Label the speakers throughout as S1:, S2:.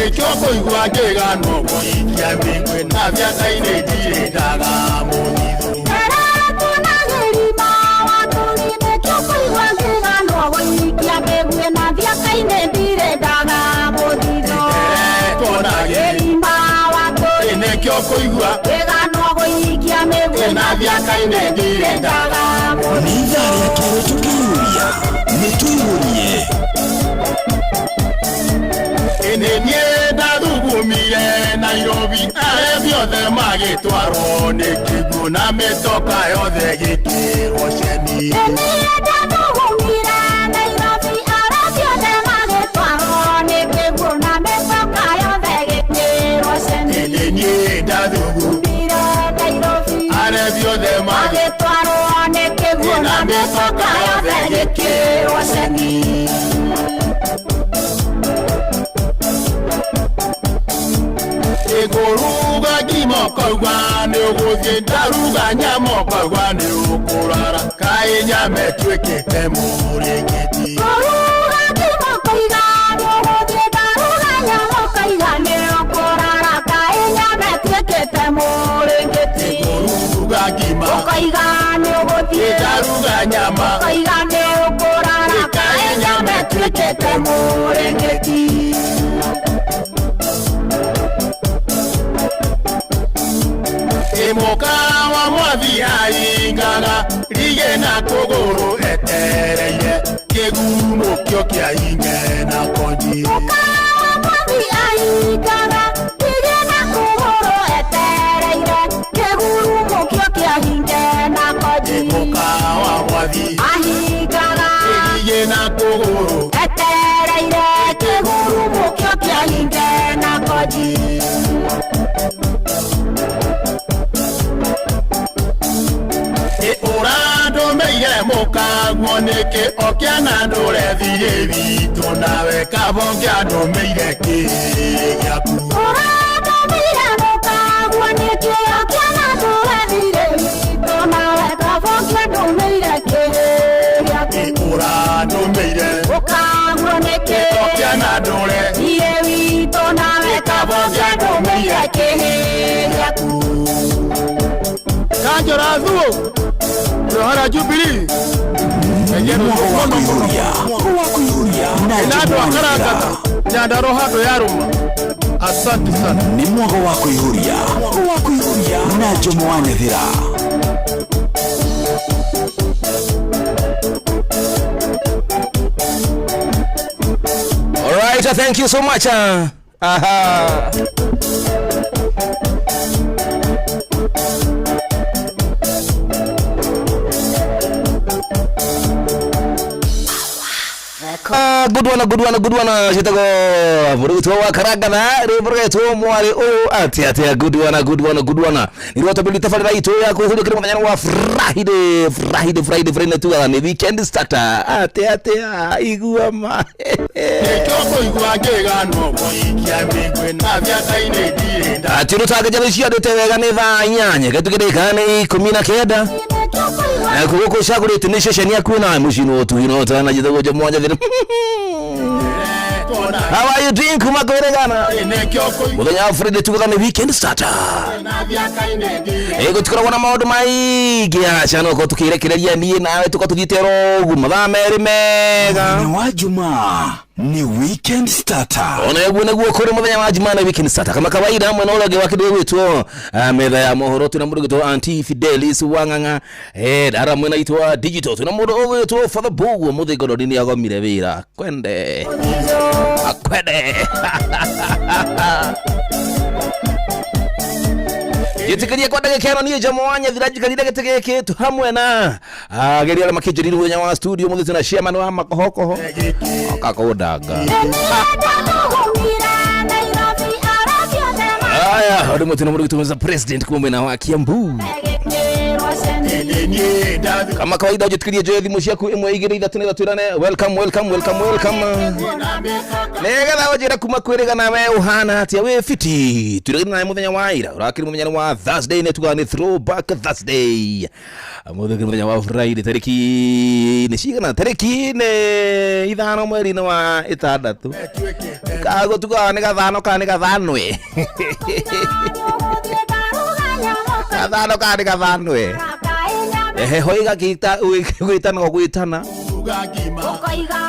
S1: Nĩkĩo kũigua ngĩganwo gũikia mĩguĩ na biaca-inĩ ndirĩ ndaga mũthithũ. Nderetwo na nĩkĩo kũigua na biaca-inĩ ndirĩ ndaga.
S2: Nĩ ithaa rĩa kerĩ tũkĩihũria nĩ tũihũrie.
S1: Ĩnĩ niĩ ndathugumire Nairobi arebi othe magĩtwarwo nĩ kĩguũ na mĩtoka yothe gĩkĩrwo ceni. Ĩnĩ niĩ ndathugumire arebi othe
S3: magĩtwarwo nĩ kĩguũ na mĩtoka yothe gĩkĩrwo ceni.
S1: Ĩkũruga ngima ũkauga nĩ ũgũthiĩ, ndaruga nyama ũkauga nĩ ũkũrara, kaĩ nyama ĩtuĩkĩte mũrĩngĩti.
S3: Kũruga ngima ũkoiga nĩ ũgũthiĩ, ndaruga nyama ũkoiga nĩ ũkũrara, kaĩ nyama ĩtuĩkĩte mũrĩngĩti.
S1: Ĩkũruga ngima
S3: ũkoiga nĩ ũgũthiĩ,
S1: ndaruga nyama
S3: ũkoiga nĩ ũkũrara, kaĩ nyama ĩtuĩkĩte mũrĩngĩti.
S1: Ĩmũka wa mwathi aingaga rigĩ na kũgũrũ etereire kĩgumũkio kĩa inge na konji.
S3: Mũkawa mwathi aingaga rigĩ na kũgũrũ etereire kĩgurumũkio kĩa hinge na konji.
S1: Ĩmũka wa mwathi
S3: ahingaga
S1: rigĩ na kũgũrũ
S3: etereire kĩgurumũkio kĩa hinge na konji.
S1: Ũrandũmĩire mũkaguo nĩkĩ okĩana ndũrethiĩ witũ nawe kabonge andũmĩire kĩ gĩaku.
S3: Ũrandũmĩire mũkaguo nĩkĩ okĩana ndũrethire witũ nawe kabonge andũmĩire kĩ gĩaku.
S1: Ũrandũmĩire
S3: mũkaguo nĩkĩ
S1: okĩana ndũre
S3: thiĩ witũ nawe kabonge andũmĩire kĩ gĩaku.
S1: Kanjora thuo rohara Jubilee.
S2: Nĩ mwago wa kũihũria wa kũihũria na
S1: na andũ
S2: Jomo wa
S1: akarangata
S2: Nyathira.
S1: Nyandarua handũ yarũma. Asante sana.
S2: Nĩ mwago wa kũihũria wa kũihũria na Jomo wa Nyathira.
S4: All right, thank you so much. Aha. Good one, good one, good one. Citagwo mũrutwo wa karangatha rwĩmbo rũgetwo mwarĩ ũyũ atĩa atĩa. Good one, good one, good one. Nĩrwo twambĩrĩria tabarĩra itũ ya kwĩhũria kĩrĩ mũthenya wa Friday, Friday, Friday, Friday, tugaga nĩ weekend starter. Atĩa atĩa, igua ma.
S1: Nĩkĩo kũigua ngĩganwo gũikia mĩguĩ na biaca-inĩ ndirĩ nda.
S4: Atĩ ũrũtangĩja ciandĩte wega nĩ thaa 8 gatuĩkĩrĩka nĩ 19. Koguo kũcagũrĩte nĩ ceceni yaku na mũciĩ no tuhi no tana jithagwo Jomo wa Nyathira. How are you doing kuma kwĩrĩgana
S1: Nĩkĩo kũigua
S4: mũthenya wa Friday tugaga nĩ weekend starter.
S1: na biaca-inĩ ndirĩ.
S4: Gũtikoragwo na maũndũ maingĩ aca no korwo tũkĩrekereria niĩ nawe tuka tũthiĩte oro ũguo mathaa merĩ mega.
S2: Mũthenya wa Jumaa ni weekend starter.
S4: Ona ũguo nĩguo kũrĩ mũthenya wa Jumaa na weekend starter kama kawaida mwena ũrĩa ũngĩ wa kĩndũ gĩgwĩtwo metha ya mohoro twĩna mũndũ ũgwĩtwo Auntie Fidelis Wang'ang'a, ndara mwena witũ wa digital twĩna mũndũ ũgwĩtwo Father Boguo Mũthĩngorori nĩ agomire wĩra kwende akwende njĩtĩkĩrie kwa ndagĩka ĩno niĩ Jomo wa Nyathira njikarire gĩtĩ gĩkĩ tu hamwe na ageria arĩa makĩnjĩrire mũthenya wa studio mũthĩ twĩna chairman wa makohokoho okakũndanga. Aya, ũndũ mũtino mũndũ gĩtũmĩza president kuma mwena wa Kiambu.
S1: Ĩndĩ niĩ ndathi
S4: Kama kawaida ujitikirie njoe thimũ ciaku ĩmwe igĩrĩ ithatũ nĩgetha twĩrane welcome welcome welcome welcome.
S1: Na mĩcoka
S4: Nĩgetha ũnjĩre kuma kwĩrĩga nawe ũhana atĩa wĩ fiti. Twĩrĩgĩre nawe mũthenya wa ira ũrakĩrĩ mũthenya nĩ wa Thursday nĩ tugaga nĩ throwback Thursday. Mũthenya nĩ mũthenya wa Friday tarĩki nĩ cigana tarĩki nĩ 5 mweri-inĩ wa 6.
S1: Ĩtuĩkĩte
S4: Kago tugaga nĩ gathano kana nĩ gathanwe. Gathano kana nĩ gathanwe. Heho ĩgakĩita gwĩtana o gwĩtana
S1: Ruga ngima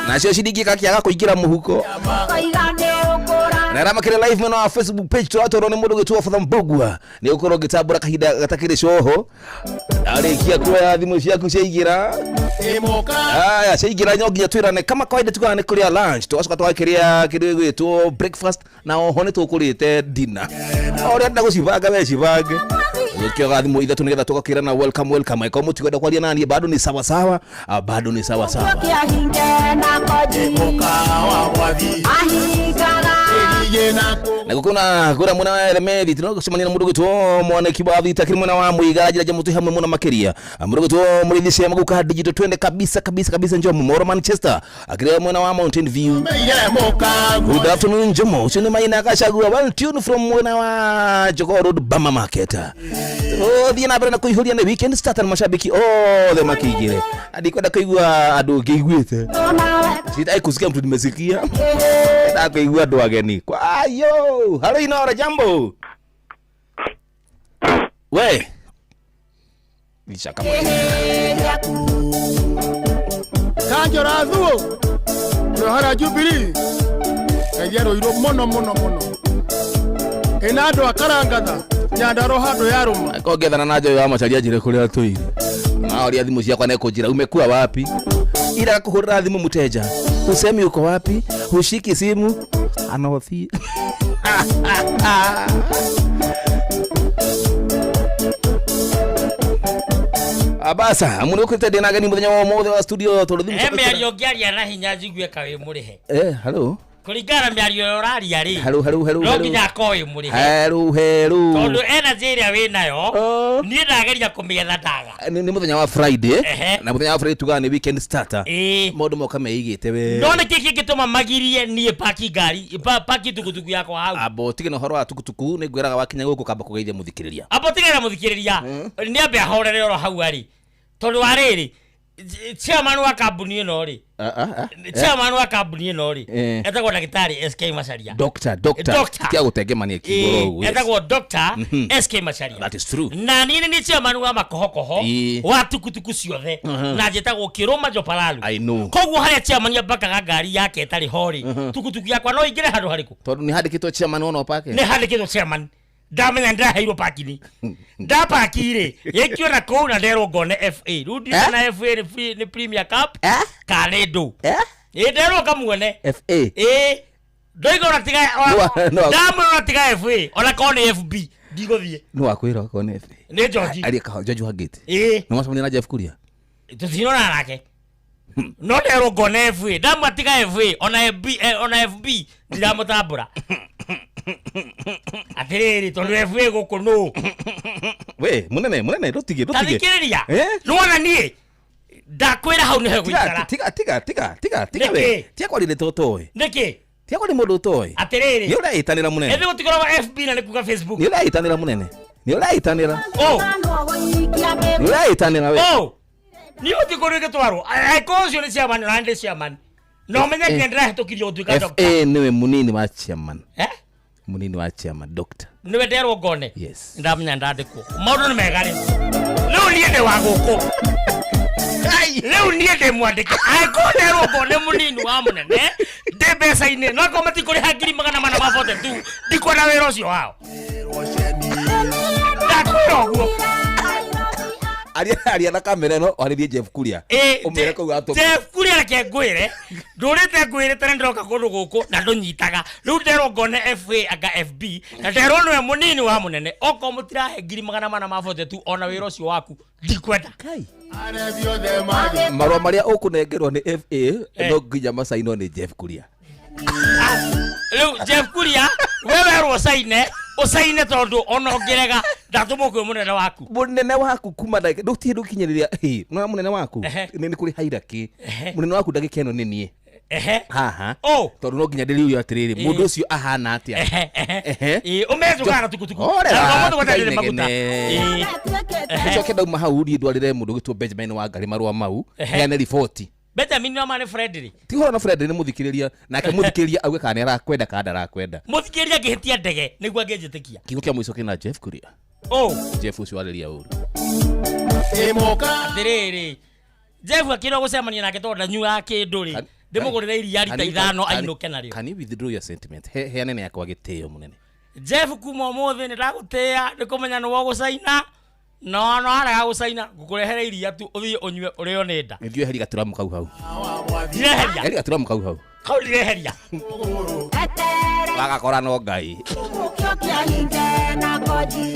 S4: nacio ciringi ĩgakĩaga kũingĩra mũhuko. Na arĩa makĩrĩ live mwena wa Facebook page tũratwarwo nĩ mũndũ gwĩtwo Father Mbugua nĩ ũkorwo ngĩtambũra kahinda gatakĩrĩ coho arĩkia kuoya thimũ ciaku ciaingĩra.
S1: Ĩmũka
S4: Aya ciaingĩra no nginya twĩrane kama kawaida tugaga nĩ kũrĩa lunch tũgacoka tũgakĩrĩa kĩrĩa gĩgwĩtwo breakfast na oho nĩ tũkũrĩte dinner o ũrĩa ndenda gũcibanga we cibange gũkĩoga thimũ ithatũ nĩgetha tũgakĩrana welcome welcome angĩkorwo mũtikwenda kwaria naniĩ bado ni sawa sawa. Ah, bado ni sawa sawa.
S1: Ĩmũka wa mwathi Ĩgigĩ na kũ
S4: Na gukuna kura mwena wa Remethi tunagucemania na mundu gwitwo mwaniki wa thita kiri mwena wa Muiga njira jamu twi hamwe muno makiria mundu gwitwo murithi cia maguka digital twende kabisa kabisa kabisa njomo Moro Manchester akiri mwena wa Mountain View.
S1: Meire mũka
S4: Good afternoon Njomo ucio ni maina gacagua well tune from mwena wa Jogoo Road Bama Market. Thiĩ na mbere na kũihũria nĩ weekend starter na mashabiki othe makĩingĩre ndikwenda kũigua andũ ngĩiguĩte sitai kusikia mtu nimesikia nataka kuigua andũ ageni kwayo. Halo Inora, jambo we Ica kama
S1: Kanjora thuo Rohara Jubilee Ngai arũirwo mũno mũno mũno ĩna andũ a Karangatha Nyandarua handũ yarũma.
S4: Kongethana na njoyo wa macaria njire kuria tũire naoria thimũ ciakwa nekũnjĩra umekuwa wapi ira kũhũrĩra thimũ mteja usemi uko wapi hushiki simu anothi. Abasa mũndũ ũkĩte ndĩ na ageni mũthenya wa ũmũthĩ wa studio tondũ thimũ
S5: He
S4: ciakwa
S5: mĩario ũngĩaria na hinya njigue ka wĩ mũrĩhe.
S4: Eh, hello.
S5: Kũringana na mĩario ĩrĩa ũraria rĩ,
S4: Hello, hello, hello,
S5: no
S4: hello.
S5: nginya akorwo wĩ mũrĩhe.
S4: Hello, hello.
S5: Tondũ energy ĩrĩa wĩ nayo,
S4: Oh.
S5: niĩ ndageria kũmĩetha ndaga.
S4: Nĩ mũthenya wa Friday
S5: Ehe.
S4: na mũthenya wa Friday tugaga nĩ weekend starter.
S5: Ĩĩ.
S4: Maũndũ moka meigĩte we.
S5: No nĩkĩ kĩngĩtũma magirie niĩ paki ngari, paki tukutuku yakwa hau?
S4: Amba ũtige na ũhoro wa tukutuku nĩ ngwĩraga wakinya gũkũ kamba kũgeithia mũthikĩrĩria.
S5: Amba ũtigane na mũthikĩrĩria, nĩ ambe ahorere oro hau arĩ. Tondũ wa rĩrĩ, chairman wa kambuni ĩno rĩ, chairman wa kambuni ĩno rĩ,
S4: Eh.
S5: etagwo ndagĩtarĩ SK Macharia.
S4: Doctor, doctor.
S5: Doctor.
S4: Tiga gũtengemania kiugo
S5: Ĩĩ,
S4: ũguo, yes.
S5: etagwo Dr. SK Macharia.
S4: That is true.
S5: Na niĩ nĩ niĩ chairman wa makohokoho
S4: Ĩĩ.
S5: wa tukutuku ciothe na njĩtagwo Kĩrũma Joparalu.
S4: I know.
S5: Koguo harĩa chairman ambakaga ngari yake ĩtarĩ ho rĩ, tukutuku yakwa no ingĩre handũ harĩkũ?
S4: Tondũ nĩ handĩkĩtwo chairman ona ũpake.
S5: Nĩ handĩkĩtwo chairman. Ndamenya ndĩraheirwo parking. Ndapaki rĩ, ĩkio na kũu na nderwo ngone FA. Rĩu ndiũĩ
S4: Eh?
S5: kana FA nĩ nĩ Premier Cup
S4: Eh?
S5: kana nĩ ndũ.
S4: Eh?
S5: Ĩ nderwo ngamuone.
S4: FA.
S5: Ĩ ndoiga ona tiga
S4: No, no.
S5: ndamwĩra ona tiga FA ona korwo nĩ FB ndigũthiĩ.
S4: Nĩ wakwĩra okorwo nĩ FA.
S5: Nĩ George.
S4: Aria kaho George Wangĩte.
S5: Ĩ
S4: Nĩ wacemania na Jeff Kuria.
S5: tũtinonana nake no nderwo ngone FA ndamwa tiga FA ona FB ona FB ndiramũtambũra atĩrĩrĩ tondũ FA gũkũ nũ
S4: We, mũnene, mũnene, ndũtige, ndũtige.
S5: tathikĩrĩria
S4: Eh?
S5: nĩwona niĩ ndakwĩra hau nĩho
S4: Tiga,
S5: gũikara
S4: tiga, tiga, tiga, tiga, tiga
S5: Nĩkĩ?
S4: we. Tiga kwaria ndeto ũtoĩ.
S5: nĩkĩ
S4: Tiga kwaria mũndũ ũtoĩ.
S5: atĩrĩrĩ
S4: Nĩ ũreĩtanĩra mũnene.
S5: ĩthĩ gũtikoragwo FB na nĩ kuga Facebook.
S4: Nĩ ũreĩtanĩra mũnene. Nĩ ũreĩtanĩra.
S5: Oh.
S4: Nĩ ũreĩtanĩra we.
S5: Oh, niĩ gũtirĩ kũndũ ingĩtwarwo angĩkorwo ũcio nĩ chairman ona ndĩ chairman na ũmenye nginya ndĩrahĩtũkirio gũtuĩka doctor.
S4: FA nĩwe mũnini wa chairman.
S5: Eh?
S4: Mũnini wa chairman, doctor.
S5: Nĩwe nderwo ngone.
S4: Yes.
S5: Ndamenya ndandĩkwo maũndũ nĩ mega rĩu rĩu niĩ ndĩ wa gũkũ rĩu niĩ ndĩ mwandĩke angĩkorwo nderwo ngone mũnini wa mũnene ndĩ mbeca-inĩ no akorwo matikũrĩha 442,000 ndikwenda wĩra ũcio wao ndakwĩra ũguo.
S4: Aria aria na kamera ĩno warĩrie Jeff Kuria.
S5: Ĩ,
S4: Ũmwĩre kũu atũma.
S5: Jeff Kuria reke ngwĩre ndũrĩte ngwĩre tene ndĩroka kũndũ gũkũ na ndũnyitaga rĩu nderwo ngone FA anga FB na nderwo nĩwe mũnini wa mũnene okorwo mũtirahe 442,000 ona wĩra ũcio waku ndikwenda.
S1: Arebi othe magĩ
S4: Marũa marĩa ũkũnengerwo nĩ FA
S5: Eh.
S4: no nginya macainwo nĩ Jeff Kuria.
S5: Rĩu Jeff Kuria we werwo ũcaine ũcaine tondũ ona ũngĩrega Ndatũmwo kwĩ mũnene waku.
S4: Mũnene waku kuma ndagĩka ndũtirĩ ndũkinyĩrĩria nĩwona mũnene waku nĩ kũrĩ hierarchy. Mũnene waku ndagĩka ĩno nĩ niĩ haha tondũ no nginya ndĩriũrio atĩrĩrĩ, mũndũ ũcio ahana atĩa? Ehe.
S5: Ĩĩ, ũmenjũkaga na tukutuku.
S4: Horera,
S5: Na ũmũthĩ gwatarĩ maguta.
S4: tiga
S5: Ĩĩ.
S4: Ũcoke ndauma hau thiĩ ndwarĩre mũndũ ũgĩtwo Benjamin Wangari marũa mau, heane riboti.
S5: Benjamin no ma nĩ Frederick.
S4: Ti ũhoro na Fred, nĩ mũthikĩrĩria nake, mũthikĩrĩria auge kana nĩ arakwenda kana ndarakwenda.
S5: Mũthikĩrĩria angĩhĩtia ndege nĩguo angĩnjĩtĩkia.
S4: Kiugo kĩa mũico kĩna Jeff Kuria. Jeff ũcio warĩria ũru.
S1: Ĩmoka.
S5: Atĩrĩrĩ, Jeff akĩrwo gũcemania nake tondũ ndanyuaga kĩndũ rĩ, ndĩmũgũrĩre iria rita 5 ainũke narĩo.
S4: Can you withdraw your sentiment? Heane nĩ yakwa gĩtĩo mũnene.
S5: Jeff, kuma ũmũthĩ nĩ ndagũtĩĩa nĩ kũmenya nĩ wogũcaina, no no arega gũcaina ngũkũrehere iria tu ũthiĩ ũnyue ũrĩo nĩ nda.
S4: Nĩthiĩ weherie gaturamu kau hau.
S5: Ndireheria.
S4: Heria gaturamu kau hau.
S5: Kau ndireheria.
S4: Wagakora no Ngai.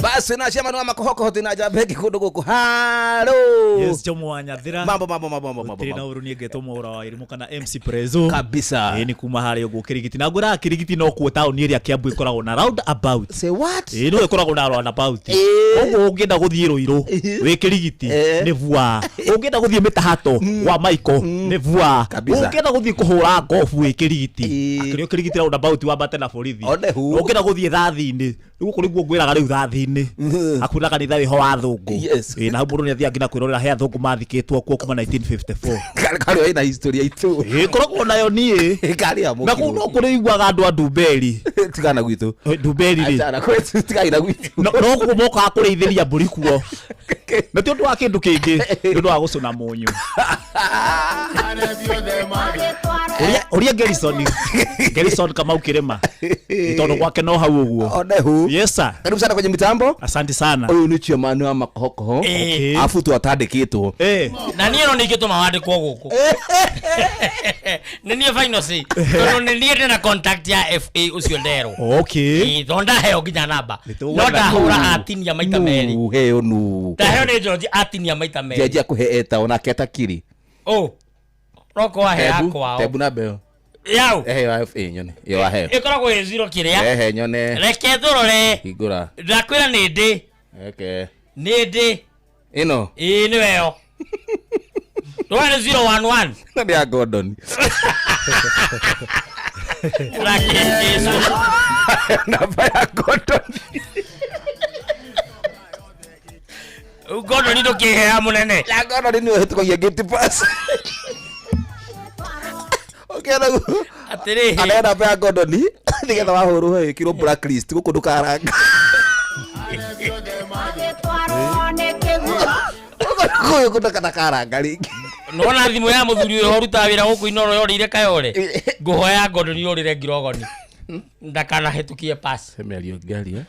S4: Basi na ciama wa makohokoho tina njamba ĩngĩ kũndũ gũkũ haro.
S6: Yes, Jomo wa Nyathira.
S4: Mambo mambo mambo mambo mambo.
S6: Gũtirĩ na ũru, niĩ ngetwo Mwaũra wa Irimũ kana MC Prezo.
S4: Kabisa.
S6: Ĩĩ, nĩ kuma harĩa ũguo Kĩrigiti. Na ngwĩraga Kĩrigiti no kuo taũni ĩrĩa Kĩambu ĩkoragwo na round about.
S4: Say what?
S6: Ĩĩ, no ĩkoragwo na round about. Koguo ũngĩenda gũthiĩ Rũirũ wĩ Kĩrigiti nĩ vua. Ũngĩenda gũthiĩ Mĩtahato wa Maiko nĩ vua.
S4: Kabisa.
S6: Ũngĩenda gũthiĩ kũhũra ngobu wĩ Kĩrigiti. Akĩrĩ o Kĩrigiti round about wambate na borithi.
S4: One hu.
S6: Ũngĩenda gũthiĩ thathi-inĩ, rĩu gũkũ nĩguo ngwĩraga rĩu thathi-inĩ hakuhĩ na kanitha wĩho wa athũngũ.
S4: Yes.
S6: Ĩĩ, na hau mũndũ nĩ athiaga nginya kwĩrorera he athũngũ mathikĩtwo kuo kuma 1954.
S4: Karĩ ĩna historia itũ.
S6: Ĩĩ, koragwo nayo niĩ.
S4: Karĩ ya
S6: Na kũu no kũrĩiguaga andũ a Ndumberi.
S4: Tigana gwitũ.
S6: Ndumberi rĩ.
S4: Achana kwetu, tigana gwitũ.
S6: No kuo mokaga kũrĩithĩria mbũri kuo, na ti ũndũ wa kĩndũ kĩngĩ, nĩ ũndũ wa gũcũna mũnyũ. Ũria Gerison Kamau Kĩrĩma, nĩ tondũ gwake no hau ũguo.
S4: One hu.
S6: Yes sir.
S4: Karibu sana kwenye mitambo.
S6: Asante sana.
S4: Ũyũ nĩ chairman wa makohokoho.
S5: Okay.
S4: Afu twatandĩkĩtwo.
S5: Na niĩ no ningĩtũma wandĩkwo gũkũ nĩ niĩ final say, tondũ nĩ niĩ ndĩna contact ya FA ũcio nderwo.
S6: Okay.
S5: Ĩĩ, tondũ ndaheo nginya namba, no
S4: Tũgwetha
S5: ndahũra
S4: nũ.
S5: atinia maita merĩ.
S4: Nũ, heo nũ.
S5: Ndaheo nĩ George atinia maita merĩ.
S4: Njanjia kũhe eta onake atakiri.
S5: Ũ roko wahe
S4: Tebu,
S5: yakwa
S4: tebu namba ĩyo.
S5: Yau.
S4: Ehe, ya FA nyone. Ĩyo waheo.
S5: Ĩkoragwo ĩ zero kĩrĩa.
S4: Ehe, nyone.
S5: Reke tũrore.
S4: Hingũra.
S5: Ndakwĩra nĩ ndĩ.
S4: Okay.
S5: Nĩ ndĩ.
S4: Ĩno.
S5: Ĩĩ, nĩ weyo ndũĩ nĩ 011.
S4: Ĩno nĩ ya Gordon. Namba ya Gordon.
S5: Gordon ndũkĩhea mũnene.
S4: Ya Gordon nĩwe ũhĩtũkagia gate pass. Ũkĩona guo.
S5: Atĩrĩrĩ.
S4: Aneo namba ya Gordon nĩgetha wahũrwo ĩkĩrwo blacklist gũkũ ndũkaranga. Gũkũ ndũkaranga rĩngĩ.
S5: Nona thimũ ya mũthuri ũyũ ũrutaga wĩra gũkũ Inoro yorĩire Kayore, ngũhoya Gordon yũrĩre Ngirogoni ndakanahĩtũkie pass.
S4: He mĩario ngĩaria.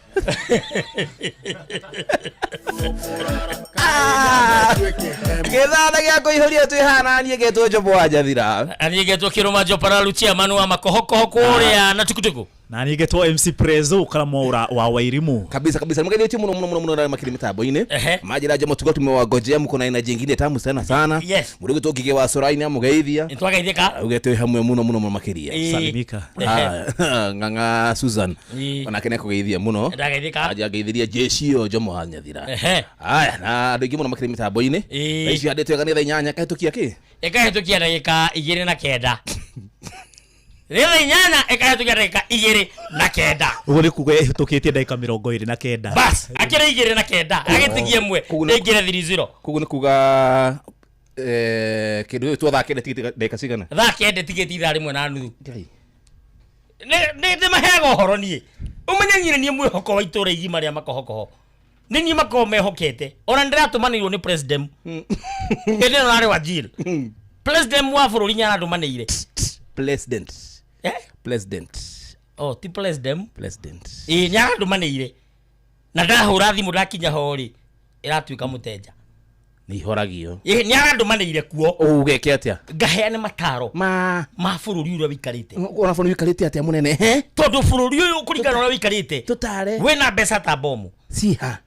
S4: Gĩthana gĩa kũihũria twĩ haha niĩ ngetwo Njomo wa Njathira.
S5: Na niĩ ngetwo Kĩrũma Njopara chairman wa makohokoho kũrĩa na tukutuku.
S6: Na niĩ ngetwo MC Prezo kana Mwaũra wa Wairimu.
S4: Kabisa kabisa, mgeithĩtie mũno mũno mũno mũno na makiri mitambo-inĩ. Majira Njomo tuko tumewagojea, mko na aina jingine tamu sana sana.
S5: Yes.
S4: Mũndũ ũgĩtwo Ngigĩ wa Sorai nĩ amũgeithia.
S5: Nĩtwageithĩka.
S4: Auge twĩ hamwe mũno mũno mũno makĩria.
S5: Ĩĩ.
S6: Salimika.
S4: Ah, Ng'ang'a Susan
S5: Ĩĩ.
S4: onake nĩ akũgeithia mũno.
S5: Ndageithĩka.
S4: Aja ngeithiria jeshi ĩyo Njomo wa Nyathira.
S5: Ehe.
S4: Aya, na andũ aingĩ mũno makĩrĩ mitambo-inĩ.
S5: Ĩĩ.
S4: Thaa ici handĩtwo wega nĩ thaa 8 kahĩtũkia kĩ?
S5: Ĩkahĩtũkia ndagĩka 29. Rĩ thaa 8 ĩkahĩtũkia ndagĩka 29.
S6: Ũguo nĩ kuga ĩhĩtũkĩtie ndagĩka 29.
S5: Bas, akĩrĩ 29, agĩtigie ĩmwe, ĩingĩre 30.
S4: Koguo nĩ kuga kĩndũ gĩkĩ twathaa kenda tigĩte ndagĩka cigana?
S5: Thaa 9 tigĩte ithaa rĩmwe na nuthu. Nĩ maheaga ũhoro niĩ. Ũmenye niĩ nĩ niĩ mwĩhoko wa itũũra igima rĩa makohokoho. Nĩ niĩ makoragwo mehokete. Ona nĩndĩratũmanĩirwo nĩ president. Hĩndĩ ĩno arĩ wa jail. President wa bũrũri nĩ arandũmanĩire.
S4: President.
S5: Eh?
S4: President.
S5: Oh, ti president.
S4: President.
S5: Ĩĩ, nĩ arandũmanĩire. Na ndahũra thimũ ndakinya ho rĩ, ĩratuĩka mũtenja.
S4: Nĩ ihoragio.
S5: Ĩĩ, nĩ arandũmanĩire kuo.
S4: Ũgeke atĩa?
S5: Ngaheane mataro
S4: ma
S5: ma bũrũri ũrĩa wĩikarĩte.
S4: Ona bũrũri wĩikarĩte atĩa mũnene? He?
S5: Tondũ bũrũri ũyũ kũringana na ũrĩa wĩikarĩte.
S4: Tũtare.
S5: Wĩna mbeca ta bomu.
S4: Ciha.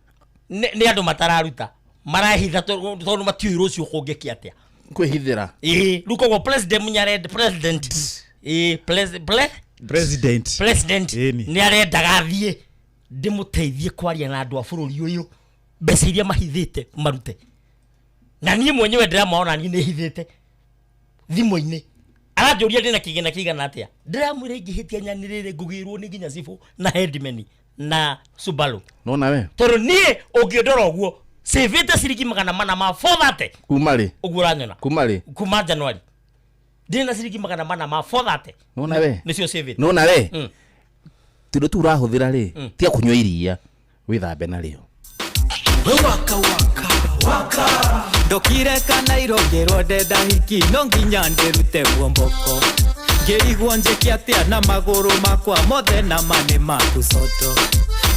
S5: Nĩ andũ matararuta. Marahitha tondũ matiũĩ rũciũ kũngĩkĩa atĩa.
S4: Kwĩhithĩra.
S5: Ĩĩ, rĩu koguo president nyarenda president. Ĩĩ,
S6: President.
S5: President
S6: Ĩni.
S5: nĩ arendaga athiĩ. Ndĩmũteithie kwaria na andũ a bũrũri ũyũ, mbeca iria mahithĩte marute. Na niĩ mwenyewe ndĩramaona niĩ nĩ hithĩte thimũ-inĩ. Aranjũria ndĩna kĩgĩna kĩigana atĩa, ndĩramwĩra ingĩhĩtia nyanĩrĩre ngũgĩrwo nĩ nginya cibũ na headman na Subaru.
S4: Nona we.
S5: Tondũ niĩ ũngĩndora ũguo cĩvĩte ciringi 400 ma 430.
S4: Kuma rĩ?
S5: Ũguo ũranyona.
S4: Kuma rĩ?
S5: Kuma January ndĩrĩ na ciringi 400 ma 430.
S4: Nona we.
S5: Nĩcio cĩvĩte.
S4: Nona we. Tũndũ tu ũrahũthĩra rĩ, tiga kũnyua iria, wĩthambe narĩo.
S7: Ndokire Kanairo ngĩrwo ndenda hiki no nginya ndĩrute guomboko ngĩrigwo njĩke atĩa na magũrũ makwa mothe na ma nĩ maku soto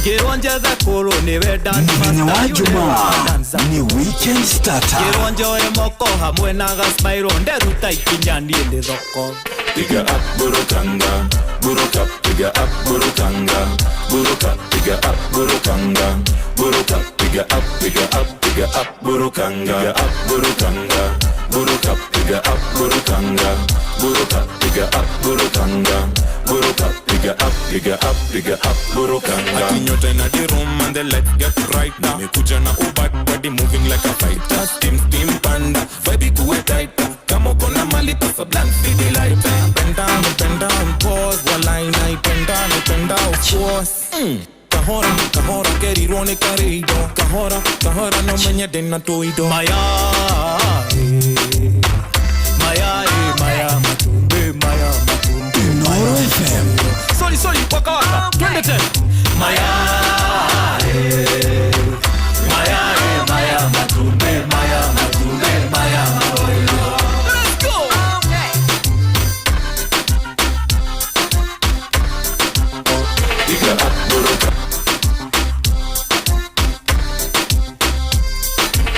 S7: ngĩrwo njethe kũrũ nĩwe dance
S2: Mũthenya wa
S7: master, yule
S2: Jumaa
S7: wa danza.
S2: ni weekend starter.
S7: Ngĩrwo njoe moko hamwe na gaspairo nderuta ikinya niĩ nĩ thoko.
S8: Piga up burukanga, buruka, piga up burukanga, buruka, piga up burukanga, buruka, piga up, piga up, piga up burukanga, piga up burukanga, buruka, piga up burukanga, buruka, piga up burukanga, buruka, piga up, piga up, piga up burukanga.
S9: Ati nyota ina the room and the lights get brighter. Nimekuja na ubat body moving like a fighter. Steam steam panda, vibe ikuwe tighter. Kama uko na mali pasa blank city lighter. Bend down, bend down, pause. Walai naipenda, naipenda of course. Kahora, kahora, kerirwo nĩ karĩindo. Kahora, kahora, no menye ndĩna tũindo.
S7: Maya, eh, maya, eh, maya, matumbe, maya, matumbe.
S2: Inooro FM.
S7: Sorry, sorry, waka waka, twende tena. Maya, eh, maya, eh, maya, matumbe, maya, matumbe, maya, matumbe. Let's go.
S8: Piga up buruka.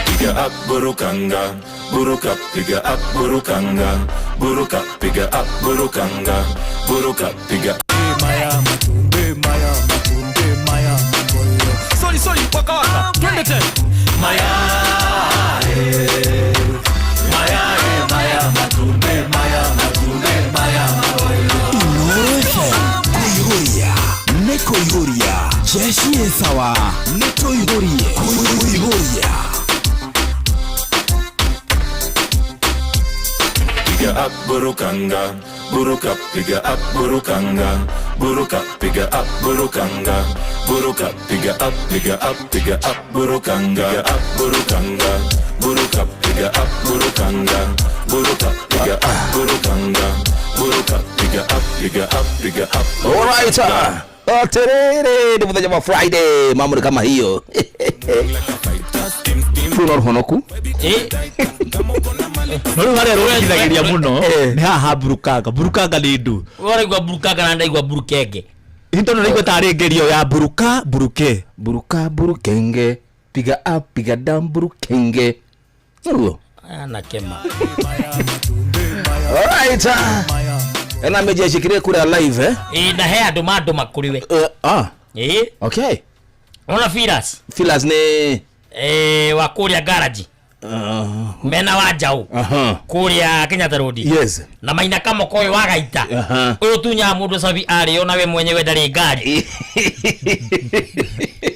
S8: Piga up burukanga, buruka, piga up burukanga, buruka, piga up burukanga, buruka, piga.
S7: Maya, matumbe, maya, matumbe, maya, matumbe. Sorry, sorry, waka waka, twende tena. Maya, eh, maya, eh, maya, matumbe, maya, matumbe, maya, matumbe.
S2: Inooro FM. Kũihũria nĩ kũihũria jeshi ĩ sawa nĩ tũihũrie kũihũria.
S8: Piga up burukanga, buruka, piga up burukanga, buruka, piga up burukanga, buruka, piga up, piga up, piga up burukanga, piga up burukanga, buruka, piga up burukanga, buruka, piga up burukanga, buruka, piga up, piga up, piga up.
S4: Alright. Atiriri, ni muthenya wa Friday, mambo ni kama hiyo. Rũno rũhonoku.
S6: No rĩu harĩa rũgithagĩria mũno nĩ haha burukanga burukanga nĩ ndu.
S5: Ũraigua burukanga na ndaigua burukenge.
S6: Hihi tondũ naigua tarĩ ngerio ya buruka buruke.
S4: Buruka burukenge, piga up, piga down burukenge. Nĩguo.
S5: Anakema.
S4: Alright. Ena meja icikire kura live eh?
S5: Ĩ na he andũ mandũma kũrĩ we. Ĩ.
S4: Okay.
S5: Ona Firas.
S4: Filas nĩ
S5: wa kũrĩa garage. Mena wa njaũ. Kũrĩa Kenyatta Road.
S4: Yes.
S5: Na Maina Kamoko ũyũ wa Gaita. Ũyũ tunyaga mũndũ cabi arĩo na we mwenyewe ndarĩ ngari.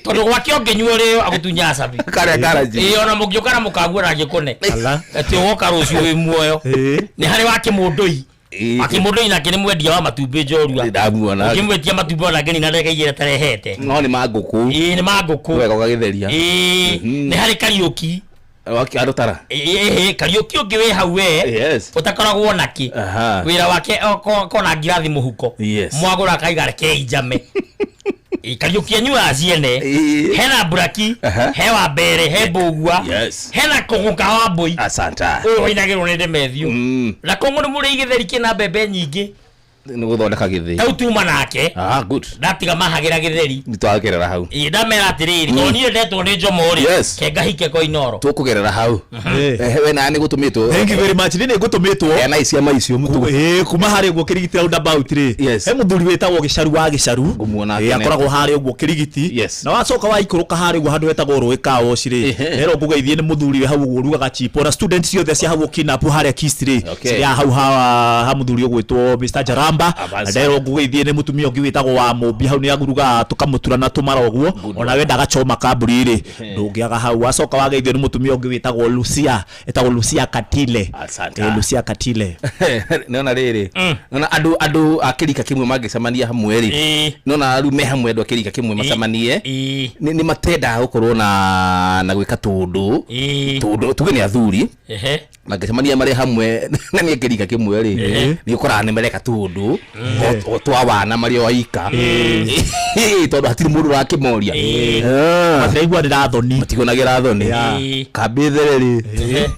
S5: Tondũ gwake ũngĩnyua ũrĩo agũtunyaga cabi.
S4: Karĩa garage.
S5: Ĩ ona mũngĩũka na mũkaguo na ngĩkũne. Atĩ ũgoka rũciũ wĩ muoyo. Nĩ harĩ wa kĩmũndũi. Akĩmũndũi nake nĩ mwendia wa matumbĩ njorua.
S4: Ndamuona.
S5: Ũngĩmwĩtia matumbĩ ona ngeni na ndagĩka igĩrĩ atarehete.
S4: No nĩ ma ngũkũ.
S5: Ĩ nĩ ma ngũkũ.
S4: Wega ũgagĩtheria.
S5: Ĩ nĩ harĩ Kariũki.
S4: Arũtara.
S5: Ĩ Kariũki ũngĩ wĩ hau we.
S4: Yes.
S5: Ũtakoragwo nakĩ. Wĩra wake kona ngirathi mũhuko.
S4: Yes.
S5: Mwagũra akaiga rekei njame. Ĩ, Kariũki anyuaga ciene. Hena Buraki, he Wambere, he Mbũgua.
S4: Yes.
S5: Hena Kũng'ũ ka Wambũi.
S4: Asanta.
S5: Ũyũ wainagĩrwo nĩ Demethiũ. Na Kũng'ũ nĩ mũrĩi gĩtheri kĩna mbembe nyingĩ.
S4: Nĩ gũthondeka gĩthĩi.
S5: Tau tuma nake.
S4: Ah, good.
S5: Ndatiga mahagĩra gĩtheri.
S4: Nĩ twagerera hau.
S5: Ĩ ndamera atĩrĩrĩ, tondũ niĩ ndetwo nĩ Njomo rĩ.
S4: Yes.
S5: Ke ngahike Koinoro.
S4: Tũkũgerera hau. We nawe nĩ gũtũmĩtwo.
S6: Thank you very much. Niĩ nĩ ngũtũmĩtwo.
S4: Ena icia maicio mũtugo.
S6: Ĩĩ kuma harĩa ũguo Kĩrigiti roundabout rĩ.
S4: Yes.
S6: He mũthuri wĩtagwo Gĩcaru wa Gĩcaru.
S4: Ngũmuona
S6: Ĩĩ
S4: akene.
S6: akoragwo harĩa ũguo Kĩrigiti.
S4: Yes.
S6: Na wacoka waikũrũka harĩa ũguo handũ hetagwo Rũĩ Car Wash rĩ. Rero ngũgeithie nĩ mũthuri wĩ hau ũguo ũrugaga chipo na student ciothe cia hau Kinapu harĩa Kist rĩ.
S4: Okay.
S6: Cirĩ hau ha mũthuri ũgwĩtwo Mr. Jarama. Ukamba.
S4: Avanza.
S6: Nderwo ngũgeithie nĩ mũtumia ũngĩ wĩtagwo wa Mũmbi hau nĩ agurugaga tũkamũtura na tũmara ũguo ona wenda gachoma kamburi rĩ ndũngĩaga hau. Wacoka wageithio nĩ mũtumia ũngĩ wĩtagwo Lucia, etagwo Lucia Katile.
S4: Asante.
S6: Lucia Katile.
S4: Nona rĩrĩ, nona andũ andũ a kĩrika kĩmwe mangĩcemania hamwe rĩ,
S5: Ĩĩ.
S4: nona rĩu me hamwe andũ a kĩrika kĩmwe macemanie,
S5: Ĩĩ.
S4: nĩ matendaga gũkorwo na gwĩka tũndũ
S5: Ĩĩ.
S4: tũndũ tuge nĩ athuri
S5: Ehe.
S4: mangĩcemania marĩ hamwe na nĩ a kĩrika kĩmwe rĩ, nĩ ũkoraga nĩ mareka tũndũ o twa wana marĩ o aika, tondũ hatirĩ mũndũ ũrakĩmoria.
S6: Matiraiguanĩra thoni.
S4: Matigonagĩra thoni.
S5: Ĩĩ.
S4: Kambĩ there rĩ.
S5: Ehe.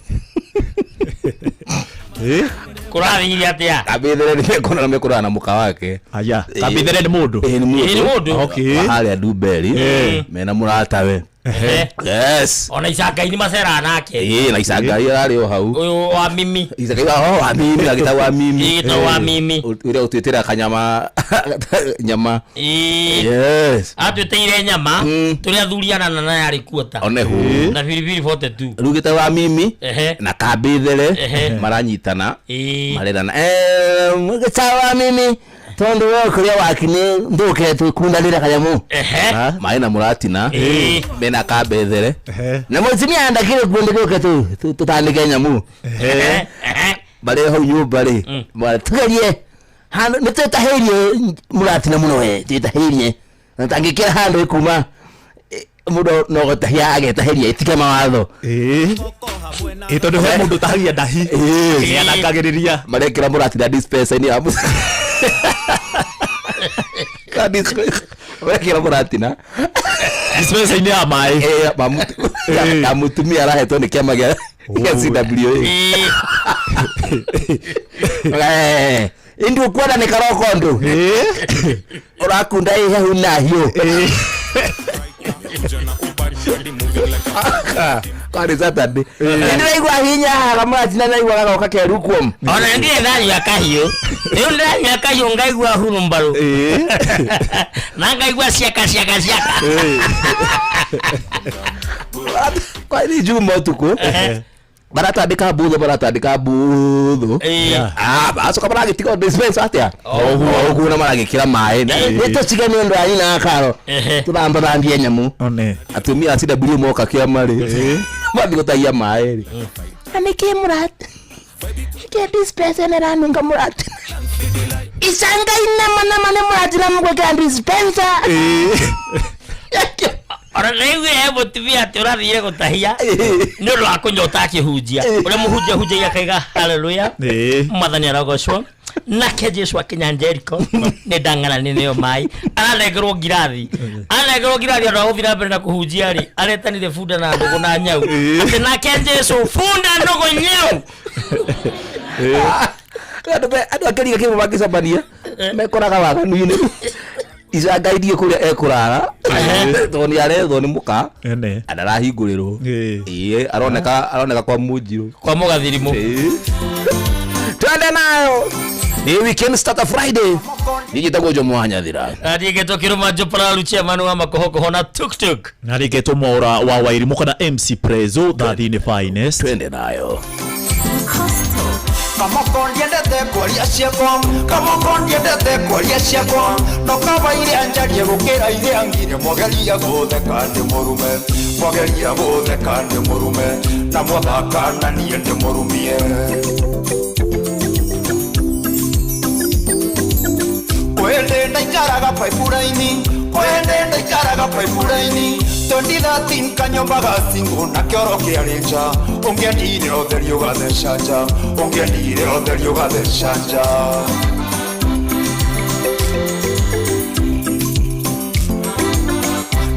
S5: Kũrathire atĩa?
S4: Kambĩ there rĩ, mekona mekũrana na mũka wake.
S6: Aya, kambĩ there nĩ mũndũ.
S4: Ĩĩ, nĩ
S5: Ĩĩ, nĩ mũndũ.
S6: Okay.
S4: Wa harĩa Ndumberi mena mũratawe.
S5: Ehe.
S4: Yes.
S5: Ona icangai-inĩ maceraga nake.
S4: Ĩĩ, na icangai ararĩ o hau.
S5: Ũyũ wa mimi.
S4: Icangai wa mimi agĩtagwo wa mimi.
S5: Ĩĩ, gĩtagwo wa mimi.
S4: Ũrĩa ũtwĩtĩra kanyama nyama.
S5: Ĩĩ.
S4: Yes.
S5: Atwĩtĩire nyama tũrĩ athuri anana na yarĩ kuota
S4: Onehu.
S5: Na biribiri 42.
S4: Rĩu gĩtagwo wa mimi
S5: Ehe.
S4: na kambĩ there
S5: Ehe.
S4: maranyitana
S5: Ĩĩ.
S4: marerana gĩtawa wa mimi tondũ we kũrĩa waki nĩ nthũke tũkundanĩra kanyamũ.
S5: Ehe.
S4: Maĩ na mũratina
S5: Ĩĩ.
S4: mena kambĩ there na mũtumia ndakĩrĩ kuo ndĩgũke tũtandĩke nyamũ.
S5: Ehe. Ehe.
S4: Marĩ hau nyũmba rĩ, tugerie handũ nĩ twĩtahĩirie mũratina mũno we twĩtahĩirie na tangĩkĩra handũ ĩkuma mũndũ no gũtahia agetahĩria ĩtige mawatho.
S6: Ĩĩ. Ĩĩ, tondũ he mũndũ ũtahagia ndahi. Nĩ anangagĩrĩria.
S4: Marekĩra mũratina dispenser-inĩ ya Ka dispenser. Marekĩra mũratina
S6: Dispenser-inĩ ya maĩ.
S4: Eh, ya mũtumia arahetwo nĩ kĩama gĩa CWA.
S5: Ĩĩ.
S4: Eh, indi ũkuona nĩ karoko ndũ ũrakunda ĩhehu na hiũ. Kwarĩ Saturday. Nĩndĩraigua hinya haha mũratina naigua gagoka keru kuom.
S5: Ona ndirĩ ndanyua kahiũ. Rĩu ndĩranyua kahiũ ngaigua hurumbarũ. Na ngaigua ciaka ciaka ciaka.
S4: Kwarĩ Juma ũtukũ maratandĩka mbũthũ maratandĩka mbũthũ.
S5: Ĩĩ.
S4: Ah, bacoka maragĩtiga dispenser atĩa ũguo ũguo na maragĩkĩra maĩ nĩ tũcige nĩ ũndũ wa nyina wa karo.
S5: Ehe.
S4: Tũthambathambie nyamũ.
S6: One.
S4: Atumia a CW moka kĩama rĩ mathiĩ gũtahia maĩ rĩ na nĩkĩ mũrati nĩkĩ dispenser nĩranunga mũratina icanga inama nama nĩ mũratina mũgwĩkĩra dispenser.
S5: Ona ndaiguire he mũtumia atĩ ũrathire gũtahia nĩ ũndũ wa kũnyota akĩhunjia ũrĩa mũhunjia hunjagia akaiga haleluya.
S6: Ĩĩ.
S5: Mwathani arogocwo nake Jesu akinya Jericho nĩ ndang'anani nĩyo maĩ aranengerwo ngirathi aranengerwo ngirathi andũ a gũthiĩ na mbere na kũhunjia rĩ aretanire bunda na ndũgũ na nyau atĩ nake Jesu bunda ndũgũ nyau.
S4: Andũ a kĩrika kĩmwe mangĩcemania mekoraga waganu-inĩ icanga irie kũrĩa ekũrara tondũ nĩ arethwo nĩ mũka
S6: Ene.
S4: na ndarahingũrĩrwo.
S6: Ĩĩ.
S4: Ĩĩ, aroneka kwa mũnjirũ
S5: kwa mũgathirimũ.
S4: Twende nayo ni weekend starter Friday niĩ njĩtagwo Jomo wa Nyathira.
S5: Niĩ kĩrũma Njopararu chairman wa makohokoho na tuktuk.
S6: Na rĩngĩ mwaũra wa Wairimũ kana MC Prezo thathi-inĩ finest.
S4: Twende nayo.
S7: Kamoko ndiendete kwaria ciakwa, kamoko ndiendete kwaria ciakwa, no kaba iria njarie gũkĩra iria ngire. Mwageria gũtheka ndĩ mũrume, mwageria gũtheka ndĩ mũrume, na mwathaka na niĩ ndĩ mũrumie. Kwende ndaikaraga paipuraini, kwende ndaikaraga paipuraini, 2013 kanyomba ga single na kĩoro kĩarĩ nja, ũngĩendire ũtheri ũgatheca nja, ũngĩendire ũtheri ũgatheca nja.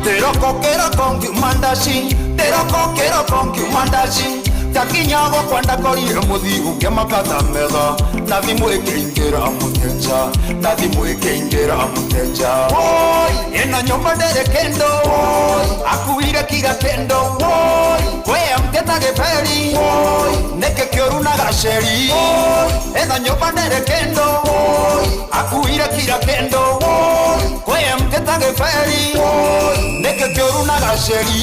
S7: Ndĩroko kĩroko ngiuma ndaci, ndĩroko kĩroko ngiuma ndaci, ndakinya gwakwa ndakorire mũthiu ngĩmakata metha na thimũ ĩkĩingĩra mũteja, na thimũ ĩkĩingĩra mũteja. Woi, ĩno nyũmba ndĩrĩ kĩndũ, woi, akuire kira kĩndũ, woi, we amteta gĩberi, woi, nĩkĩ kĩũru na gaceri, woi, ĩno nyũmba ndĩrĩ kĩndũ, woi, akuire kira kĩndũ, woi, we amteta gĩberi, woi, nĩkĩ kĩũru na gaceri.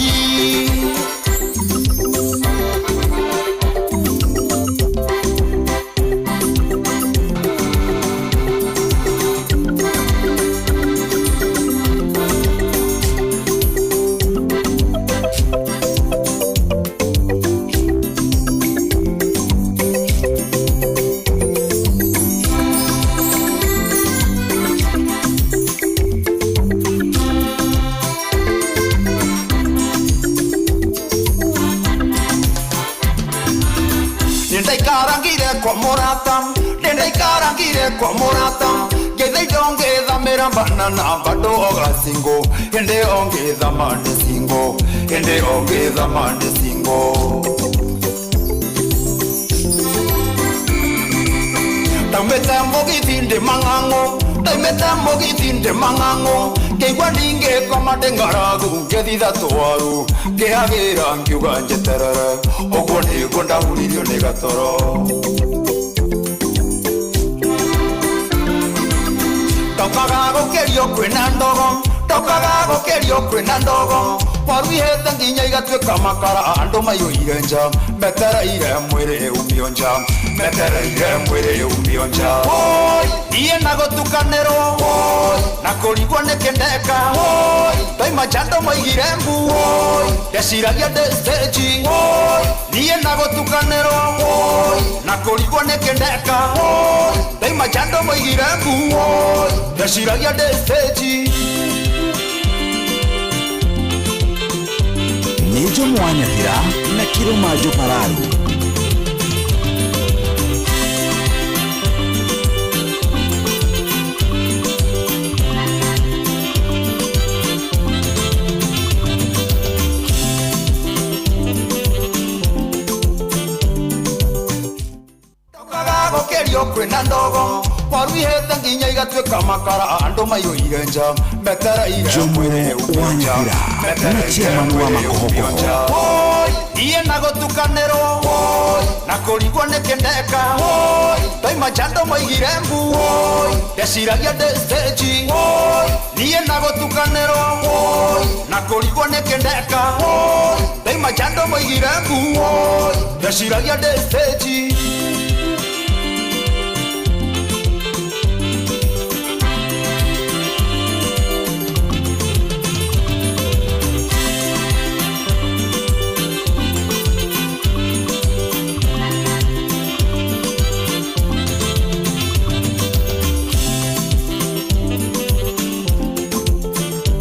S7: Mũrata ndĩndaikara ngire kwa mũrata ngeitha indo ngĩthamĩra banana bado oga single ĩndĩ ongĩthama ndĩ single ĩndĩ ongĩthama ndĩ single. Ndaumĩte mũgithi ndĩ mang'ang'o, ndaumĩte mũgithi ndĩ mang'ang'o, ngĩigua ningĩkoma ndĩ ng'aragu, ngĩthitha twaru ngĩhagĩra ngiuga njeterere, ũguo nĩguo ndahuririo nĩ gatoro. Ndokaga gũkĩrio kwĩna ndogo, ndokaga gũkĩrio kwĩna ndogo, waru ihĩte nginya igatuĩka makara, andũ maiyũire nja metereire mwĩrĩ umio nja, metereire mwĩrĩ umio nja. Woi, niĩ na gũtukanĩrwo, woi, na kũrigwo nĩkĩ ndeka, woi, ndauma nja andũ maigire mbu, woi, ndeciragia ndĩ stage, woi, niĩ na gũtukanĩrwo, woi, na kũrigwo nĩkĩ ndeka, woi, ndauma nja andũ maigire mbu, woi, ndeciragia ndĩ stage.
S2: Nĩ Jomo wa Nyathira na Kĩrũmanjũ Pararu.
S7: Ndokaga gũkĩrio kwĩna ndogo, waru ihĩte nginya igatuĩka makara, andũ maiyũire nja metereire
S2: Jomo
S7: mwĩrĩ umio
S2: wa
S7: nja,
S2: Nyathira na
S7: metereire
S2: chairman wa
S7: mwĩrĩ umio nja.
S2: Makohokoho.
S7: Woi, niĩ na gũtukanĩrwo, woi, na kũrigwo nĩkĩ ndeka, woi, ndauma nja andũ maigire mbu, woi, ndeciragia ndĩ stage, woi, niĩ na gũtukanĩrwo, woi, na kũrigwo nĩkĩ ndeka, woi, ndauma nja andũ maigire mbu, woi, ndeciragia ndĩ stage.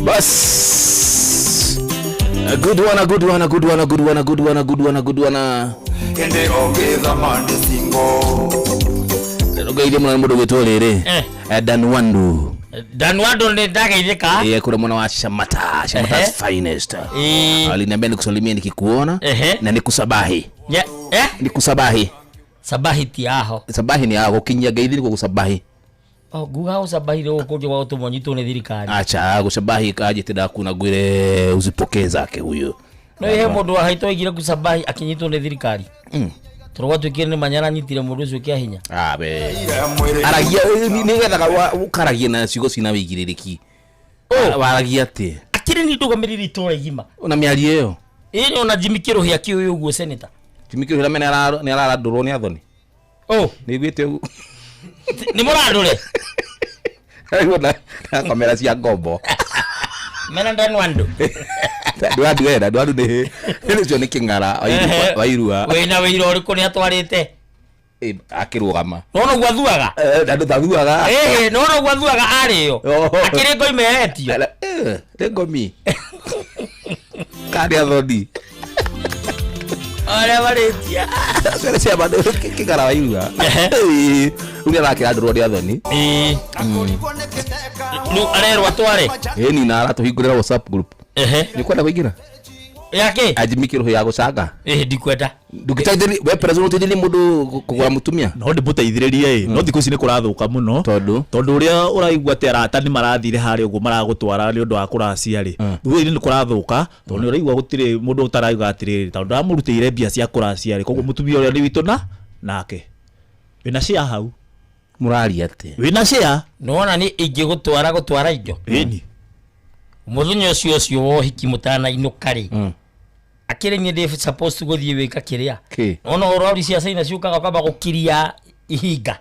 S4: Bas. A good one, a good one, a good one, a good one, a good one, a good one, a good one.
S7: Ĩndĩ ongĩthama ndĩ single.
S4: Ngeithie mũno nĩ mũndũ gwĩtwo rĩrĩ.
S5: Eh.
S4: Dan Wandu.
S5: Danwando nĩ ndageithĩka.
S4: Yeye kule mwana wa Shamata, Shamata's finest.
S5: Ĩĩ.
S4: Aliniambia nikusalimie nikikuona
S5: Ehe.
S4: na nikusabahi.
S5: Eh?
S4: Nikusabahi.
S5: Sabahi ti aho.
S4: Sabahi ni aho gukinyia ngeithi nikuo gusabahi.
S5: Oh, nguga ũcabahi rĩ gũkũ wa gũtũmwo nyitwo nĩ thirikari.
S4: Acha gusabahi kaje ndakuna ngwire uzipokee zake huyo.
S5: No ihe mũndũ wa haitũ oigire gũcabahi akĩnyitwo nĩ thirikari. Tondũ gwatuĩkire nĩ manyara anyitire mũndũ ũcio kĩa hinya.
S4: Ah be. Aragia nigethaga ukaragia na ciugo cina wĩigĩrĩrĩki. Waragia atĩ
S5: Akĩrĩ ni ndũgamĩrĩri itũra igima.
S4: ona mĩario ĩyo.
S5: Ĩĩ ona Jimmy Kĩrũhia akĩũĩ ũguo senator.
S4: Jimmy Kĩrũhia mene nĩ ararandũrwo nĩ athoni.
S5: Oh,
S4: Nĩiguĩte ũguo.
S5: Nĩ mũrandũre.
S4: Aigua na kamera cia ngombo.
S5: Mena Danwando.
S4: Ndwandu ena ndwandu nĩ ũcio nĩ kĩng'ara wairua.
S5: Wĩna wĩira ũrĩkũ nĩ atwarĩte?
S4: Akĩrũgama.
S5: Nona ũguo athuaga?
S4: Andũ tathuaga.
S5: Ĩĩ, nona ũguo athuaga arĩo. Akĩrĩ ngoima etio.
S4: Nĩ ngomi. Karĩ athoni.
S5: Arĩa marĩtia.
S4: Acio cia bandũ kĩng'ara wairua. Rĩu nĩ arakĩrandũrwo nĩ athoni.
S5: Rĩu arerwo atware.
S4: Ĩni na aratũhingũrĩra WhatsApp group. Nĩ ũkwenda kũingĩra?
S5: Yake?
S4: Ajimi Kĩrũhia ya gũcanga.
S5: Ĩĩ ndikwenda.
S4: Ndũngĩteithĩrĩria we president ũteithĩrĩrie mũndũ kũgũra mũtumia?
S6: No ndĩmũteithĩrĩrie ĩ, no thikũ ici nĩ kũrathũka mũno.
S4: Tondũ?
S6: Tondũ ũrĩa ũraigua atĩ arata nĩ marathire harĩa ũguo maragũtwara nĩ ũndũ wa kũracia rĩ. Thutha-inĩ nĩ kũrathũka tondũ nĩ ũraigua gũtirĩ mũndũ ũtarauga atĩrĩrĩ tondũ ndamũrutĩire mbia cia kũracia rĩ, koguo mũtumia ũrĩa nĩ witũ na nake. Wĩna share hau.
S4: Mũraria atĩ.
S6: Wĩna share?
S5: Nĩwona nĩ ingĩgũtwara gũtwara indo.
S6: Ĩni.
S5: Mũthenya ũcio ũcio wa ũhiki mũtanainũka rĩ. Akĩrĩ niĩ ndĩ supposed gũthiĩ wĩka kĩrĩa.
S4: Kĩ?
S5: Nĩwona ũrori cia China ciũkaga ũkamba gũkiria ihinga.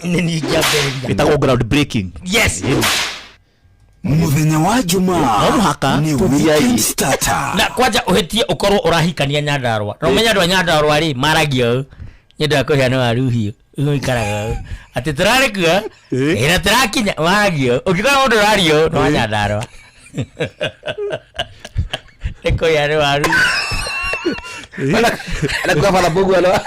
S5: Nĩ niĩ ngĩambĩrĩria.
S6: Ĩtagwo ground breaking.
S5: Yes.
S2: Mũthenya wa Jumaa
S6: No mũhaka
S2: ni weekend starter.
S5: Na kwanja ũhĩtie ũkorwo ũrahikania Nyandarũa. Na ũmenye andũ a Nyandarũa rĩ maragia ũũ. Nyendaga kũhĩa nĩ waru hiũ. Ũikaraga ũũ. Atĩ tũrarĩ kuo. Ĩ na tũrakinya maragia ũũ. Ũngĩkora mũndũ ũraria ũũ nĩ wa Nyandarũa. Nĩ kũhĩa nĩ waru.
S4: Anakuwa bala bugu ala.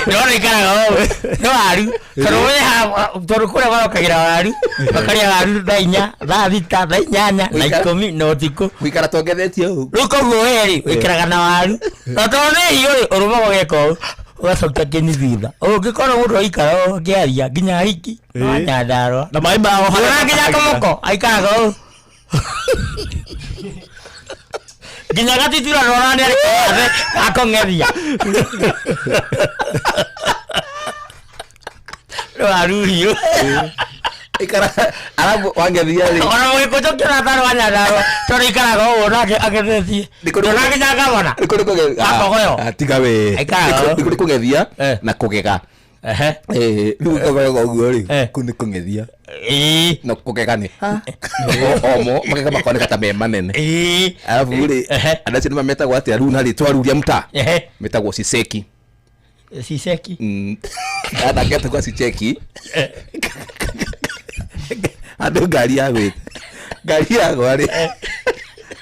S5: Ndona ikaraga ũũ nĩ waru tondũ we haha tondũ kũrĩa marokagĩra waru makarĩa waru thaa 4 thaa 6 thaa 8 na 10 na ũtukũ.
S4: Guikara tongethetie ũũ.
S5: Rĩu koguo we rĩ wĩkĩraga na waru na tondũ nĩ hiũ rĩ ũrũmaga ũgeka ũũ ũgacokia kĩni thutha ũngĩkorwo mũndũ aikara ũũ akĩaria nginya hiki wa Nyandarũa
S6: Na maĩ mao
S5: ona nginya kamũko aikaraga ũũ nginya gatitura rora nĩ arĩ akong'ethia nĩ waru hiũ.
S4: Ikara arabu wangethia rĩ.
S5: Ona mũgĩkũjũ kĩona tarĩ wa Nyandarũa tondũ aikaraga ũũ nake agethetie ndona nginya gavana
S4: Nĩ kũrĩ kũgethia.
S5: Akogoyo.
S4: Tiga we.
S5: Aikaraga ũũ.
S4: Nĩ kũrĩ kũgethia na kũgega.
S5: Ehe.
S4: Rĩu ũkoraga ũguo rĩ. Kũu nĩ kũng'ethia. Na kũgega nĩ omo magega makoneka ta me manene. Arabu rĩ andũ acio nĩ metagwo atĩa rĩu na rĩtwa rĩu rĩa mtaa? Metagwo siseki.
S5: Siseki.
S4: Anake sicheki. Andũ ngari yagwĩte. Ngari yagwa rĩ.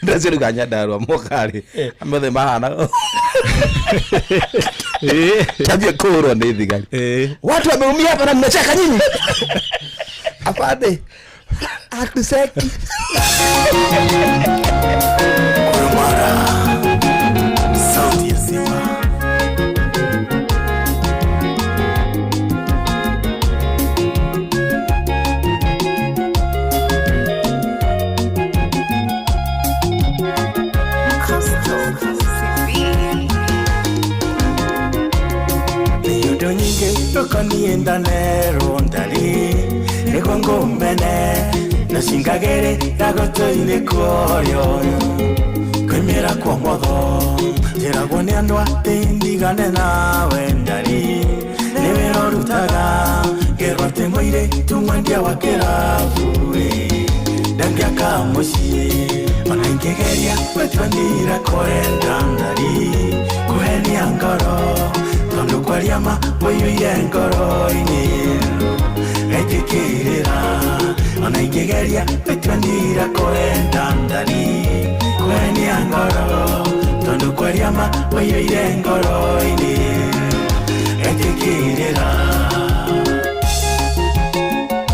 S4: Andũ acio rĩu a Nyandarũa moka rĩ. Mothe mahana. Kĩambia kũhũrwo nĩ thigari. Watu wameumia hapa na mnacheka nyinyi. Afande. Hatuseki.
S2: Sauti ya Simba.
S7: Nĩ ũndũ nyingĩ tũkoniĩ ndanerwo ndari nĩguo ngũmene na cingagĩrĩra gũtũ-inĩ kuoyo kwĩmĩra kwa motho njĩragwo nĩ andũ atĩ ndigane nawe ndari nĩ wĩra ũrutaga ngerwo atĩ mũirĩtu mwendia wa kĩrabu ĩ ndangĩaka mũciĩ ona ingĩgeria gũtua ndira kwenda ndari kũhenia ngoro tondũ kwaria ma ũiyũire ngoro-inĩ etĩkĩrĩra ona ingĩgeria gũtua ndira kwenda ndari kũhenia ngoro tondũ kwaria ma ũiyũire ngoro-inĩ etĩkĩrĩra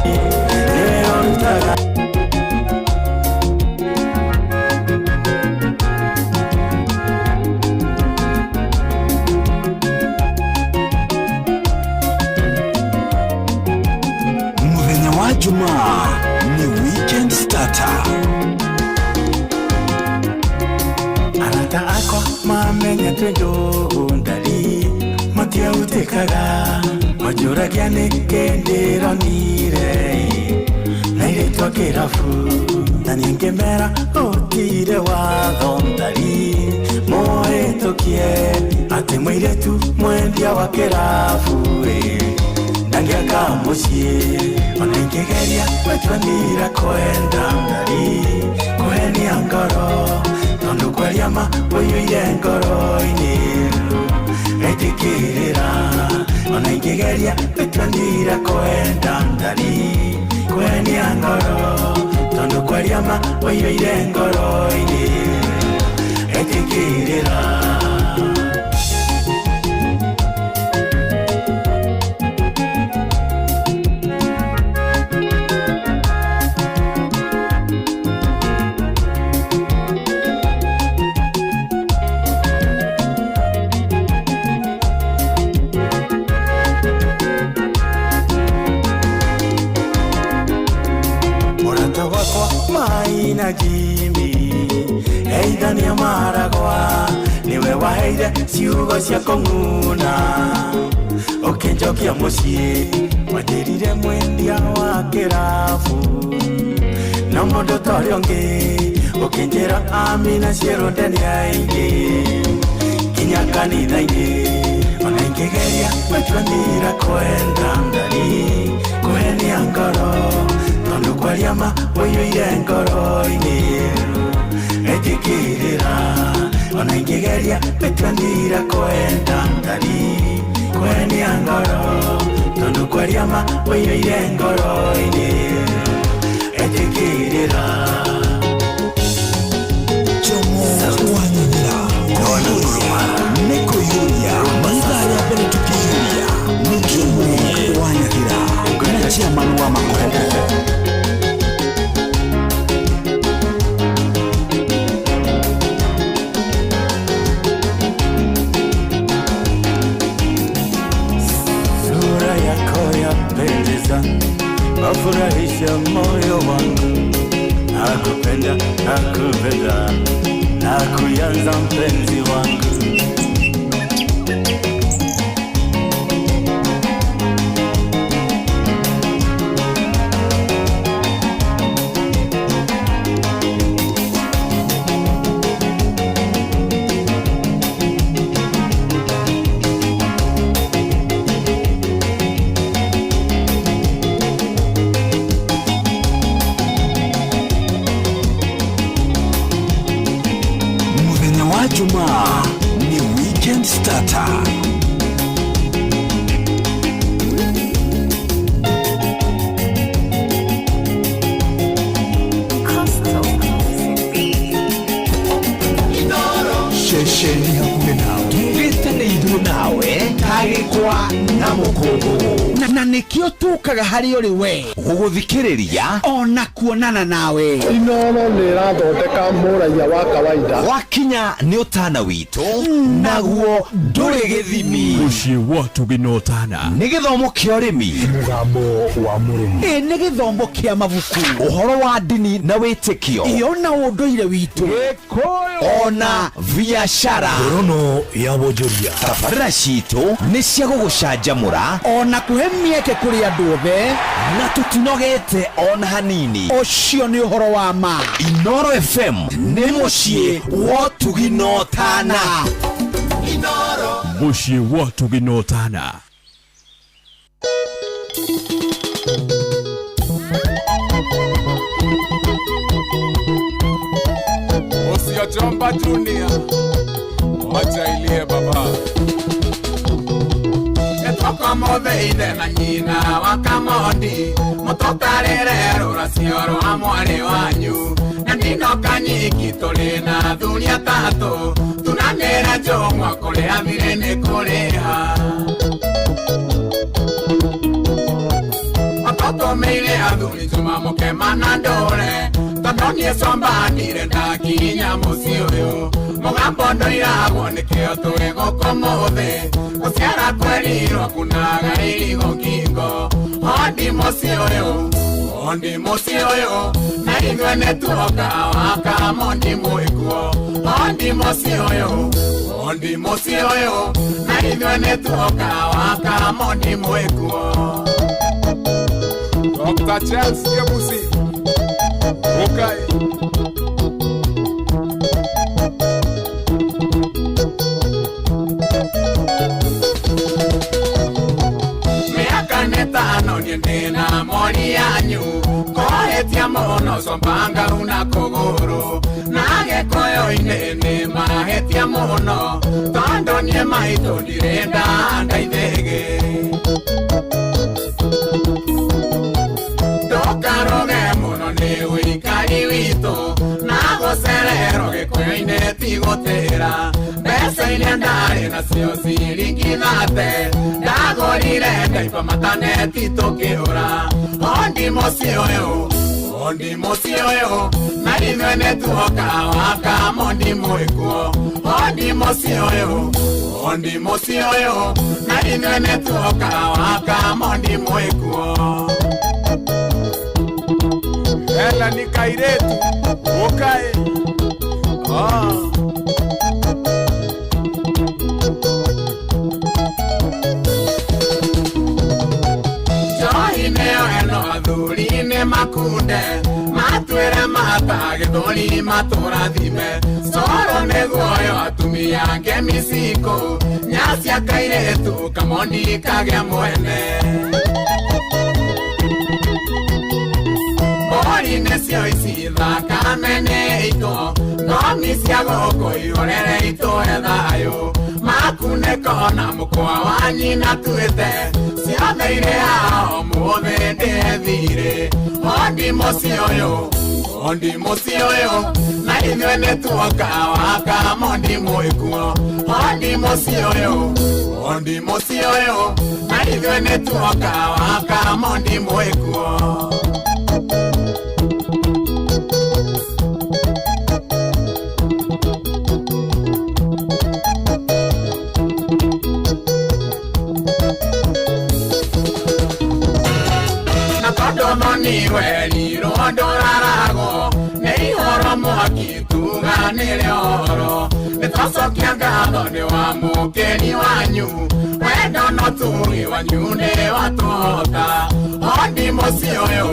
S7: nĩwe ũrutaga.
S2: Mũthenya wa Jumaa ni weekend starter.
S7: Arata akwa mamenya twĩ ndũgũ ndari matiahutĩkaga manjũragia nĩkĩ ndĩronire na irĩtwa kĩrabu na nĩngĩmera gũtirĩ watho ndari mũhĩtũkie atĩ mũirĩtu mwendia wa kĩrabu ĩ ndangĩaka mũciĩ ona ingĩgeria gũtua ndira kwenda ndari kũhenia ngoro tondũ kwaria ma ũiyũire ngoro-inĩ etĩkĩrĩra ona ingĩgeria gũtua ndira kwenda ndari kũhenia ngoro tondũ kwaria ma ũiyũire ngoro-inĩ etĩkĩrĩra. Mũrata wakwa maina Jimmy heithania maragwa nĩwe waheire ciugo cia kũng'una ũkĩnjokia mũciĩ wanjĩrire mwendia wa kĩrabu no mũndũ ta ũrĩa ũngĩ ũkĩnjĩra amina ciĩrũnde nĩ aingĩ nginya kanitha-inĩ ona ingĩgeria gũtua ndira kwenda ndari kũhenia ngoro tondũ kwaria ma ũiyũire ngoro-inĩ etĩkĩrĩra ona ingĩgeria gũtua ndira kwenda ndari kũhenia ngoro tondũ kwaria ma ũiyũire ngoro-inĩ etĩkĩrĩra.
S2: Jomo Wanyanyira. Nĩ kũihũria.
S7: Wafurahisha, wafurahisha moyo wangu. Nakupenda, nakupenda, nakuyanza mpenzi wangu.
S2: Muthenya wa Jumaa ni weekend starter. Ceceni hakuhĩ nawe tugĩte nĩ ithuĩ nawe tagĩkwa na mũkũngũ
S10: na nĩkĩo tũkaga harĩ ũrĩ we
S2: gũgũthikĩrĩria
S10: ona kuonana nawe.
S11: Inoro nĩ ĩrathondeka mũraiya wa kawaida.
S2: Wakinya nĩ ũtana witũ naguo ndũrĩ gĩthimi.
S12: Mũciĩ wa tũginotana
S2: nĩ gĩthomo kĩa ũrĩmi,
S11: mũgambo wa mũrĩmi,
S10: ĩ nĩ gĩthomo kĩa mabuku,
S2: ũhoro wa ndini na wĩtĩkio,
S10: iyo na ũndũire witũ,
S2: ona biacara,
S12: ngorono ya wonjoria.
S2: Tabarĩra citũ nĩ cia gũgũcanjamũra
S10: ona kũhe mĩeke kũrĩ andũ othe,
S2: na tũtinogete ona hanini.
S10: Ũcio nĩ ũhoro wa ma.
S2: Inoro FM nĩ mũciĩ wa ũtugi na ũtana.
S12: Mũciĩ wa ũtugi na ũtana.
S9: Usiojomba Junior, wacha ilie baba. Etoko mothe ithe na nyina wa Kamondi, mũtũtarĩre rũracio rwa mwarĩ wanyu. Na ndinoka nyiki tũrĩ na athuri atatũ, tunanĩre njũng'wa kũrĩa thirĩ nĩ kũrĩha. Matũtũmĩire athuri Juma mũkema na ndũre, tondũ niĩ comba ndirĩ ndakinya mũciĩ ũyũ. Mũgambo ndũiragwo nĩkĩo tũrĩ gũkũ mũthĩ, gũciara kwerirwo kunaga irigo ngingo. Ondi mũciĩ ũyũ, ondi mũciĩ ũyũ, na ithuĩ nĩtuoka wa Kamondi mwĩkuo. Ondi mũciĩ ũyũ, ondi mũciĩ ũyũ, na ithuĩ nĩtuoka wa Kamondi mwĩkuo.
S13: Dr. Charles Kebusi, okay.
S9: Miaka nĩtano niĩ ndĩna mori yanyu, kũhĩtia mũno combanga una kũgũrũ. Na gĩkũyũ-inĩ nĩ mahĩtia mũno, tondũ niĩ maitũ ndirĩ ndahanda ithĩgĩ. Ndũkaroge mũno nĩ ũikari witũ, na gũcererwo gĩkũyũ-inĩ ti gũtĩra. Mbeca iria ndarĩ nacio ciringi thate, ndagũrire ndaiba mataneti tũkĩũra. Ondi mũciĩ ũyũ, ondi mũciĩ ũyũ, na ithuĩ nĩtuoka wa Kamondi mwĩkuo. Ondi mũciĩ ũyũ, ondi mũciĩ ũyũ, na ithuĩ nĩtuoka wa Kamondi mwĩkuo.
S13: Hela ni kairetu, okay. Ah.
S9: Njohi nĩyo ĩno athuri nĩ makunde, matwĩre mata gĩthũri matũrathime. Coro nĩguoyo atumia ngemi cikũ, nyacia kairĩtu Kamondi kagĩa mwene. Mbũri nĩcio ici thakame nĩ itũ, ngomi cia gũkũ ihorere itũhe thayũ. Makunĩko na mũkwa wa nyina tuĩte, ciothe irĩ haha ũmũthĩ ndĩethire. Ondi mũciĩ ũyũ, ondi mũciĩ ũyũ, na ithuĩ nĩtuoka wa Kamondi mwĩkuo. Ondi mũciĩ ũyũ, ondi mũciĩ ũyũ, na ithuĩ nĩtuoka wa Kamondi mwĩkuo.
S13: Werirwo ndũraragwo nĩ ihoro mwaki tuganĩre ũhoro nĩ twacokia ngatho nĩ wa mũkeni wanyu wendo no tugi wanyu nĩ watũhota ondi mũciĩ ũyũ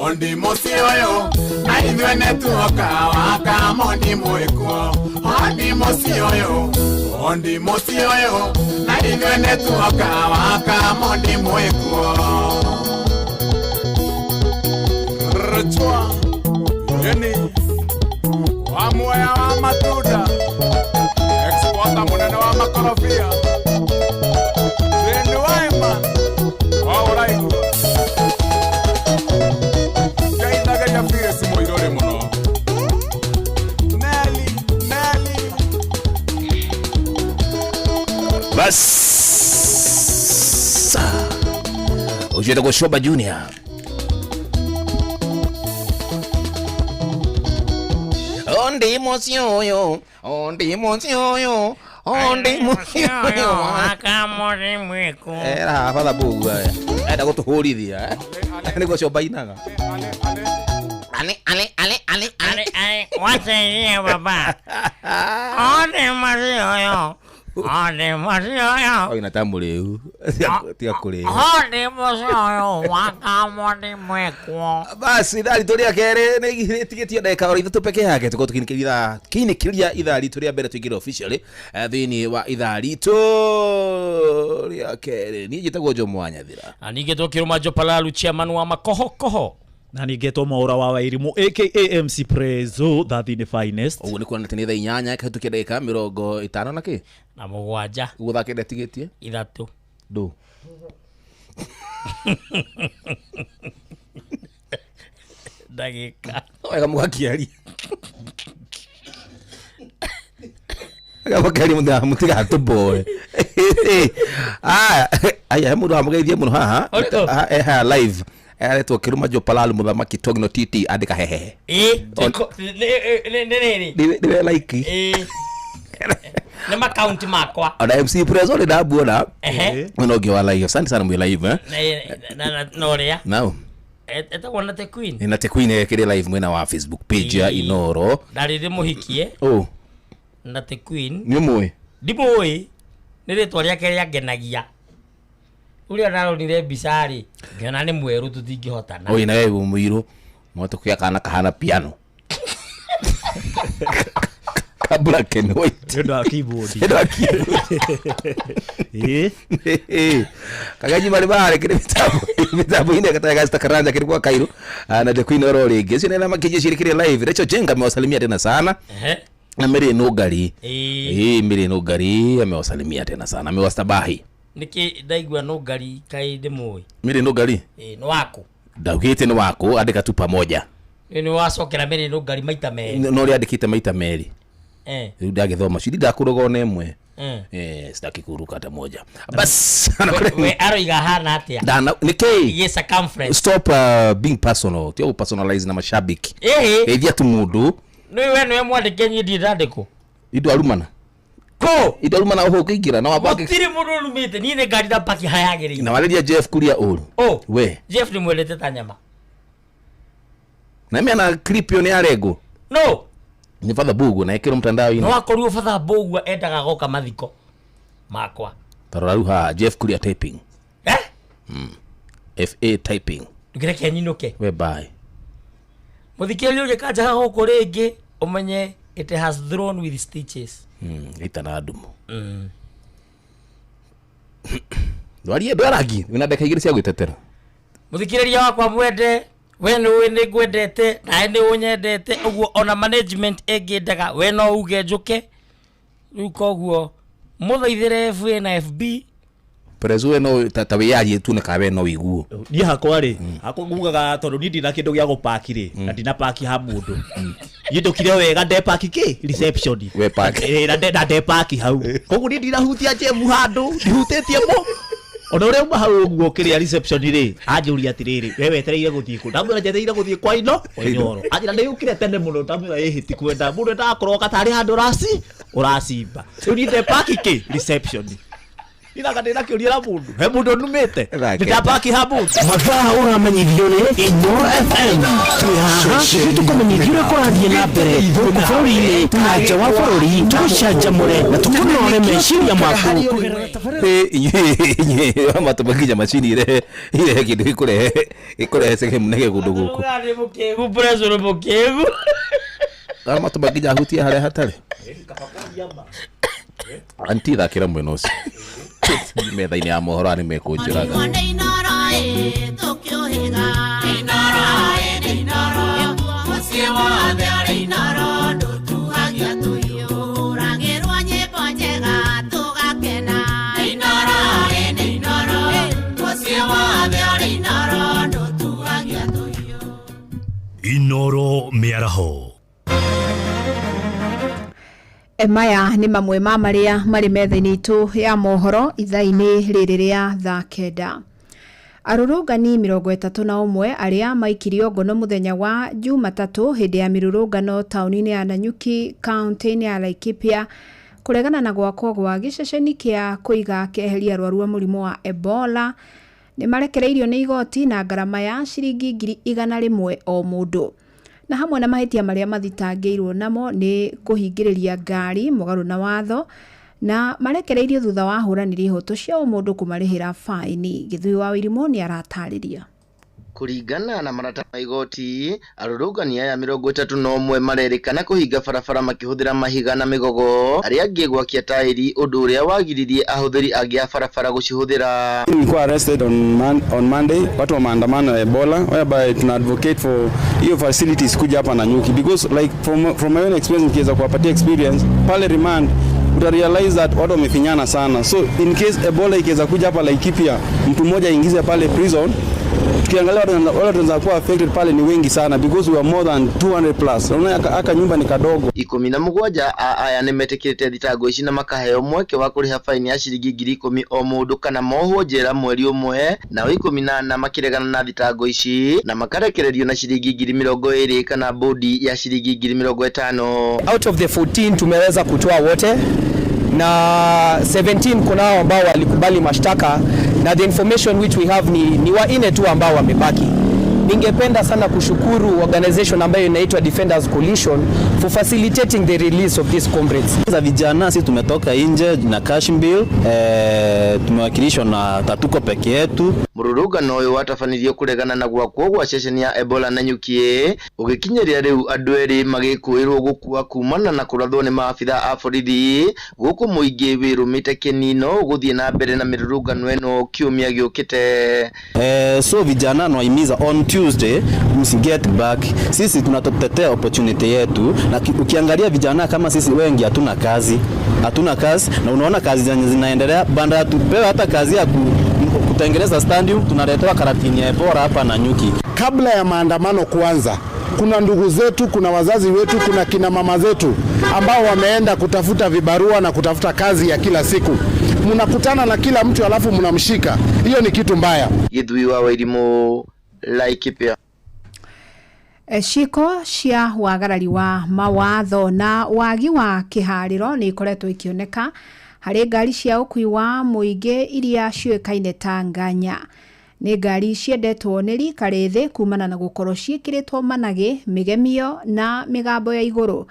S13: ondi mũciĩ ũyũ na ithuĩ nĩ tuoka wakamondi mwĩkuo ondi mũciĩ ũyũ ondi mũciĩ ũyũ na ithuĩ nĩ tuoka wakamondi mwĩkuo.
S1: Rchwa yeni wa muoya wa matunda exporter munene wa makorobia Jane Waima wa ũraigua ngeithageria Phyllis mũirũrĩ mũno Nelly Nelly.
S4: Bas ucio etagwo Shoba Junior. Ondi mũciĩ ũyũ, ondi mũciĩ ũyũ, ondi mũciĩ ũyũ.
S5: Akamori mwiku.
S4: Era batha mbũgua enda gũtũhũrithia nĩguo Shoba inaga. Ale ale ale ale
S5: ale ale wateie baba. Ondi mũciĩ ũyũ, ondi mũciĩ ũyũ.
S4: Oina ta mũrĩu tiga kũrĩo.
S5: Ondi mũciĩ ũyũ wakamori mwiku.
S4: Basi ithaa ritũ rĩa kerĩ nĩ rĩtigĩtio ndagĩka oro ithatũ peke yake tũkorwo tũkĩinĩkĩria kĩinĩkĩria ithaa ritũ rĩa mbere tũingĩre officially thĩinĩ wa ithaa ritũ rĩa kerĩ. Niĩ njĩtagwo Jomo wa Nyathira.
S5: Na ningĩ twakĩrũma Jopalalu chairman wa makohokoho.
S6: Na ningĩ two Mwaũra wa Wairimu aka MC Prezo thathi finest.
S4: Ũguo nĩ kuona atĩ nĩ thaa inyanya ĩkahĩtũkia ndagĩka mĩrongo ĩtano na kĩ
S5: na mũgwanja.
S4: Ũguo thaa kenda ĩtigĩtie
S5: ithatũ
S4: ndũ
S5: ndagĩka.
S4: Wega mũgakĩaria. Wega mũkĩaria mũtigatũmboe. Aya he mũndũ wamũgeithia mũno haha.
S5: Ũrĩkũ?
S4: Haha live aretwo Kĩruma Jopalalu mũthamaki Togno TT andĩka hehehe.
S5: Ĩ, nĩ rĩrĩ.
S4: Nĩwe like.
S5: Ĩ. Nĩ makaunti makwa.
S4: Ona MC Prezo nĩ ndamuona.
S5: Ehe.
S4: Mwena ũngĩ wa live. Asante sana mwĩ live eh.
S5: Na ũrĩa
S4: Nao.
S5: Etagwo na The Queen.
S4: Nĩ na The Queen ekĩrĩ live mwena wa Facebook page ya Inoro.
S5: Ndarĩ ndĩmũhikie
S4: Oh,
S5: na The Queen.
S4: nĩ ũmũĩ?
S5: Ndimũĩ nĩ rĩtwa rĩake rĩangenagia. Ũrĩa ndaronire mbica rĩ, ngĩona nĩ mwerũ tũtingĩhotana.
S4: Oi na wewe mũirũ. Moto kĩa kana kahana piano. Ka black and white.
S6: Nĩ ũndũ wa keyboard.
S4: Nĩ ũndũ wa keyboard.
S6: Ĩ.
S4: Kagenyi marĩ marĩ kĩrĩ mĩtambo-inĩ gatagatĩ ga Karanja kĩrĩ kwa Kairo na The Queen oro rĩngĩ. Ũcio nĩ arĩa makĩnjia cirĩ kĩrĩ live. Rachel Jenga amewasalimia tena sana.
S5: Ehe.
S4: Na Mary Nũngari.
S5: Ĩ.
S4: Ĩ, Mary Nũngari amewasalimia tena sana. Amewastabahi.
S5: Nĩkĩ ndaigua Nũngari kaĩ ndĩmũĩ?
S4: Mary Nũngari.
S5: Ĩ, nĩ waku.
S4: Ndaugĩte nĩ waku andĩka tu pamoja.
S5: Nĩ wacokera Mary Nũngari maita merĩ.
S4: No ũrĩa andĩkĩte maita merĩ.
S5: Eh.
S4: Rĩu ndagĩthoma ciri ndakũrũga ona ĩmwe.
S5: Eh.
S4: Sitaki kuruka hata moja. Bas.
S5: We aroiga hana atĩa?
S4: Ndana nĩkĩ?
S5: Gĩ circumference.
S4: Stop being personal. Tiga gũpersonalize na mashabiki.
S5: Ĩhĩ.
S4: Geithia tu mũndũ.
S5: Nĩ we nĩwe mwandĩke niĩ ndirĩ ndandĩkwo.
S4: Indo arumana.
S5: Kũ?
S4: Indo arumana ũhũ ũkĩingĩra na wamba
S5: Gũtirĩ mũndũ ũrumĩte niĩ nĩ ngari ndapaki harĩa yagĩrĩire.
S4: na warĩria Jeff kuria ũru.
S5: Oh.
S4: We.
S5: Jeff ndĩmwendete ta nyama.
S4: Na mena clip ĩyo nĩ yarengwo.
S5: No.
S4: Nĩ Father Bugu na ĩkĩrwo mtandao-inĩ.
S5: No akorirwo Father Mbũgua endaga goka mathiko makwa.
S4: Tarora rĩu haha Jeff Kuria typing.
S5: Eh?
S4: FA typing.
S5: Ndũkĩreke nyinũke.
S4: We bye.
S5: Mũthikĩrĩria ũngĩkanjaga gũkũ rĩngĩ ũmenye it has thrown with stitches.
S4: Ita na ndumo. Ndwarie ndwarangi wĩna ndagĩka igĩrĩ cia gwĩtetera.
S5: Mũthikĩrĩria wakwa mwende we nĩ ũĩ nĩ ngwendete nawe nĩ ũnyendete ũguo ona management ĩngĩndaga we no uge njũke rĩu koguo mũthaithĩre FA na FB.
S4: Prezo we no ta wĩyarie tu na kana we no wĩiguo.
S6: Niĩ hakwa rĩ, hakwa ngugaga tondũ niĩ ndina kĩndũ gĩa gũpaki rĩ, na ndina paki ha mũndũ. Niĩ ndũkire wega ndepaki kĩ reception.
S4: We park.
S6: Ĩ, na ndepaki hau. Koguo niĩ ndinahutia Jeff handũ, ndihutĩtie mũ. Ona ũrĩa uma hau ũguo kĩrĩa reception rĩ, anjũria atĩrĩrĩ, we wetereire gũthiĩ kũ? Ndamwĩra njetereire gũthiĩ kwa ino, kwa Inooro. Anjĩra nĩ ũkire tene mũno, ndamwĩra ĩhĩ ti kwenda. Mũndũ endaga kũroka tarĩ handũ ũracimba. Rĩu niĩ ndepaki kĩ reception. Ithaka ndĩna kĩũria na mũndũ he mũndũ numĩte ndĩndambaki ha mũndũ.
S2: Mathaa ũramenyithio nĩ Inoro FM. Twĩ haha nĩtũkũmenyithia ũrĩa kũrathiĩ na mbere gũkũ bũrũri-inĩ na nja wa bũrũri, tũgũcanjamũre na tũkũnore meciria maku.
S4: Inyuĩ matũma nginya macini irehe irehe kĩndũ gĩkũrehe gĩkũrehe sehemu nege kũndũ gũkũ.
S5: Nĩ mũkĩgu, pressure nĩ mũkĩgu.
S4: Matũma nginya ahutie harĩa hatarĩ. Anti thakĩra mwena ũcio metha-inĩ ya mohoro nĩ mekũnjũraga.
S12: Inoro mĩaraho.
S14: Maya nĩ mamwe ma marĩa marĩ metha-inĩ itũ ya mohoro ithaa-inĩ rĩrĩ rĩa thaa 9. Arũrũngani 31 arĩa maikirio ngono mũthenya wa Jumatatũ hĩndĩ ya mĩrũrũngano taũni-inĩ ya Nanyuki kaunti-inĩ ya Laikipia kũregana na gwakwo gwa gĩceceni kĩa kũiga keheria arwaru a mũrimũ wa Ebola nĩ marekereirio nĩ igoti na ngarama ya ciringi 100,000 o mũndũ. Na hamwe na mahĩtia marĩa mathitangĩirwo namo nĩ kũhingĩrĩria ngari mũgarũ na watho, na marekereirio thutha wa ahũranĩri ihoto cia ũmũndũ kũmarĩhĩra baini. Gĩthui wa Wĩrimũ nĩ aratarĩria.
S15: Kũringana na marata ma igoti, arũrũngani aya 31 marerĩkana kũhinga barabara makĩhũthĩra mahiga na mĩgogo, arĩa angĩ gwakia taĩri, ũndũ ũrĩa wagiririe ahũthĩri angĩ a barabara gũcihũthĩra.
S16: Nilikuwa arrested on Monday, watu wa maandamano ya Ebola, whereby tuna advocate for hiyo facilities kuja hapa Nanyuki, because like from my own experience, nikiweza kuwapatia experience pale remand, uta realize that watu wamefinyana sana. So in case Ebola ikiweza kuja hapa Laikipia, mtu mmoja aingize pale prison, tukiangalia wale tunaweza kuwa affected pale ni wengi sana, because we are more than 200 plus. Unaona aka nyumba ni kadogo.
S15: 17 a aya nĩmetĩkĩrĩte thitango ici na makaheo mweke wa kũrĩha faini ya ciringi 10,000 o mũndũ kana mohwo njera mweri ũmwe, nao 14 makĩregana na thitango ici na makarekererio na ciringi 20,000 kana bodi ya ciringi 50,000.
S17: Out of the 14 tumeweza kutoa wote, na 17 kunao ambao walikubali mashtaka, na the information which we have ni wanne tu ambao wamebaki. Ningependa sana kushukuru organization ambayo inaitwa Defenders Coalition for facilitating the release of these comrades.
S18: Za vijana sisi tumetoka nje na cash bill, tumewakilishwa na tatuko peke yetu.
S15: Mũrũrũngano ũyũ watabanirio kũregana na gwakwo gwa ceceni ya Ebola Nanyuki ũgĩkinyĩria rĩu andũ erĩ magĩkũĩrwo gũkua kumana na kũrathwo nĩ maabitha a borithi gũkũ mũingĩ wĩrũmĩte kĩnino gũthiĩ na mbere na mĩrũrũngano ĩno kiumia gĩũkĩte.
S18: So vijana nawahimiza on Tuesday msiget back. Sisi tunatetea opportunity yetu, na ukiangalia vijana kama sisi wengi hatuna kazi. Hatuna kazi, na unaona kazi zenye zinaendelea, banda tupewe hata kazi ya kutengeneza stadium, tunaletewa karatini ya Ebola hapa Nanyuki.
S11: Kabla ya maandamano kuanza, kuna ndugu zetu, kuna wazazi wetu, kuna kina mama zetu ambao wameenda kutafuta vibarua na kutafuta kazi ya kila siku. Mnakutana na kila mtu alafu mnamshika. Hiyo ni kitu mbaya.
S15: Githui wa Wairimu, Laikipia.
S14: Ciĩko cia wagarari wa mawatho na wagi wa kĩharĩro nĩ ikoretwo ikĩoneka harĩ ngari cia ũkui wa mũingĩ iria ciũĩkaine ta nganya. Nĩ ngari ciendetwo nĩ rika rĩthĩ kumana na gũkorwo ciĩkĩrĩtwo managĩ, mĩgemio na mĩgambo ya igũrũ.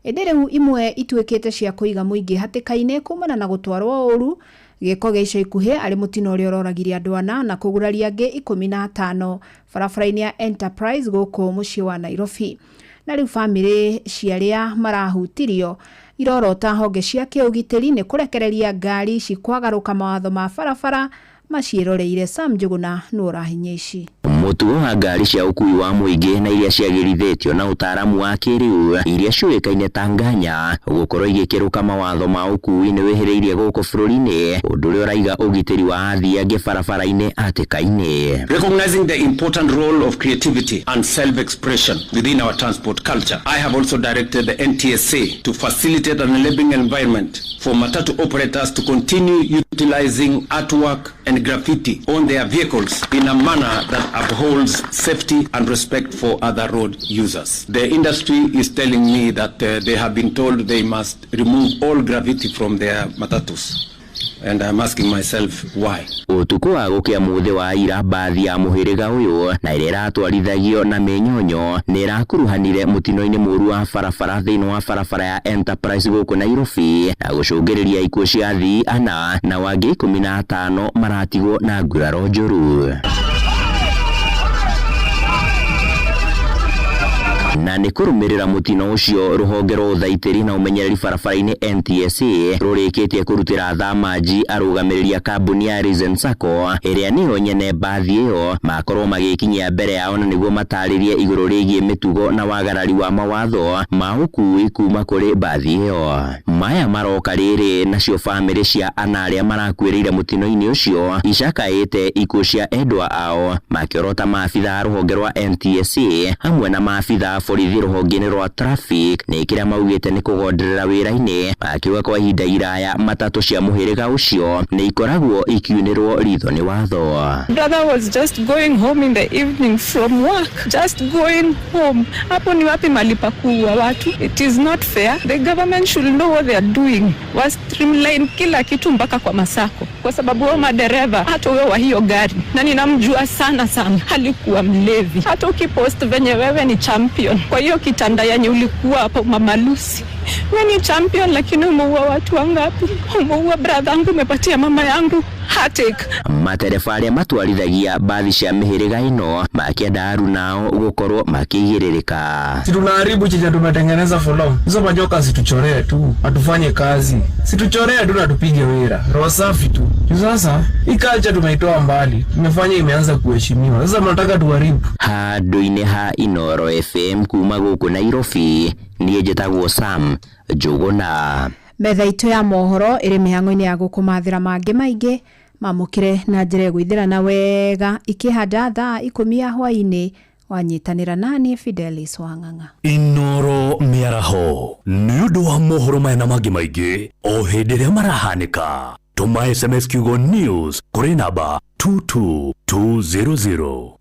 S14: Ĩndĩ rĩu imwe ituĩkĩte cia kũiga mũingĩ hatĩka-inĩ kumana na gũtwarwo ũru, gĩko gĩa ica ikuhĩ arĩ mũtino ũrĩa ũroragire andũ ana na kũguraria angĩ 15 barabara-inĩ ya Enterprise gũkũ mũciĩ wa Nairobi. Na rĩu bamĩrĩ cia arĩa marahutirio irorota honge cia kĩũgitĩri nĩ kũrekereria ngari ici kwagarũka mawatho ma barabara maciĩroreire. Sam Njuguna nĩwe ũrahinyia ici.
S19: Mũtugo wa ngari cia ũkui wa mũingĩ na iria ciagĩrithĩtio na ũtaaramu wa kĩrĩu iria ciũĩkaine ta nganya gũkorwo igĩkĩrũka mawatho ma ũkui nĩ wĩhĩrĩirie gũkũ bũrũri-inĩ, ũndũ ũrĩa ũraiga ũgitĩri wa athii angĩ barabara-inĩ hatĩka-inĩ.
S20: Recognizing the important role of creativity and self-expression within our transport culture, I have also directed the NTSA to facilitate an enabling environment for matatu operators to continue utilizing artwork and graffiti on their vehicles in a manner that upholds safety and respect for other road users. The industry is telling me that they have been told they must remove all graffiti from their matatus. And I'm asking myself why.
S19: Ũtukũ wa gũkĩa mũthĩ wa ira mbathi ya mũhĩrĩga ũyũ na ĩrĩa ĩratwarithagio na mĩnyonyo nĩ ĩrakuruhanire mũtino-inĩ mũru wa barabara thĩinĩ wa barabara ya Enterprise gũkũ Nairobi na gũcũngĩrĩria ikuũ cia athii ana na wangĩ 15 maratigwo na nguraro njũru. Na nĩ kũrũmĩrĩra mũtino ũcio rũhonge rwa ũthaitĩri na ũmenyereri barabara-inĩ NTSA rũrĩkĩtie kũrutĩra thamanji arũgamĩrĩri a kambuni ya Risen Sacco ĩrĩa nĩyo nyene mbathi ĩyo makorwo magĩkinyia mbere yao na nĩguo matarĩrie igũrũ rĩgiĩ mĩtugo na wagarari wa mawatho ma ũkui kuma kũrĩ mbathi ĩyo. Maya maroka rĩrĩ nacio bamĩrĩ cia ana arĩa marakuĩrĩire mũtino-inĩ ũcio icakaĩte ikuũ cia endwa ao makĩorota maabitha a rũhonge rwa NTSA hamwe na maabitha a borithi rũhonge-inĩ rwa traffic nĩ kĩrĩa maugĩte nĩ kũgonderera wĩra-inĩ makiuga kwa ihinda iraya matatũ cia mũhĩrĩga ũcio nĩ ikoragwo ikiunĩrwo ritho nĩ watho.
S21: Brother was just going home in the evening from work, just going home. Hapo ni wapi mahali pa kuua watu? It is not fair. The government should know what they are doing. Wa streamline kila kitu mpaka kwa masako, kwa sababu wao madereva, hata wewe wa hiyo gari, na ninamjua sana sana, alikuwa mlevi. Hata ukipost venye wewe ni champion kwa hiyo kitanda yenye ulikuwa hapo Mama Lucy, wewe ni champion, lakini umeua watu wangapi? Umeua brother yangu, umepatia mama yangu heartache.
S19: Matereba arĩa matwarithagia mbathi cia mĩhĩrĩga ĩno makĩenda arunao gũkorwo makĩigĩrĩrĩka.
S22: Si tunaharibu chenye tumetengeneza for long. Hizo majoka situchoree tu, atufanye kazi. Situchoree tu na tupige wira. Roho safi tu. Juu sasa hii culture tumeitoa mbali, tumefanya imeanza kuheshimiwa. Sasa mnataka tuharibu.
S19: Handũ-inĩ ha Inoro FM kuma gũkũ Nairobi, niĩ njĩtagwo Sam Njũgũna.
S14: Metha itũ ya mohoro ĩrĩ mĩhang'o-inĩ ya gũkũmathĩra mangĩ maingĩ mamũkĩre na njĩra ĩgũithĩrana wega ikĩhanda thaa 10 ya hwaĩ-inĩ wanyitanĩra nani Fidelis Wang'ang'a.
S12: Inoro mĩaraho nĩ ũndũ wa mohoro maya na mangĩ maingĩ o hĩndĩ ĩrĩa marahanĩka. Tũma SMS kiugo news kũrĩ namba 22200.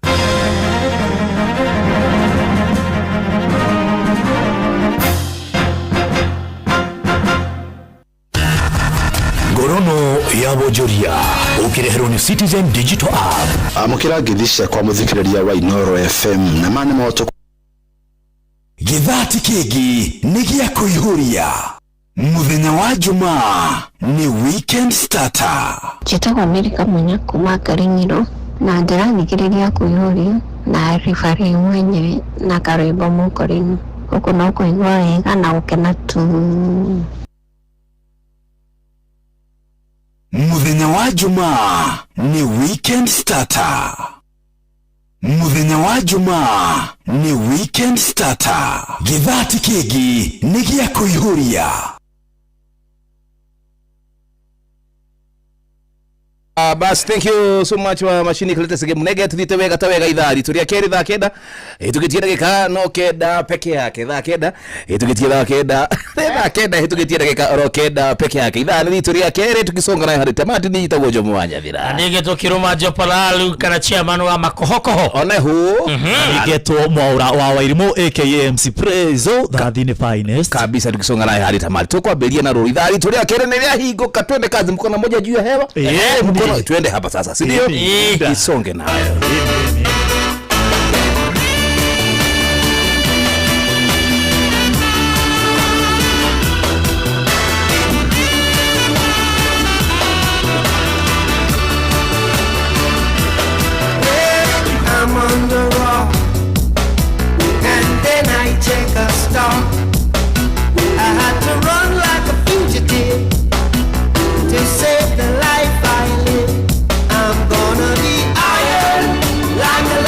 S12: Ngorono ya Bojoria ukireherwo ni Citizen Digital App.
S23: Amũkĩra ngeithi ciakwa mũthikĩrĩria wa Inoro FM na ma nĩ moto.
S12: Gĩthati kĩngĩ nĩ gĩa kũihũria. Mũthenya wa Jumaa ni weekend starter.
S24: Njĩtagwo Amerika Munya kuma Karinyiro na ndĩrathikĩrĩria kũihũria na ribari mwenyewe na karwĩmbo mũkũrinũ. Gũkũ no kũigua wega na gũkena tu.
S12: Mũthenya wa Jumaa ni weekend starter. Mũthenya wa Jumaa ni weekend starter. Gĩthati kĩngĩ nĩ gĩa kũihũria.
S4: Bas, thank you so much wa mashini kuleta sege mnege tuthite wega ta wega ithaa ritu ria keri thaa kenda itugitie ndagika no kenda peke yake thaa kenda itugitie thaa kenda thaa kenda itugitie ndagika oro kenda peke yake ithaa ritu ria keri tukisonga nayo hari tamati ni itagwo Jomo wa Nyathira
S5: nigetwo Kiruma Jopalalu kana chairman wa makohokoho
S4: one hu
S6: nigetwo Mwaura wa Wairimu aka MC Prezo thathini finest
S4: kabisa tukisonga nayo hari tamati tukwambiria na ruri ithaa ritu ria keri ni ria hinguka twende kazi mkono moja juu ya hewa mkono tuende hapa sasa, si ndio? Isonge nayo.
S25: I'm on the rock, and then I take a stop. I had to run like a fugitive to save the life I live. I'm gonna be iron like a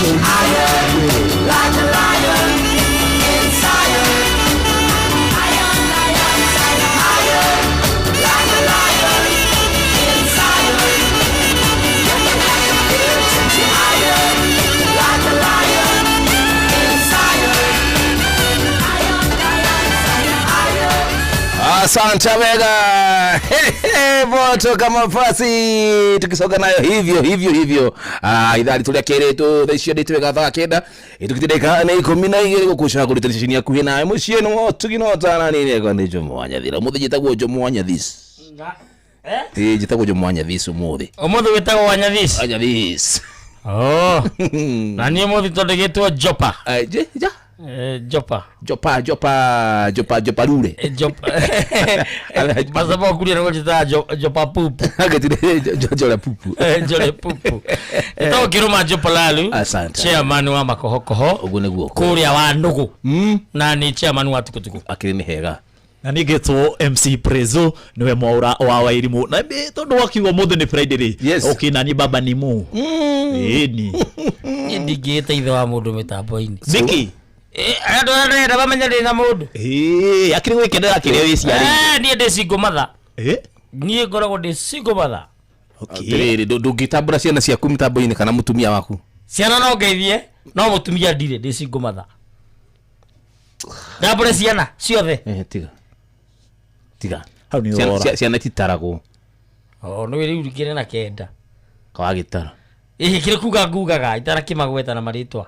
S25: Iron, like a lion in Zion. Iron, lion, Zion. Iron, like a lion in Zion. Iron, like a lion in Zion. Iron, lion, Zion. Iron.
S4: Asante wega. Hehe, moto kama pasi tukisoga nayo hivyo hivyo hivyo. Ithaa ritũ rĩa kerĩ tũ thaa icio ndĩtwega thaa kenda ĩtũkĩte nĩ ikũmi na igĩrĩ gũkũcagũrĩte ceceni yaku nawe mũciĩ nĩ wotugi no tarani nĩ nĩ Jomo wa Nyathira ũmũthĩ njĩtagwo Jomo wa Nyathis. Ĩĩ njĩtagwo Jomo wa Nyathis ũmũthĩ.
S5: Ũmũthĩ wĩtagwo wa Nyathis?
S4: Wa Nyathis.
S5: Oh. Na niĩ ũmũthĩ tondũ gĩtwo Jopa.
S4: Ja.
S5: Jopa.
S4: Jopa Jopa Jopa Jopa rure.
S5: Jopa. Masaba kuria nĩ gũtĩtaga Jopa pupu.
S4: Agetire Jole pupu.
S5: Jole pupu. Ĩtagwo Kĩrũma Jopa Lalu.
S4: Asante.
S5: Chairman wa makohokoho.
S4: Ũguo nĩguo.
S5: Kũrĩa wa Nũgũ. Na nĩ chairman wa tukutuku.
S4: Akĩrĩ nĩ hega.
S6: Na niĩ ngĩtwo MC Prezo nĩwe mwaũra wa Wairimũ na tondũ wakiuga ũmũthĩ nĩ Friday rĩ, okay, na niĩ baba ni mu ĩni
S5: Niĩ ndingĩĩta ithe wa mũndũ mĩtambo-inĩ.
S6: Nĩkĩ?
S5: Andũ arĩa ndĩrenda bamenye ndĩ na mũndũ.
S6: Akĩrĩ gwĩkenera kĩrĩa wĩciarĩire.
S5: Niĩ ndĩ single mother. Niĩ ngoragwo ndĩ single mother.
S4: Atĩrĩrĩ, ndũngĩtambũra ciana ciaku mĩtambo-inĩ kana mũtumia waku?
S5: Ciana no ngeithie, no mũtumia ndirĩ, ndĩ single mother. Ndambũre ciana ciothe.
S4: Tiga. Tiga.
S6: Hau nĩ wora.
S4: Ciana ititaragwo.
S5: Oh, nĩ rĩu kĩrĩ na kenda.
S4: Kawagĩtara.
S5: Ĩhĩ kĩrĩ kuga ngugaga itarakĩmagweta na marĩtwa.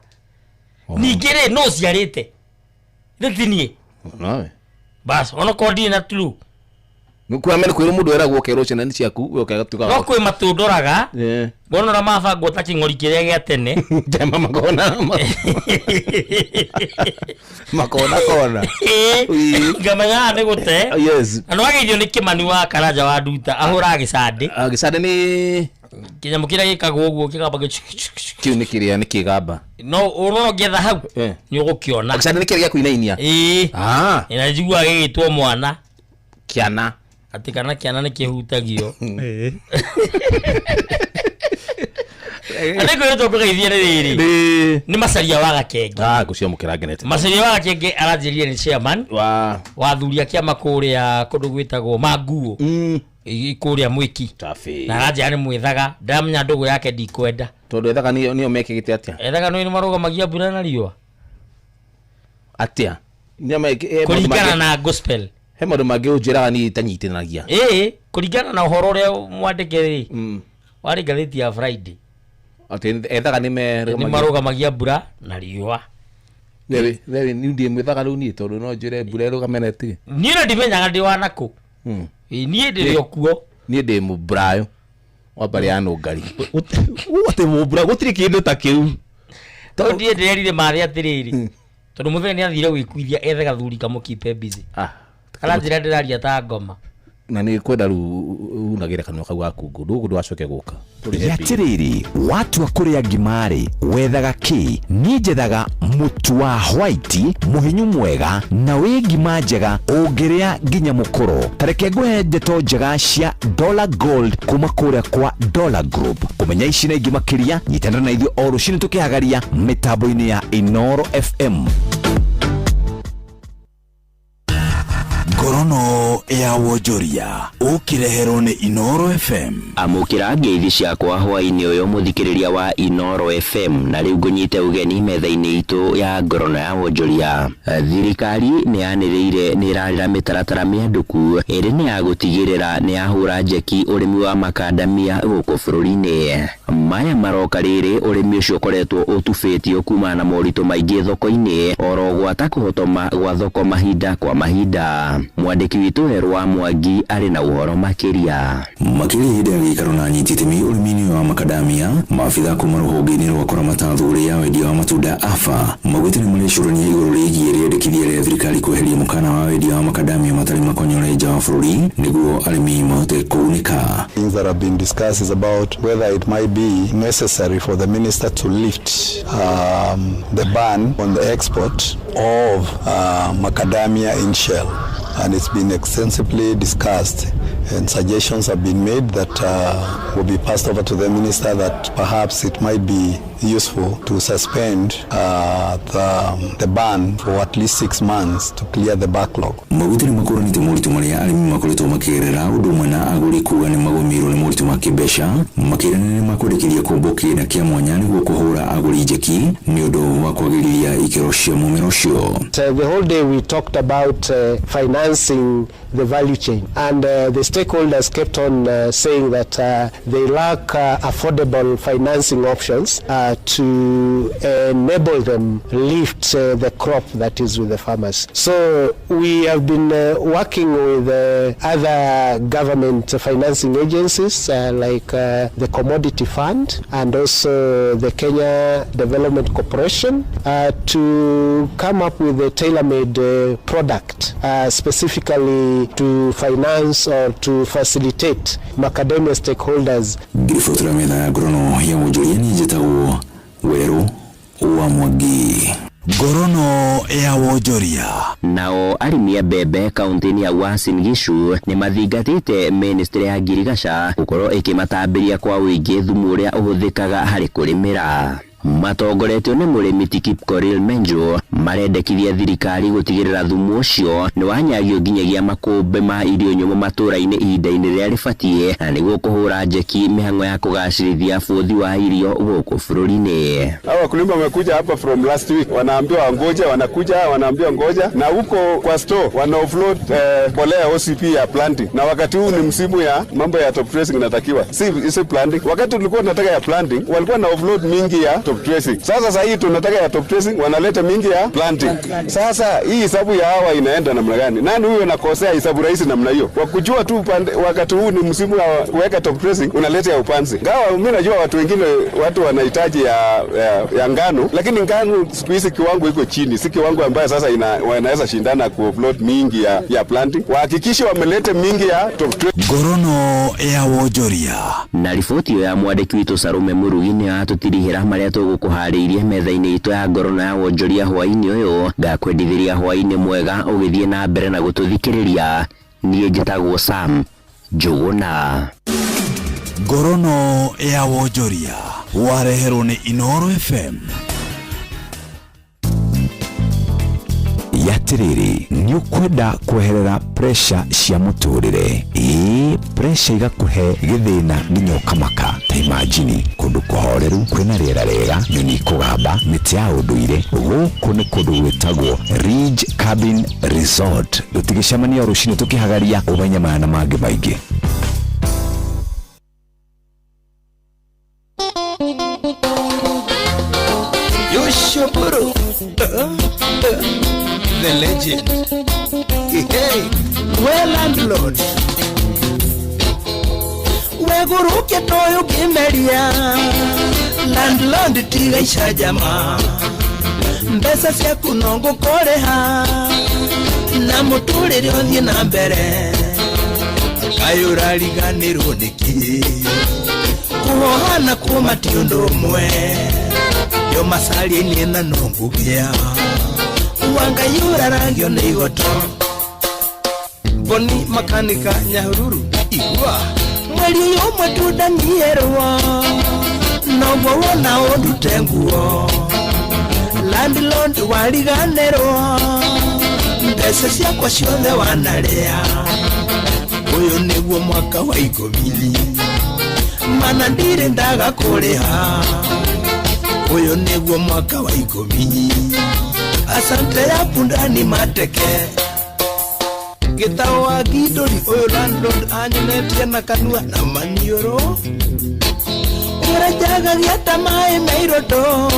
S5: Ningĩ rĩ no ciarĩte. Rĩ ti niĩ.
S4: Nawe.
S5: Bas, onokorwo ndirĩ na true.
S4: Nĩ kwĩ kwĩrwo mũndũ eragwo ũkerwo ciana nĩ ciaku, we ũkega
S5: No kwĩ matũndoraga. Ngona ũrĩa mabangwo ta kĩng'ori kĩrĩa gĩa tene.
S4: Njama makona. Makona kona.
S5: Ngamenya haha nĩ gũte.
S4: Yes.
S5: Na nĩwageithio nĩ Kĩmani wa Karanja wa Nduta ahũraga gĩcandĩ.
S4: Gĩcandĩ nĩ
S5: kĩnyamũ kĩrĩa gĩkagwo ũguo kĩgamba
S4: kĩu nĩ kĩrĩa nĩ kĩgamba.
S5: No ũrona ũngĩetha hau nĩ ũgũkĩona.
S4: Gĩcandĩ nĩ kĩrĩa gĩa kũinainia.
S5: Ĩĩ. Na njiguaga gĩgĩtwo mwana.
S4: Kĩana.
S5: Atĩ kana kĩana nĩ kĩhutagio. Nĩ kwĩrĩtwo kũgeithia nĩ rĩrĩ. Nĩ Macaria wa Gakenge.
S4: Ngũciamũkĩra ngenete.
S5: Macaria wa Gakenge aranjĩrire nĩ chairman wa athuri a kĩama kũrĩa kũndũ gwĩtagwo Manguo. Kũrĩa Mwĩki. Na aranjĩra nĩ mwĩthaga, ndamenya ndũgũ yake ndikwenda.
S4: Tondũ ethaga nĩo mekĩgĩte atĩa?
S5: Ethaga nĩ marũgamagia mbura na riũa.
S4: Atĩa?
S5: Kũringana na gospel.
S4: He maũndũ mangĩ ũnjĩraga niĩ itanyitithanagia.
S5: Ĩĩ, kũringana na ũhoro ũrĩa mwandĩke rĩ, warĩ ngathĩti ya Friday.
S4: Atĩ ethaga nĩ
S5: marũgamagia mbura na riũa.
S4: Wewe niĩ ndiĩ mwĩthaga rĩu niĩ tondũ no njĩre mbura ĩrũgame na ĩtige.
S5: Niĩ na ndimenyaga ndĩ wa nakũ. Niĩ ndĩrĩ o kuo.
S4: Niĩ ndĩ mũmbrayo wa mbarĩ ya Nũngari.
S6: Atĩ mũmbura gũtirĩ kĩndũ ta kĩu.
S5: Tondũ niĩ ndĩrerire Mathĩ atĩrĩrĩ, tondũ mũthenya nĩ athire gwĩkuithia ethe gathuri kamũkipe busy. Aranjĩra ndĩraria ta ngoma.
S4: Na nĩ kwenda rĩu unagĩre kanua kau gaku ngũ ndũgũ ndũgacoke gũka.
S3: Atĩrĩrĩ, watua kũrĩa ngima-rĩ, wethaga kĩ? Niĩ njethaga mũtu wa white mũhinyu mwega na wĩ ngima njega ũngĩrĩa nginya mũkũrũ. Ta reke ngũhe ndeto njega cia Dollar Gold kuma kũrĩa kwa Dollar Group. Kũmenya ici na ingĩ makĩria, nyitanĩra na ithuĩ o rũcinĩ tũkĩhagaria mĩtambo-inĩ ya Inooro FM.
S12: Ngorono ya wonjoria ũkĩreherwo nĩ Inooro FM.
S19: Amũkĩra ngeithi ciakwa hwaĩ-inĩ ũyũ mũthikĩrĩria wa Inooro FM na rĩu ngũnyite ũgeni metha-inĩ itũ ya ngorono ya wonjoria. Thirikari nĩ yanĩrĩire nĩ ĩrarĩra mĩtaratara mĩandũku ĩrĩ nĩ ya gũtigĩrĩra nĩ yahũra njeki ũrĩmi wa makandamia gũkũ bũrũri-inĩ. Maya maroka rĩrĩ ũrĩmi ũcio ũkoretwo ũtubĩtio kumana na moritũ maingĩ thoko-inĩ oro gwata kũhotoma gwa thoko mahinda kwa mahinda. Mwandĩki witũ Werũ wa Mwangi arĩ na ũhoro makĩria.
S7: Makĩria hĩndĩ ya gĩikaro na anyiti itemi ũrĩmi-inĩ wa makadamia, maabitha kuma rũhonge-inĩ rwa kũramata thũgũrĩ ya wendia wa matunda AFA maugĩte nĩ marecũrania igũrũ rĩgiĩ rĩendekithia rĩa thirikari kweheria mũkana wa wendia wa makadamia matarĩ makonyore nja wa bũrũri nĩguo arĩmi mahote kũgunĩka.
S8: Things that have been discussed is about whether it might be necessary for the minister to lift the ban on the export of macadamia in shell. And it's been extensively discussed And suggestions have been made that will be passed over to the minister that perhaps it might be useful to suspend the ban for at least 6 months to clear the backlog.
S7: Maugĩte nĩ makũranĩte moritũ marĩa arĩmi makoretwo makĩgerera, ũndũ ũmwe na agũri kuga nĩ magũmĩirwo nĩ moritũ ma kĩmbeca, makĩrana nĩ makwendekithia kũmbwo kĩgĩna kĩa mwanya nĩguo kũhũra agũri njeki nĩ ũndũ wa kwagĩrithia ikĩro cia mũmera ũcio.
S1: The whole day we talked about financing the value chain, and the stakeholders kept on saying that they lack affordable financing options to enable them lift the crop that is with the farmers. So we have been working with other government financing agencies like the Commodity Fund and also the Kenya Development Corporation to come up with a tailor-made product specifically to finance or to facilitate macadamia stakeholders.
S7: Ngiribotera metha ya ngorono ya wonjoria, niĩ njĩtagwo Werũ wa Mwangi.
S3: Ngorono ya wonjoria.
S19: Nao arĩmi a mbembe kaunti-inĩ ya Uasin Gishu nĩ mathingatĩte ministry ya ngirigaca gũkorwo ĩkĩmatambĩria kwa ũingĩ thumu ũrĩa ũhũthĩkaga harĩ kũrĩmĩra. Matongoretio nĩ mũrĩmi Kipkorir Menjo, marendekithia thirikari gũtigĩrĩra thumu ũcio nĩ wanyagio nginyagia makũmbĩ ma irio nyũmũ matũra-inĩ ihinda-inĩ rĩrĩa rĩbatiĩ, na nĩguo kũhũra njeki mĩhang'o ya kũgacĩrithia bũthi wa irio gũkũ bũrũri-inĩ.
S2: Hao wakulima wamekuja hapa from last week, wanaambiwa ngoja, wanakuja wanaambiwa ngoja, na huko kwa store wana offload mbolea OCP ya planting, na wakati huu ni msimu ya mambo ya top dressing inatakiwa, si planting. Wakati tulikuwa tunataka ya planting, walikuwa na offload mingi ya top dressing. Sasa sasa hii tunataka ya top dressing, wanaleta mingi ya planting. Sasa hii hesabu ya hawa inaenda namna gani? Nani huyo anakosea hesabu rahisi namna hiyo? Kwa kujua tu pande, wakati huu ni msimu wa kuweka top dressing, unaleta ya upanzi. Ngawa mimi najua watu wengine, watu wanahitaji ya ngano, lakini ngano siku hizi kiwango iko chini, si kiwango ambayo sasa wanaweza shindana ku offload mingi ya planting. Wahakikishe wameleta mingi ya top dressing.
S3: Ngorono ya wonjoria.
S19: Na riboti ĩyo ya mwandĩki witũ Sarume Mũrugi nĩyo yatũtirihĩra marĩa tũgũkũharĩirie metha-inĩ itũ ya ngorono ya wonjoria hwaĩ-inĩ ũyũ. Ngakwendithĩria hwaĩ-inĩ mwega ũgĩthiĩ na mbere na gũtũthikĩrĩria. Niĩ njĩtagwo Sam Njũgũna.
S3: Ngorono ya wonjoria wareherwo nĩ Inoro FM. Yatirĩrĩ, nĩ ũkwenda kweherera presha cia mũtũrĩre? Ĩĩ, presha igakũhe gĩthĩna nginya ũkamaka. Ta imagine kũndũ kũhoreru, kwĩna rĩera rĩega, nyoni ikũgamba, mĩtĩ ya ũndũire. Gũkũ nĩ kũndũ gwĩtagwo Ridge Cabin Resort. Tũtigĩcemania rũcinĩ tũkĩhagaria ũmenye maya na mangĩ maingĩ.
S25: Yoshoboro, the legend. Hey, we landlord. Weguruke toyo kimeria. Landlord tiga icajama. Mbeca ciaku no ngũkũrĩha na mũtũrĩre ũthiĩ na mbere. Kaĩ ũrariganĩrwo nĩkĩ? Kũhoha na kũma ti ũndũ ũmwe. Yo macaria-inĩ na no ngũgĩa wangai ũraragio nĩ igoto. Boni makanika Nyahururu, igua mweri ũyũ ũmwe tu ndanierwo noguo wona ũndute nguo. Landlord wariganĩrwo mbeca ciakwa ciothe wanarĩa. Ũyũ nĩguo mwaka wa 10, mana ndirĩ ndaga kũrĩha. Ũyũ nĩguo mwaka wa 10. Asante ya punda ni mateke. Gĩtaũ wa ngindũri ũyũ landlord anyonetie na kanua na maniũrũ. Ũrajagagia ta maĩ me iroto,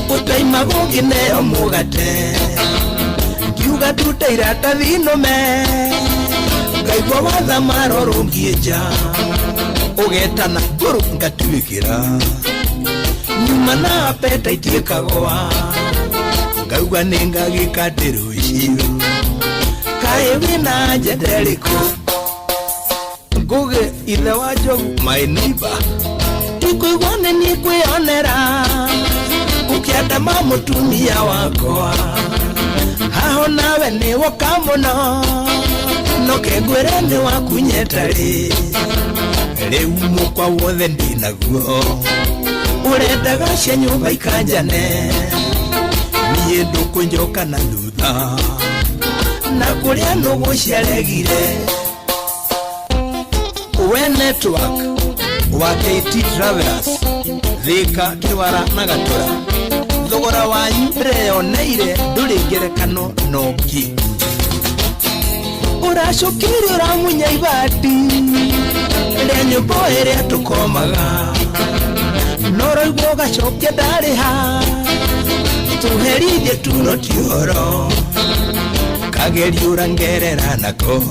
S25: ũtoima gũkĩneo mũgate. Ngiuga ndute iratathi nũme, ngaigua wathama rũrũngiĩ nja. Ũgetana ngũrũ ngatuĩkĩra nyuma na appetite ĩkagũa, ngauga nĩ ngagĩka ndĩ rũciũ. Kaĩ wĩna njenda ĩrĩkũ? Ngũgĩ ithe wa Njogu, my neighbor, ndikũigua nĩ niĩ kwĩonera ũkĩandama mũtumia wakwa haho nawe nĩ woka mũno.
S9: Noke ngwĩre nĩ wakunyeta-rĩ, rĩu mũkwa wothe ndĩnaguo. Ũrendaga cia nyũmba ikanjane, niĩ ndũkũnjoka na thutha, na kũrĩa nũgũ ciaregire. We network wa KT Travelers, Thika, Kĩwara na Gatũra, thogora wanyu ndĩreyoneire ndũrĩ ngerekano nongi. Ũracũkĩire ũramunya ibati rĩa nyũmba ĩrĩa tũkomaga, no ũraigua ũgacokia ndarĩha, tũherithie tu no ti ũhoro, kagerio ũrangerera nako,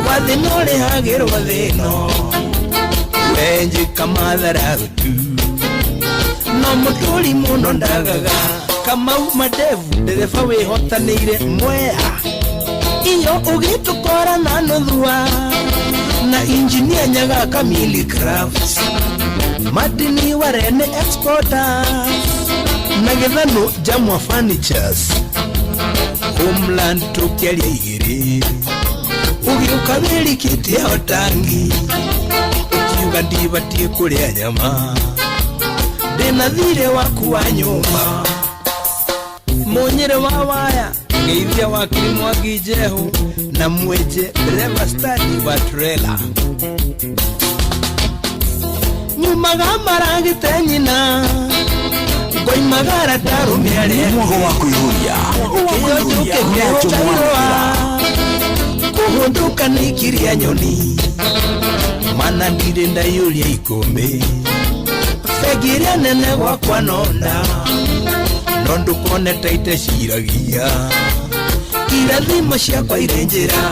S9: wathĩna ũrĩhagĩrwo thĩno, wenjĩka matharau tu, no mũtũri mũno ndagaga. Kamau Madevu ndereba wĩhotanĩire Mwea, iyo ũgĩtũkora na nũthua, na injinia Nyaga Kamili Crafts, Martini Warene Exporters, na Gĩthano Jamwa Furnitures, Homeland tũkĩaria igĩrĩ, ũgĩũka wĩrikĩte otangi, ũkiuga ndibatiĩ kũrĩa nyama, ndĩna thirĩ waku wa nyũmba. Mũnyĩrĩ wa waya ngeithia wakiri Mwangi Njehu na mwenje dereva stadi wa trela, nyumaga maragĩte nyina, ngoimagara ndarũme arĩa
S3: Mwago wa kũihũria
S9: kĩo njũkĩ kĩhota irũa, kũhũndũka nĩ ikiria nyoni, mana ndirĩ ndaiyũria ikũmbĩ, bengi ĩrĩa nene gwakwa nonda, no ndũkone ta iteciragia, irathimo ciakwa irĩ njĩra,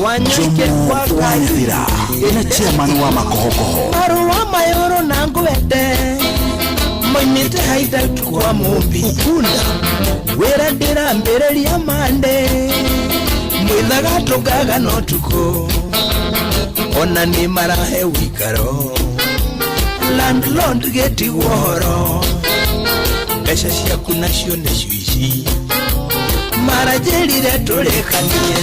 S9: wanyoike
S3: Jomo
S9: kwa
S3: wa
S9: Ngai.
S3: Nyathira na chairman wa makohokoho
S9: Marũa mayũrũ na ngwende moimĩte hideout kwa mũmbi, Ukunda wĩra ndĩrambĩrĩria mande, mwĩthaga tũngaga no tukũ, ona nĩ marahe wĩikaro, landlord gĩtigwo horo, mbeca ciaku nacio nĩcio ici, maranjĩrire tũrĩkanie.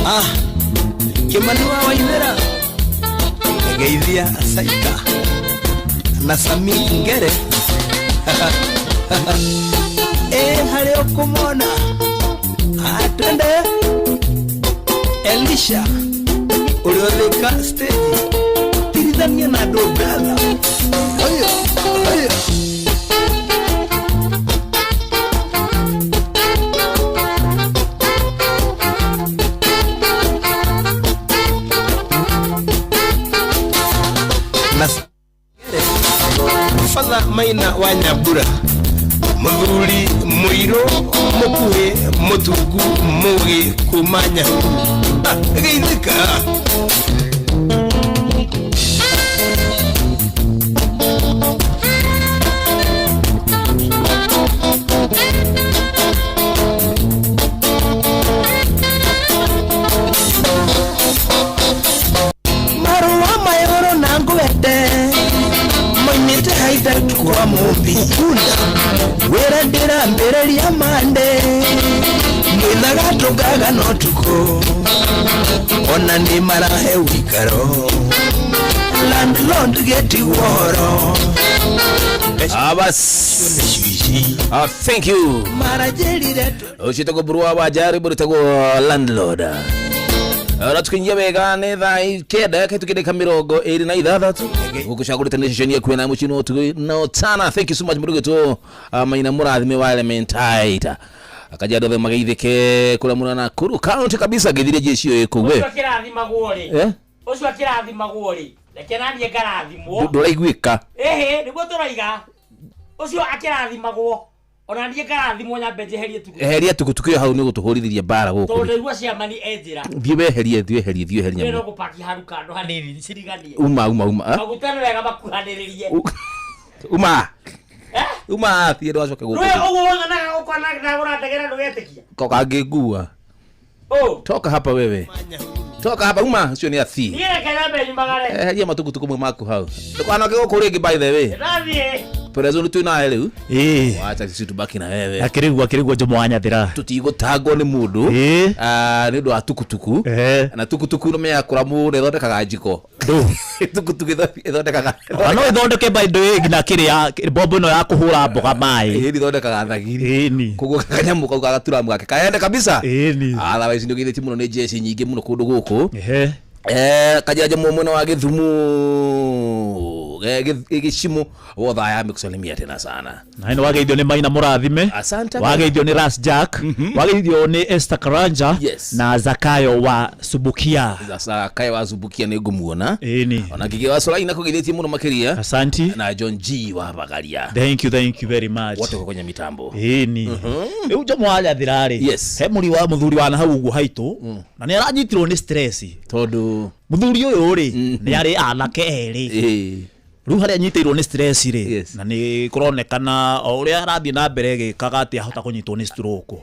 S9: Ah, Kĩmani wa Waithera ngeithia Saita na Sami Ngere ĩ harĩ ũkũmona atende Elisha ũrĩa ũthĩka stage tirithania na andũ brother. Oyo, oyo. Na Father Maina wa Nyambura, mũthuri mũirũ mũkuhĩ mũtungu mũgĩ kuma Nyahururu. Ah, geithĩka. Marũa mayũrũ na ngwende moimĩte hideout kwa mũmbi, Ukunda wĩra ndĩrambĩrĩria mande, mwĩthaga tũngaga no tukũ, ona nĩ marahe wĩikaro, landlord gĩtigwo horo.
S4: Abas. Thank you.
S9: Maranjĩrire
S4: Ũcio burua wa jari bũrĩtagwo landlord. Ũratukinyia wega nĩ thaa kenda kaĩtũkĩrĩka 26 gũkũ cagũrĩte nĩ ceceni yaku na mũciĩ no tugĩ no tana. Thank you so much mũrugĩtwo Maina mũrathime wa Elementaita Kajiado othe mageithĩke kũrĩa mũna Nakuru county kabisa ngĩthirie jeshi ĩyo ĩkũu we
S5: Ũcio akĩrathimagwo rĩ,
S4: Eh?
S5: ũcio akĩrathimagwo rĩ, reke naniĩ ngarathimwo.
S4: Ndũraiguĩka.
S5: Ĩhĩ nĩguo tũroiga, ũcio akĩrathimagwo ona niĩ ngarathimwo, nyambe njeherie tuku
S4: Eheria tukutuku ĩyo hau nĩ gũtũhũrithĩria mbara
S5: tondũ
S4: gũkũ.
S5: ndaigua ciamani e njĩra.
S4: Thiĩ weherie, thiĩ weherie, thiĩ weherie
S5: Nĩ no
S4: nyamũ.
S5: gũpaki haru kando hanini ciriganie.
S4: Uma uma uma ah?
S5: Maguta nĩ wega makuhanĩrĩrie.
S4: Uma uma thiĩ ndũgacoke
S5: Rũĩ
S4: gũkũ.
S5: ũguo wonanaga gũkwa na ndagũra ndegera ndũgetĩkia.
S4: Kangĩngua.
S5: Oh.
S4: Toka hapa wewe, toka hapa uma ũcio nĩ athi.
S5: Niĩ reke nyambe nyumagare.
S4: Eheria matukutuku mwe maku hau, ndũkanoke gũkũ rĩngĩ by the way.
S5: Ndathiĩ.
S4: Prezo nĩ twĩ nawe rĩu.
S6: Ĩĩ.
S4: Wacha sisi tubaki na wewe.
S6: Akĩrĩguo akĩrĩguo Jomo wa Nyathira.
S4: Tũtigũtangwo nĩ mũndũ. Ah, nĩ ũndũ wa tukutuku. Na tukutuku nĩ menyaga kũramũ nĩ ĩthondekaga njiko. Tukutuku ĩthondekaga.
S6: Ona no ĩthondeke by the way nginya kĩrĩa bombo ĩno ya kũhũra mboga maĩ.
S4: Ĩĩ ĩthondekaga thagiri. Koguo kanyamũ kau gagaturamu gake kaende kabisa.
S6: Ĩni.
S4: Otherwise nĩ ũgeithĩtie mũno nĩ jeshi nyingĩ mũno kũndũ gũkũ.
S6: Ehe.
S4: Kajaja mwena wa Githumu Gĩcimu wothe aya amekusalimia tena sana.
S6: Na nĩ wageithio nĩ Maina Mũrathime.
S4: Asante.
S6: Wageithio nĩ Ras Jack. Wageithio nĩ Esther Karanja na Zakayo wa Subukia.
S4: Sasa kae wa Zubukia nĩ ngũmuona.
S6: Ĩni.
S4: Ona Ngigĩ wa Solaina kũgeithĩtie mũno makĩria.
S6: Asanti.
S4: Na John G wa Bagaria.
S6: Thank you, thank you very much.
S4: Wote wako kwenye mitambo.
S6: Ĩni. Rĩu Jomo wa Nyathira rĩ.
S4: Yes.
S6: He mũri wa mũthuri wa na hau ũguo haitũ na nĩ aranyitirwo nĩ stress.
S4: Tondũ
S6: mũthuri ũyũ rĩ nĩ arĩ anake erĩ. Rĩu harĩa anyitĩirwo nĩ stress rĩ na nĩ kũronekana o ũrĩa arathiĩ na mbere gĩkaga atĩ ahota kũnyitwo nĩ stroke.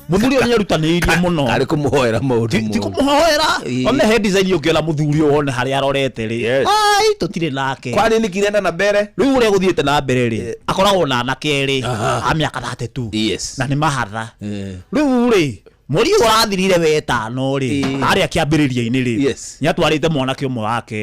S6: Mũthuri ũyũ nĩ erutanĩirie mũno.
S4: Arĩ kũmũhoera maũndũ
S6: Ti kũmũhoera. One he design ũngĩona mũthuri ũyũ one harĩa arorete rĩ. Ai tũtirĩ nake.
S4: Kwani nĩ kirenda na mbere?
S6: Rĩu ũrĩa gũthiĩte na mbere rĩ akoragwo na anake erĩ a mĩaka 32.
S4: Yes.
S6: Na nĩ mahatha. Rĩu rĩ mweri ũyũ ũrathirire wetano rĩ harĩa kĩambĩrĩria-inĩ rĩ nĩ atwarĩte mwanake ũmwe wake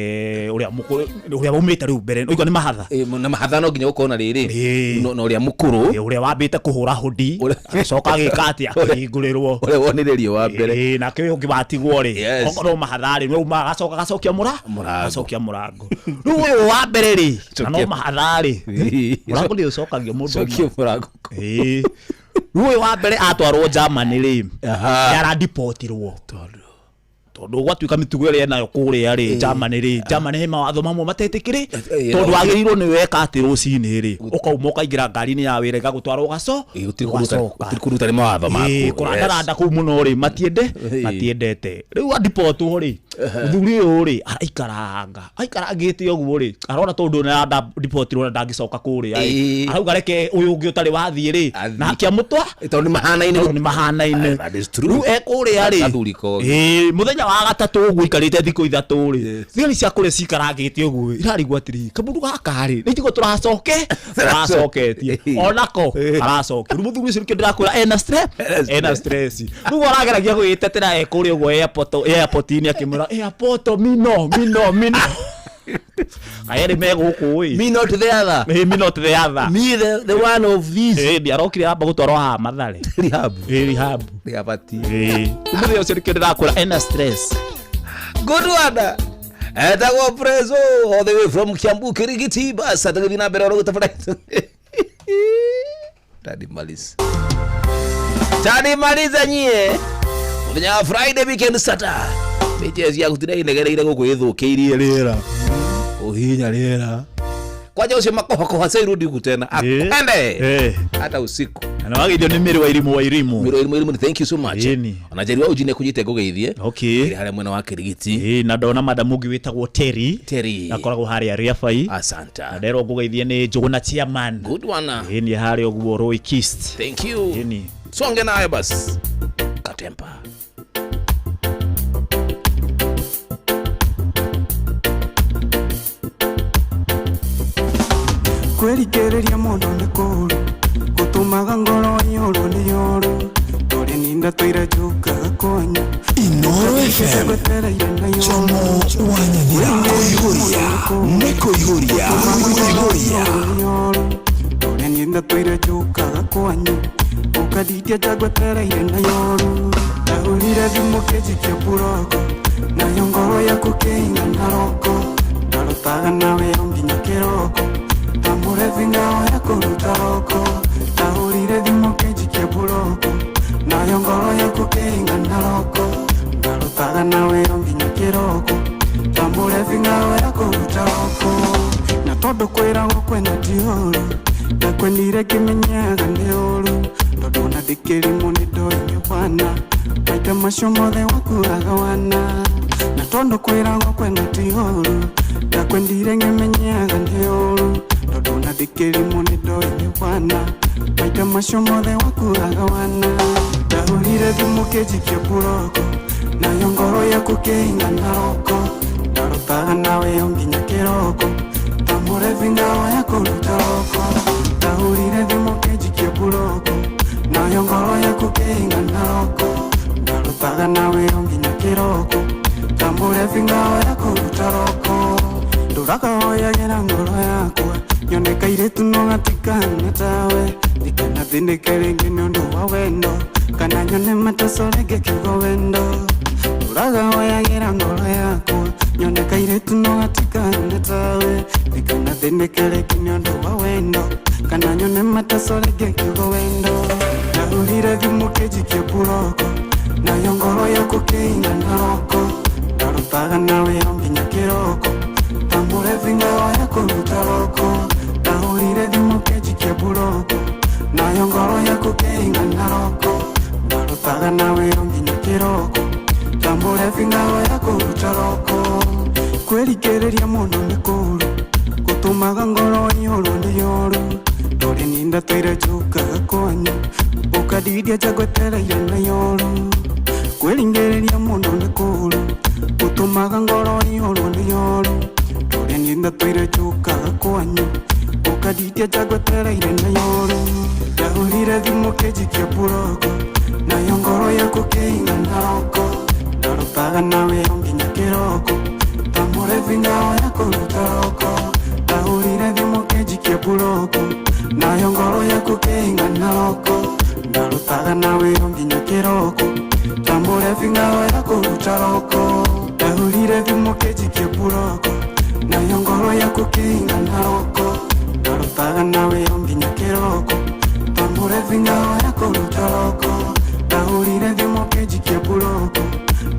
S6: ũrĩa mũkũrũ ũrĩa waumĩte rĩu mbere ũigua nĩ mahatha.
S4: Na mahatha no nginya gũkorwo na rĩrĩ na ũrĩa mũkũrũ
S6: ũrĩa wambĩte kũhũra hũndi agĩcoka agĩka atĩa akĩhingũrĩrwo
S4: ũrĩa wonĩrĩrio wa mbere.
S6: Ĩĩ, nake ũyũ ũngĩ watigwo rĩ okorwo mahatha rĩ nĩ umaga agacoka agacokia agacokia mũrango rĩu ũyũ wa mbere rĩ na no mahatha rĩ mũrango nĩ ũcokagio mũndũ
S4: Cokia mũrango.
S6: Ĩĩ. Rĩu ũyũ wa mbere atwarwo Germany rĩ nĩ aradipotirwo tondũ gwatuĩka mĩtugo ĩrĩa enayo kũrĩa rĩ Germany rĩ Germany he mawatho mamwe matetĩkĩrĩ tondũ wagĩrĩirwo nĩ weka atĩ rũcinĩ rĩ ũkauma ũkaingĩra ngari-inĩ ya wĩra ĩgagũtwara ũgacoka
S4: Gũtirĩ kũruta nĩ mawatho maku.
S6: Ĩĩ, kũrandaranda kũu mũno rĩ matiende matiendete rĩu adipotwo rĩ mũthuri ũyũ rĩ araikaranga aikarangĩte ũguo rĩ arona tondũ nĩ aradipotirwo na ndangĩcoka kũrĩa rĩ arauga reke ũyũ ũngĩ ũtarĩ wathiĩ rĩ na akĩamũtwa
S4: tondũ nĩ mahanaine
S6: tondũ nĩ mahanaine rĩu ekũrĩa rĩ
S4: Gathuri kogi.
S6: ĩĩ mũthenya wa gatatũ ũguo ikarĩte thikũ ithatũ rĩ thigari cia kũrĩa cikarangĩte ũguo irarigwo atĩrĩ kamũndũ gaka rĩ nĩ itiguo tũracoke tũracoketie onako aracokia rĩu mũthuri ũcio nĩkĩo ndĩrakwĩra ena stress ena stress rĩu arageragia gwĩtetera e kũrĩa ũguo airport airport-inĩ akĩmwĩra airport mino mino mino kaerĩ me gũkũ ĩ
S4: Me not the other.
S6: Ĩ, me not the other.
S4: Me the one of these.
S6: Ĩ, nĩ arokire amba gũtwarwo haha Mathare.
S4: Rehab.
S6: Ĩ, rehab.
S4: Rehab ati.
S6: Ĩ. Mũthenya ũcio nĩkĩo ndĩrakwĩra ena stress.
S4: Good one. Etagwo Prezo all the way from Kiambu Kirigiti bas atagĩthiĩ na mbere oro gũtabara. Tadimaliza. Tadimaliza nyie. Mũthenya wa Friday weekend sata. Mĩchezi yaku tirayinegereire gũkũ ĩthũkĩirie rĩera. Ũhinya rĩera. Kwanja ũcio makohakoha sairudi huku tena. Akwende. Hata usiku.
S6: Na wageithio nĩ Mĩrĩ wa Irimũ wa Irimũ.
S4: Mĩrĩ wa Irimũ Irimũ thank you so much. Ona Njeri wa Uji nĩ kũnyite ngũgeithie.
S6: Okay.
S4: Ĩrĩ harĩa mwena wa Kirigiti.
S6: Ĩĩ, na ndona madam ũngĩ wĩtagwo Terry.
S4: Terry.
S6: Akoragwo harĩa Rĩabai.
S4: Asante.
S6: Na nderwo ngũgeithie nĩ Njũgũna chairman.
S4: Good one.
S6: Ĩĩ, nĩ harĩa ũguo Roy Kist.
S4: Thank you.
S6: Ĩni.
S4: Songe nayo basi. Katempa.
S10: Kwĩrikĩrĩria mũndũ nĩ kũũru gũtũmaga ngoro iyũrwo nĩ yũru tũrĩ ninda tũire njũkaga kwanyu
S13: Inoro FM Jomo wa Nyathira kũihũria nĩ kũihũria kũihũria
S10: tũrĩ ninda tũire njũkaga kwanyu ũkanditia njagwetereire na yoru ndahũrire thimũ kĩnjikia mburoko nayo ngoro yaku kĩingana roko ndarotaga nawe o nginya kĩroko ndamũrethi ngao ya kũruta roko ndahũrire thimũ kĩnjikia mburoko nayo ngoro yaku kĩingana roko ndarotaga nawe o nginya kĩroko ndamũrethi ngao ya kũruta roko na tondũ kwĩragwo kwenda ti ũru ndakwendire ngĩmenyaga nĩ ũru tondũ ona ndĩkĩrimũ nĩ ndoĩ nĩ wana maita macio mothe wakuaga wana na tondũ kwĩragwo kwenda ti ũru ndakwendire ngĩmenyaga nĩ ũru tondũ ona ndĩkĩrimũ nĩ ndoĩ nĩ wana maita macio mothe wakuaga wana ndahũrire thimũ kĩnjikia mburoko nayo ngoro yaku kĩingana roko ndarotaga nawe o nginya kĩroko Tamũrebi ngawa ya kũruta roko Ndahũrire thimũ kĩnjikie mburoko Nayo ngoro yaku kĩingana roko Ndarutaga na wĩra nginya kĩroko Tamũrebi ngawa ya kũruta roko Ndũrakahoyagĩra ngoro yakwa Nyone kairĩtu no gatikahana tawe Ndikanathĩnĩke rĩngĩ nĩ ũndũ wa wendo Kana nyone mateso rĩngĩ kiugo wendo Ndũrakahoyagĩra ngoro yakwa Nyone kairĩtu no gatikahana tawe Ndikanathĩnĩke rĩngĩ nĩ ũndũ wa wendo Kana nyone mateso rĩngĩ kiugo wendo Ndahũrire thimũ kĩnjikie mburoko Nayo ngoro yaku kĩingana roko Ndarutaga na wĩra nginya kĩroko Tamũrebi ngawa ya kũruta roko Ndahũrire thimũ kĩnjikie mburoko Nayo ngoro yaku kĩingana roko Ndarutaga na wĩra nginya kĩroko Tamũrebi ngawa ya kũruta roko Kwĩrikĩrĩria mũno nĩ kũũru Gũtũmaga ngoro ĩihũrwo nĩ ũũru Ndũrĩ niĩ ndatũire njũkaga kwanyu Ũkandiria njagwetereire na yoru Kwĩringĩrĩria mũno nĩ kũũru Gũtũmaga ngoro ĩihũrwo nĩ ũũru Ndũrĩ niĩ ndatũire njũkaga kwanyu Ũkandiria njagwetereire na yoru Ndahũrire thimũ kĩnjikie mburoko Nayo ngoro yaku kĩingana roko Ndarutaga na wĩra nginya kĩroko Tamũrebi ngawa ya kũruta roko Ndahũrire thimũ kĩnjikie mburoko Nayo ngoro yaku kĩingana roko Ndarutaga na wĩra nginya kĩroko Tamũrebi ngawa ya kũruta roko Ndahũrire thimũ kĩnjikie mburoko Nayo ngoro yaku kĩingana roko Ndarutaga na wĩra nginya kĩroko Tamũrebi ngawa ya kũruta roko Ndahũrire thimũ kĩnjikie mburoko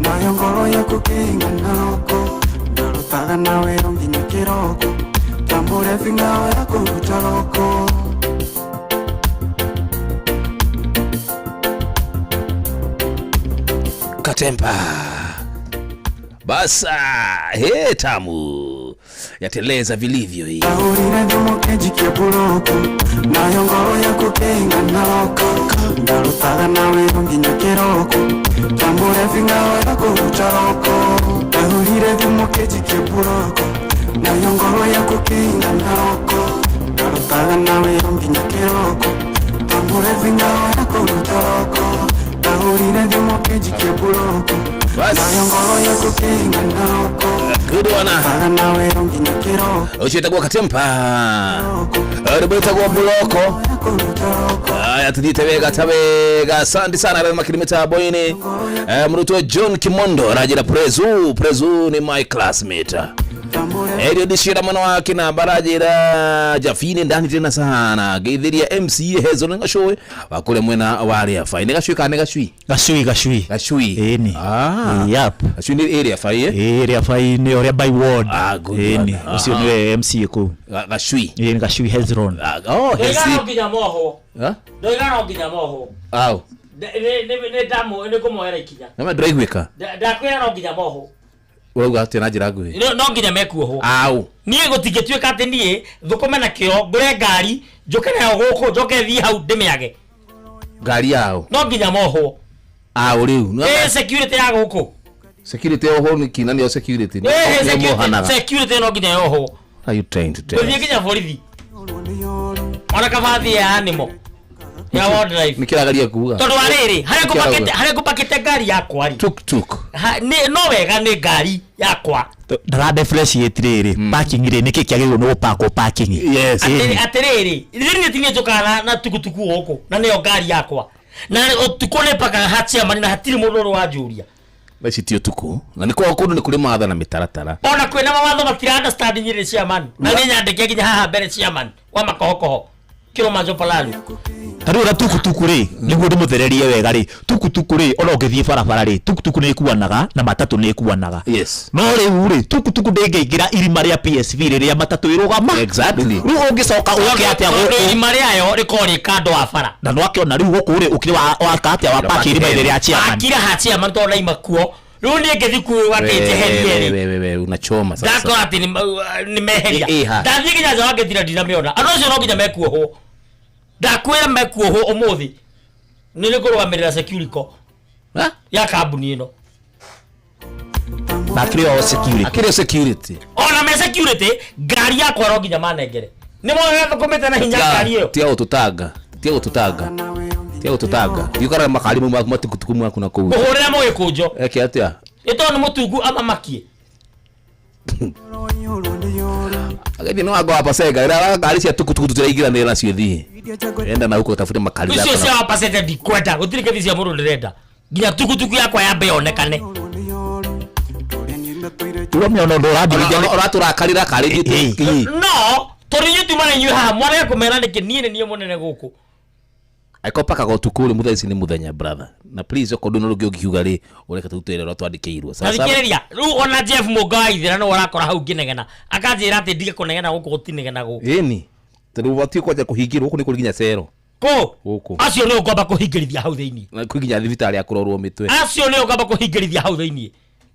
S10: Nayo ngoro yaku kĩingana roko Ndarutaga na wĩra nginya kĩroko Tamũrebi ngawa ya kũruta roko
S4: Katempa basa he tamu yateleza vilivyo hii.
S10: Ndahũrire thimũ kĩnjikie mburoko Nayo ngoro yaku kĩingana roko Ndarutaga na wĩra nginya kĩroko Tamũrebi ngawa ya kũruta roko Ndahũrire thimũ kĩnjikie mburoko Nayo ngoro yaku kĩingana roko Ndarutaga na wĩra nginya kĩroko Tamũrebi ngawa ya kũruta roko Ndahũrire thimũ kĩnjikie mburoko Nayo ngoro yaku kĩingana roko
S4: Good one.
S10: Ndarutaga na wĩra nginya kĩroko
S4: Ucio wĩtagwo Katempa rwĩmbo rwĩtagwo Buloko. Haya, tuthiĩte wega ta wega. Asante sana arĩa makĩrĩ mĩtambo-inĩ. Mũrutwo John Kimondo aranjĩra Prezu Prezu ni my classmate. Elio Dishira mwana wa Kinamba aranjĩra Jafini ndani tena sana ngeithĩria MC Hezo nĩ gacũĩ wa kũrĩa mwena wa Rĩabai. Nĩ gacui kana nĩ gacui?
S6: Gacui gacui.
S4: Gacui.
S6: Ĩni.
S4: Ah.
S6: Yep.
S4: Gacui nĩ area bai eh?
S6: Ĩ Rĩabai nĩ ũrĩa by ward.
S4: Ah, good
S6: Ĩni.
S4: one.
S6: Ũcio nĩwe MC kũu.
S4: Gacui.
S6: Ĩni Gacui Hezron.
S4: Oh,
S5: Ndoiga no nginya mohwo.
S4: Ha?
S5: Ndoiga no nginya mohwo.
S4: Au.
S5: Nĩ ndamu nĩ ngũmoera ikinya.
S4: Nama ndũraiguĩka.
S5: Ndakwĩra no nginya mohwo.
S4: Ũrauga atĩa na njĩra nguhĩ?
S5: No nginya mekuohwo.
S4: Au.
S5: Niĩ gũtingĩtuĩka atĩ niĩ thũkũme na kĩo ngũre ngari njũke nayo gũkũ njoke thiĩ hau ndĩmĩage.
S4: Ngari yao.
S5: No nginya mohwo.
S4: Au rĩu.
S5: Ĩ security ya gũkũ.
S4: Security oho nĩ kina nĩyo security.
S5: Ĩ
S4: Nĩo mohanaga.
S5: security no nginya yohwo.
S4: Are you trying to tell?
S5: Gũthiĩ nginya borithi. Ona kaba thiĩ ya animal. Ya wildlife.
S4: Nĩ kĩrageria kuga.
S5: Tondũ wa rĩrĩ harĩa
S4: Nĩ kĩrauga?
S5: ngũpakĩte harĩa ngũpakĩte ngari yakwa rĩ.
S4: Tuk tuk.
S5: No wega nĩ ngari yakwa.
S6: Ndara differentiate rĩrĩ parking rĩ nĩkĩ kĩagĩrĩirwo nĩ gũpakwo parking.
S4: Yes.
S5: Atĩrĩrĩ rĩrĩ niĩ njũkaga na tukutuku gũkũ na nĩyo ngari yakwa na ũtukũ nĩ pakaga ha chairman na hatirĩ mũndũ ũrĩ wanjũria.
S4: Thaa ici ti ũtukũ na nĩ kwa kũndũ nĩ kũrĩ mawatho na mĩtaratara.
S5: Ona kwĩna mawatho matira understand nyĩrĩ chairman na nĩ nyandĩke nginya haha mbere chairman wa makohokoho Kĩrũmanjo Palalu.
S6: Ta rĩu ona tukutuku rĩ nĩguo ndĩmũthererie wega rĩ tukutuku rĩ ona ũngĩthiĩ barabara rĩ tukutuku nĩ ĩkuanaga na matatũ nĩ ĩkuanaga.
S4: Yes.
S6: No rĩu rĩ tukutuku ndĩngĩingĩra irima rĩa PSV rĩrĩa matatũ ĩrũgama.
S4: Exactly.
S6: Rĩu ũngĩcoka ũke atĩa
S5: Tondũ
S6: gũkũ
S5: irima rĩayo rĩkoragwo rĩ kando wa bara.
S6: na nĩwakĩona rĩu gũkũ rĩ ũkĩrĩ waka atĩa wa paki irima-inĩ rĩa chairman.
S5: Akira ha chairman tondũ ndaima kuo rĩu niĩ ngĩthiĩ kuo atĩ njeherie rĩ
S4: Wewe wewe unachoma sasa.
S5: ndakora atĩ nĩ meheria.
S4: Ĩ, ĩ, ha.
S5: Ndathiĩ nginya nja wa ngĩtira ndinamĩona. Andũ acio no nginya mekuohwo. Ndakwĩra mekuohwo ũmũthĩ. Nĩ nĩngũrũgamĩrĩra Securico ya kambuni ĩno.
S6: Na akĩrĩ o security.
S4: Akĩrĩ o security.
S5: Ona me security ngari yakwa ro nginya manengere. Nĩ mona thũkũmĩte na hinya ngari ĩyo.
S4: Tiga gũtũtanga, tiga gũtũtanga, tiga gũtũtanga. Thiĩ ũkarore makari mau maku matukutuku maku na kũu.
S5: Kũhũrĩra mũgĩkũnjo.
S4: Eke atĩa?
S5: Nĩ tondũ nĩ mũtungu amamakie.
S4: Agĩthiĩ nĩ wanga wa Pasenga, ĩrĩa ngari cia tukutuku tũtiraingĩranĩra nacio thiĩ. Enda na huko tafute makari
S5: Icio
S4: zako
S5: cia wapacete ndikwenda. Gũtirĩ kĩthi cia mũndũ ndĩrenda. Nginya tukutuku yakwa yambe yonekane.
S6: Turamĩona ũndũ ũrandirithia.
S4: Ũratũrakarĩra karĩ ithuĩ.
S5: No, tondũ inyuĩ tuma na inyuĩ haha mwarega kũmera nĩkĩ niĩ nĩ niĩ mũnene gũkũ.
S4: Angĩkorwo pakaga ũtukũ rĩ, mũthenya ici nĩ mũthenya brother. Na please okorwo ndũna ũndũ ũngĩ ũngiuga rĩ, ũreke tũrute wĩra ũrĩa twandĩkĩirwo. Sawa sawa.
S5: Tathikĩrĩria, rĩu ona Jeff Mũnga wa Ithĩra nĩwe ũrakora hau ngĩnegena. Akanjĩra atĩ ndige kũnegena gũkũ gũtinegena gũkũ.
S4: Ĩni. Tondũ ũbatiĩ kwanja kũhingĩrwo gũkũ nĩ kũrĩ nginya cero.
S5: Kũ?
S4: Gũkũ.
S5: Acio nĩo ngwamba kũhingĩrithia hau thĩinĩ.
S4: Na kwĩ nginya thibitarĩ ya kũrorwo mĩtwe.
S5: Acio nĩo ngwamba kũhingĩrithia hau thĩinĩ.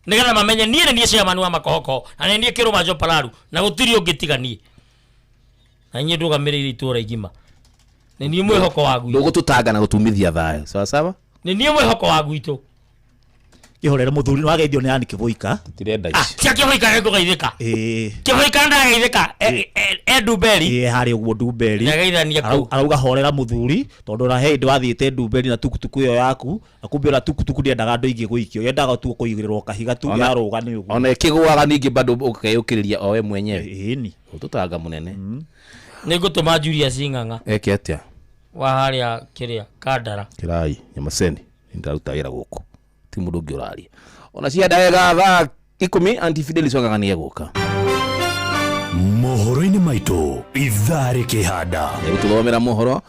S5: Nĩgetha mamenye niĩ nĩ niĩ chairman wa makohoko na nĩ niĩ Kĩrũma Jopararu na gũtirĩ ũngĩ tiga niĩ. Na niĩ ndũgamĩrĩire itũũra igima. Nĩ niĩ mwĩhoko wa gwitũ.
S4: Ndũgũtũtanga na gũtumithia thayũ. Sawa sawa.
S5: Nĩ niĩ mwĩhoko wa gwitũ.
S6: Kĩhorere mũthuri nĩ wageithio nĩ Ann Kĩbũika.
S4: Tirenda
S5: ici. Cia Kĩbũika nĩ ngũgeithĩka.
S6: Ĩĩ.
S5: Kĩbũika ndageithĩka. E Ndumberi.
S6: Ĩĩ harĩa ũguo Ndumberi.
S5: Ndageithania kũu.
S6: Arauga horera mũthuri tondũ ona he hĩndĩ wathiĩte Ndumberi na tukutuku ĩyo yaku na kumbe ona tukutuku ndĩendaga andũ aingĩ gũikio yendaga tu kũigĩrĩrwo kahiga tu yarũga nĩ ũguo.
S4: Ona ĩkĩgũaga ningĩ bado ũkeyũkĩrĩria o we mwenyewe.
S6: Ĩni.
S4: Ũtũtanga mũnene.
S5: Nĩ ngũtũma Julius Ng'ang'a.
S4: Eke atĩa?
S5: Wa harĩa kĩrĩa Kandara.
S4: Kĩrai Nyamaseni nĩndaruta wĩra gũkũ. Ti mũndũ ũngĩ ũraria. Ona cienda wega thaa 10 Aunty Fidelis Wang'ang'a nĩegũka.
S12: Mohoro-inĩ maitũ ithaa rĩkĩhanda.
S4: Nĩgũtũthomera mohoro.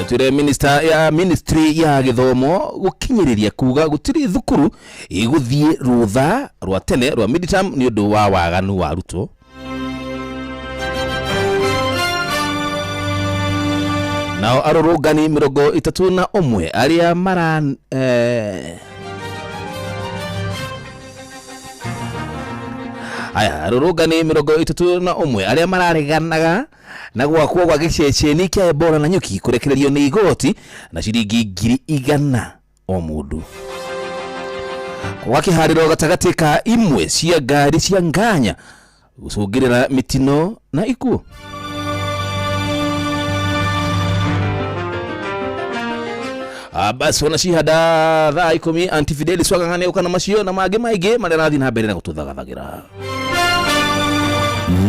S4: Twĩre minister ya ministry ya gĩthomo gũkinyĩrĩria kuga gũtirĩ thukuru ĩgũthiĩ rũtha rwa tene rwa midterm nĩ ũndũ wa waganu wa arutwo. Nao arũrũngani 31 arĩa mara aya arũrũngani 31 arĩa marareganaga na gwakwo gwa gĩceceni kĩa Ebola na nyuki kũrekererio nĩ igoti na ciringi 100,000 o mũndũ. Kwa kĩharĩro gatagatĩ ka imwe cia ngari cia nganya gũcũngĩrĩra mĩtino na ikuũ. Basi wana cihanda thaa 10 Aunty Fidelis Wang'ang'a nĩegũka na macio na mangĩ maingĩ marĩa arathiĩ na mbere na gũtũthagathagĩra.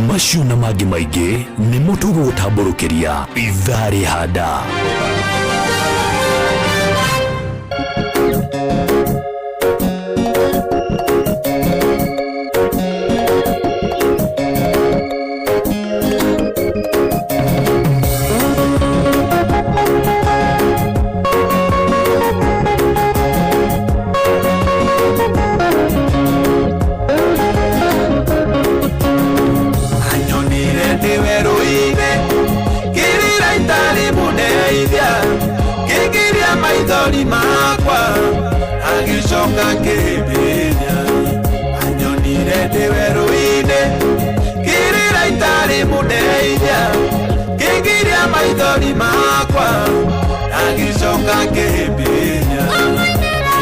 S12: Macio na mangĩ maingĩ nĩmo tũgũgũtambũrũkĩria ithaa rĩhanda.
S11: Maithori makwa agĩcoka kĩhĩmbĩria anyonire ndĩ werũ-inĩ kĩrĩra itarĩ mũndeithia kĩngiria maithori makwa agĩcoka kĩhĩmbĩria ndĩmũinĩra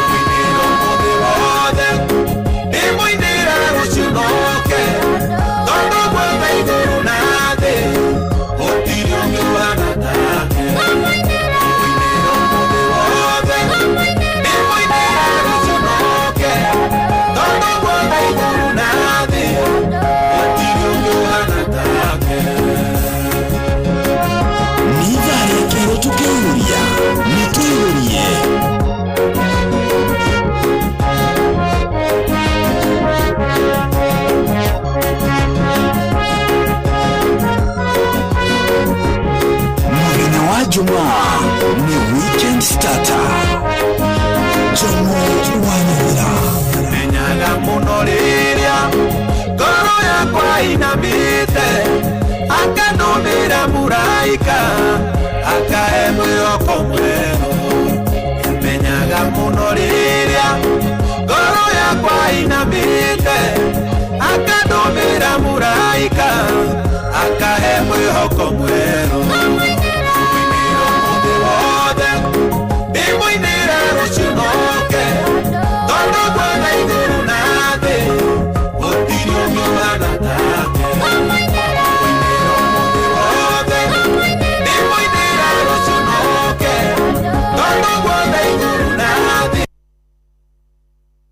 S11: ũmũthĩ wothe ndĩmũinĩra rũciũ noke tondũ guothe igũrũ na thĩ gũtirĩ ũngĩ ũhana take.
S13: Nĩ ithaa rĩa kerĩ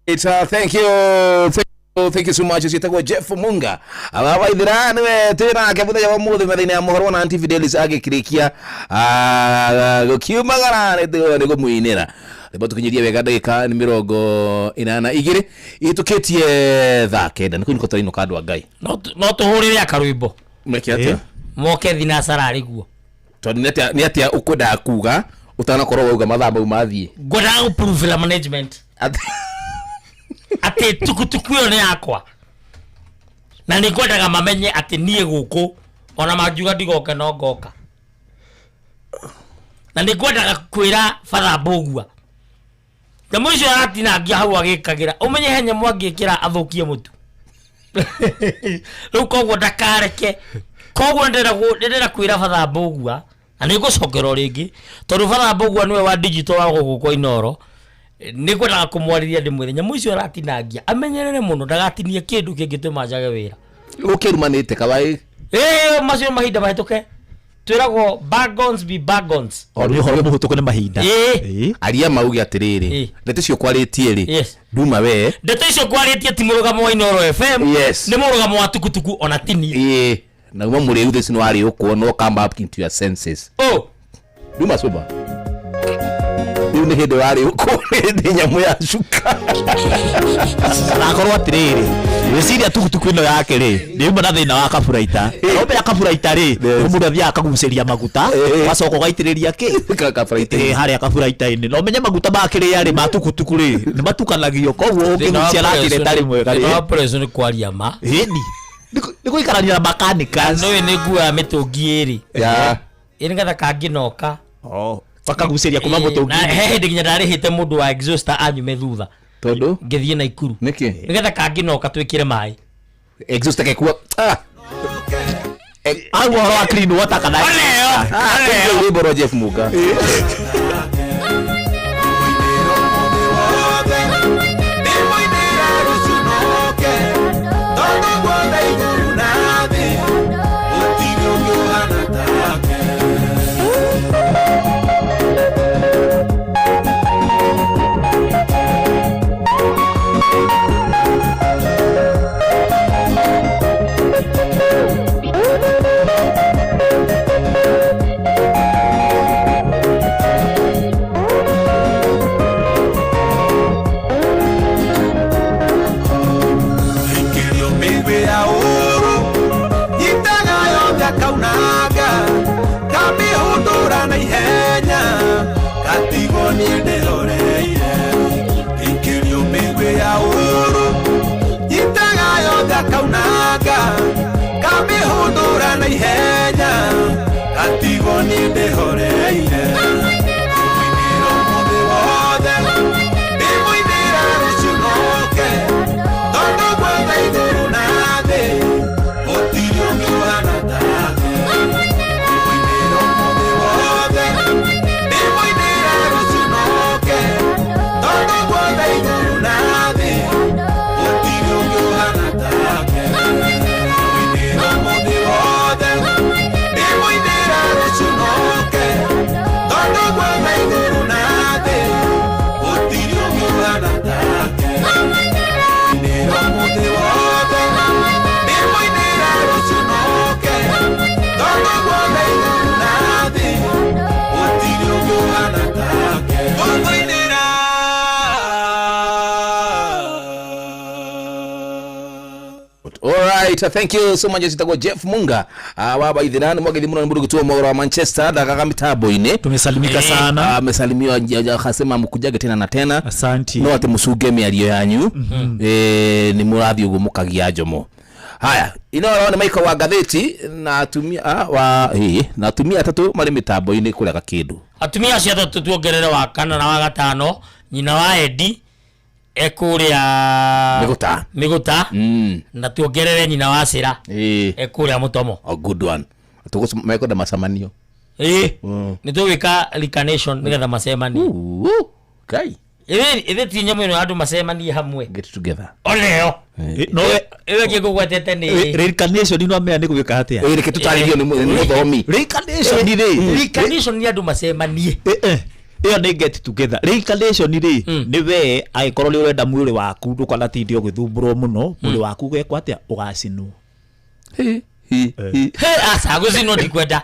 S4: It's, thank you. Thank you. Thank you so much. Ciĩtagwo Jeff Munga. Abawaithira niwe twĩ nake mũthenya wa mũthĩ metha-inĩ ya mohoro na Aunty Fidelis agĩkĩrĩkia gũkiumagara nĩ kũmũinĩra. Rĩmwe tũkinyirie wega ndagĩka nĩ 82 ihĩtũkĩtie thaa 9 nĩ kũinũka tũrainũka andũ a Ngai.
S5: No tũhũrĩre akarwĩmbo.
S4: Meke atĩa?
S5: Moke thinacara rĩguo.
S4: Tondũ nĩ atĩa ũkwendaga kuga ũtanakorwo wauga mathaa mau mathiĩ?
S5: Ngwendaga gũprove management. Atĩ tukutuku ĩyo nĩ yakwa. Na nĩ ngwendaga mamenye atĩ niĩ gũkũ ona mangiuga ndigoke no ngoka. Na nĩ ngwendaga kwĩra Father Mbũgua. Nyamũ icio aratinangia hau agĩkagĩra ũmenye he nyamũ angĩkĩra athũkie mũtu. Rĩu koguo ndakareke. Koguo ndĩrenda kwĩra Father Mbũgua na nĩ ngũcokera o rĩngĩ tondũ Father Mbũgua nĩwe wa digital wa gũkũ kwa Inooro. Nĩ ngwendaga kũmwarĩria ndĩmwĩre nyamũ icio aratinangia amenyerere mũno ndagatinie kĩndũ kĩngĩtũma njage wĩra.
S4: Ũkĩrumanĩte kawaĩ?
S5: Ĩĩ, macio mahinda mahĩtũke. Twĩragwo bygones be bygones.
S6: O nĩ ũhoro mũhĩtũku nĩ mahinda.
S5: Ĩĩ.
S4: Aria mauge atĩrĩrĩ, ndeto icio kwarĩtie rĩ,
S5: Yes.
S4: nduma we.
S5: Ndeto icio ngwarĩtie ti mũrũgamo wa Inooro FM.
S4: Yes.
S5: Nĩ mũrũgamo wa tukutuku ona ti niĩ.
S4: Ĩĩ. Na uma mũrĩu thĩ nĩ warĩ ũkwo no come up into your senses.
S5: Oh.
S4: Nduma soba. Rĩu nĩ hĩndĩ warĩ ũkwo nĩ nyamũ ya cuka.
S6: Akorwo atĩrĩrĩ, gwĩciria tukutuku ĩno yake rĩ, nĩ yuma na thĩna wa kaburaita. No ya kaburaita rĩ, mũndũ athiaga akagucĩria maguta, ũgacoka ũgaitĩrĩria kĩ?
S4: Kaburaita-inĩ.
S6: Harĩa kaburaita-inĩ. Na ũmenye maguta ma kĩrĩa rĩ, ma tukutuku rĩ, nĩ matukanagio, koguo ũngĩgucia na njĩra ĩtarĩ mwega
S5: Thĩna wa
S6: rĩ.
S5: pressure nĩ kwaria ma.
S6: Ĩni. Nĩ gũikarania na mechanics.
S5: Nĩũĩ nĩ nguaga mĩtũngi ĩrĩ.
S4: Ya.
S5: Ĩ nĩgetha kangĩnoka.
S6: Oh. Bakagucĩria kuma mũtũngi.
S5: Na he hĩndĩ nginya ndarĩhĩte mũndũ wa exhauster anyume thutha.
S4: Tondũ?
S5: Ngĩthiĩ Naikuru.
S4: Nĩkĩ?
S5: Nĩgetha kangĩnoka twĩkĩre maĩ.
S4: Exhauster kekua. Ah.
S6: Au ũhoro wa clean water kana.
S4: Oleo. Rwĩmbo rwa Jeff Munga.
S11: Ikĩrio mĩigwi ya ũũru nyitaga yothe akaunanga kamĩhũndũra na ihenya gatigwo niĩ ndĩroreire Ikĩrio mĩigwi ya ũũru nyitaga yothe akaunanga kamĩhũndũra na ihenya gatigwo niĩ ndĩhoreire Ndĩmũinĩra ũmũthĩ wothe ndĩmũinĩra rũciũ noke tondũ gwothe igũrũ na thĩ gũtirĩ ũngĩ ũhana take. Ndĩmũinĩra ũmũthĩ wothe ndĩmũinĩra rũciũ noke tondũ gwothe igũrũ na thĩ gũtirĩ ũngĩ ũhana take. Ndĩmũinĩra ũmũthĩ wothe ndĩmũinĩra rũciũ noke tondũ gwothe igũrũ na thĩ gũtirĩ ũngĩ ũhana take. Ndĩmũinĩra ũmũthĩ wothe ndĩmũinĩra rũciũ noke tondũ guothe igũrũ na thĩ gũtirĩ ũngĩ ũhana take. Ngũmũinĩra.
S4: Alright, thank you so much citagwo Jeff Munga. Waba ithira nĩ mwagethi mũno nĩ mũndũ gũtua mohoro wa Manchester ndagaga mitambo-inĩ.
S6: Tumesalimika sana.
S4: Amesalimiwa akasema mkujage tena na tena.
S6: Asante.
S4: No atĩ mũcunge mĩario yanyu. Nĩ mũrathiĩ ũguo mũkagia njomo. Haya, Inooro nĩ Michael wa ngathĩti na atumia wa na atumia atatũ marĩ mĩtambo-inĩ kũrega kĩndũ.
S5: Atumia acio atatũ tuongerere wa kana na wa gatano, nyina wa Edi ekũrĩa
S4: Mĩgũta.
S5: Mĩgũta. Na tuongerere nyina wa Cĩra ekũrĩa Mũtomo.
S4: A good one. Mekwenda macemanio.
S5: Ĩĩ. Nĩ tũgwĩka reincarnation nĩgetha macemanie.
S4: Kai.
S5: Ĩthĩ ti nyamũ ĩno andũ macemanie hamwe.
S4: Get together.
S5: Oneo.
S6: No
S5: ĩyo ĩngĩ ngũgwetete nĩ
S6: reincarnation ino amea nĩ gwĩka atĩa?
S4: Ĩ, reke tũtarĩrio nĩ mũthomi.
S6: Reincarnation rĩ.
S5: Reincarnation nĩ andũ macemanie.
S6: Ĩyo nĩ get together. Reincarnation rĩ, nĩ we angĩkorwo nĩ ũrenda mwĩrĩ waku ndũkanatinde ũgĩthumbũrwo mũno, mwĩrĩ waku ũgekwo atĩa? Ũgacinwo.
S5: He, aca gũcinwo ndikwenda.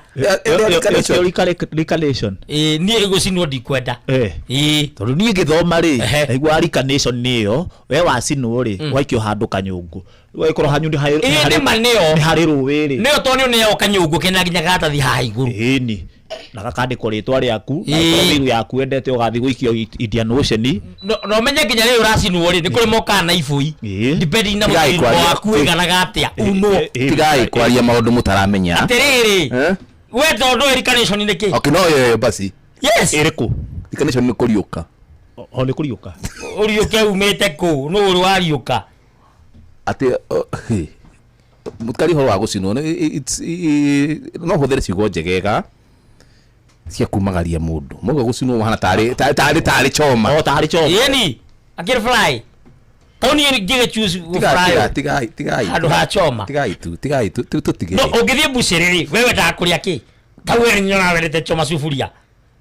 S6: Reincarnation.
S5: Ĩĩ, niĩ gũcinwo ndikwenda.
S6: Tondũ niĩ ngĩthoma rĩ, naigua reincarnation nĩ ĩyo, we wacinwo rĩ, waikio handũ kanyũngũ. Ũgagĩkorwo hanyu nĩ harĩ
S5: Ĩĩ, nĩ ma nĩyo.
S6: nĩ harĩ rũĩ rĩ.
S5: Nĩyo tondũ nĩ ũneagwo kanyũngũ kena nginya karatathi haha igũrũ.
S6: Ĩni. Na gakandĩkwo rĩtwa rĩaku, na angĩkorwo mĩrũ yaku wendete ũgathiĩ gũikio Indian Ocean.
S5: Na ũmenye nginya rĩrĩ ũracinwo rĩ, nĩ kũrĩ mokaga na ibũi. Depending na
S4: Tigai
S5: mũthiũrũrũko
S4: kwaria-
S5: waku ũiganaga atĩa, unwo.
S4: Tigai kwaria maũndũ mũtaramenya.
S5: Atĩrĩrĩ,
S4: Eh?
S5: we tondũ reincarnation nĩ kĩ?
S4: Okay, no ĩyo ĩyo basi.
S5: Yes.
S6: Ĩrĩkũ?
S4: Reincarnation nĩ kũriũka.
S6: O nĩ kũriũka.
S5: Ũriũke umĩte kũ? Nũ ũrĩ wariũka?
S4: Atĩ he, mũtikari ũhoro wa gũcinwo no hũthĩre ciugo njegega cia kumagaria mũndũ. Mauga gũcinwo hana tarĩ tarĩ tarĩ choma.
S6: O tarĩ choma.
S5: Ĩni, akĩrĩ fly. Tondũ niĩ ngĩge choose
S4: Tigai
S5: fly.
S4: tigai tigai.
S5: Handũ ha choma.
S4: Tigai tu tigai tu tũtigĩre.
S5: No ũngĩthiĩ mbucĩrĩ rĩ, we wendaga kũrĩa kĩ? Ta we nyonaga wendete choma suburia.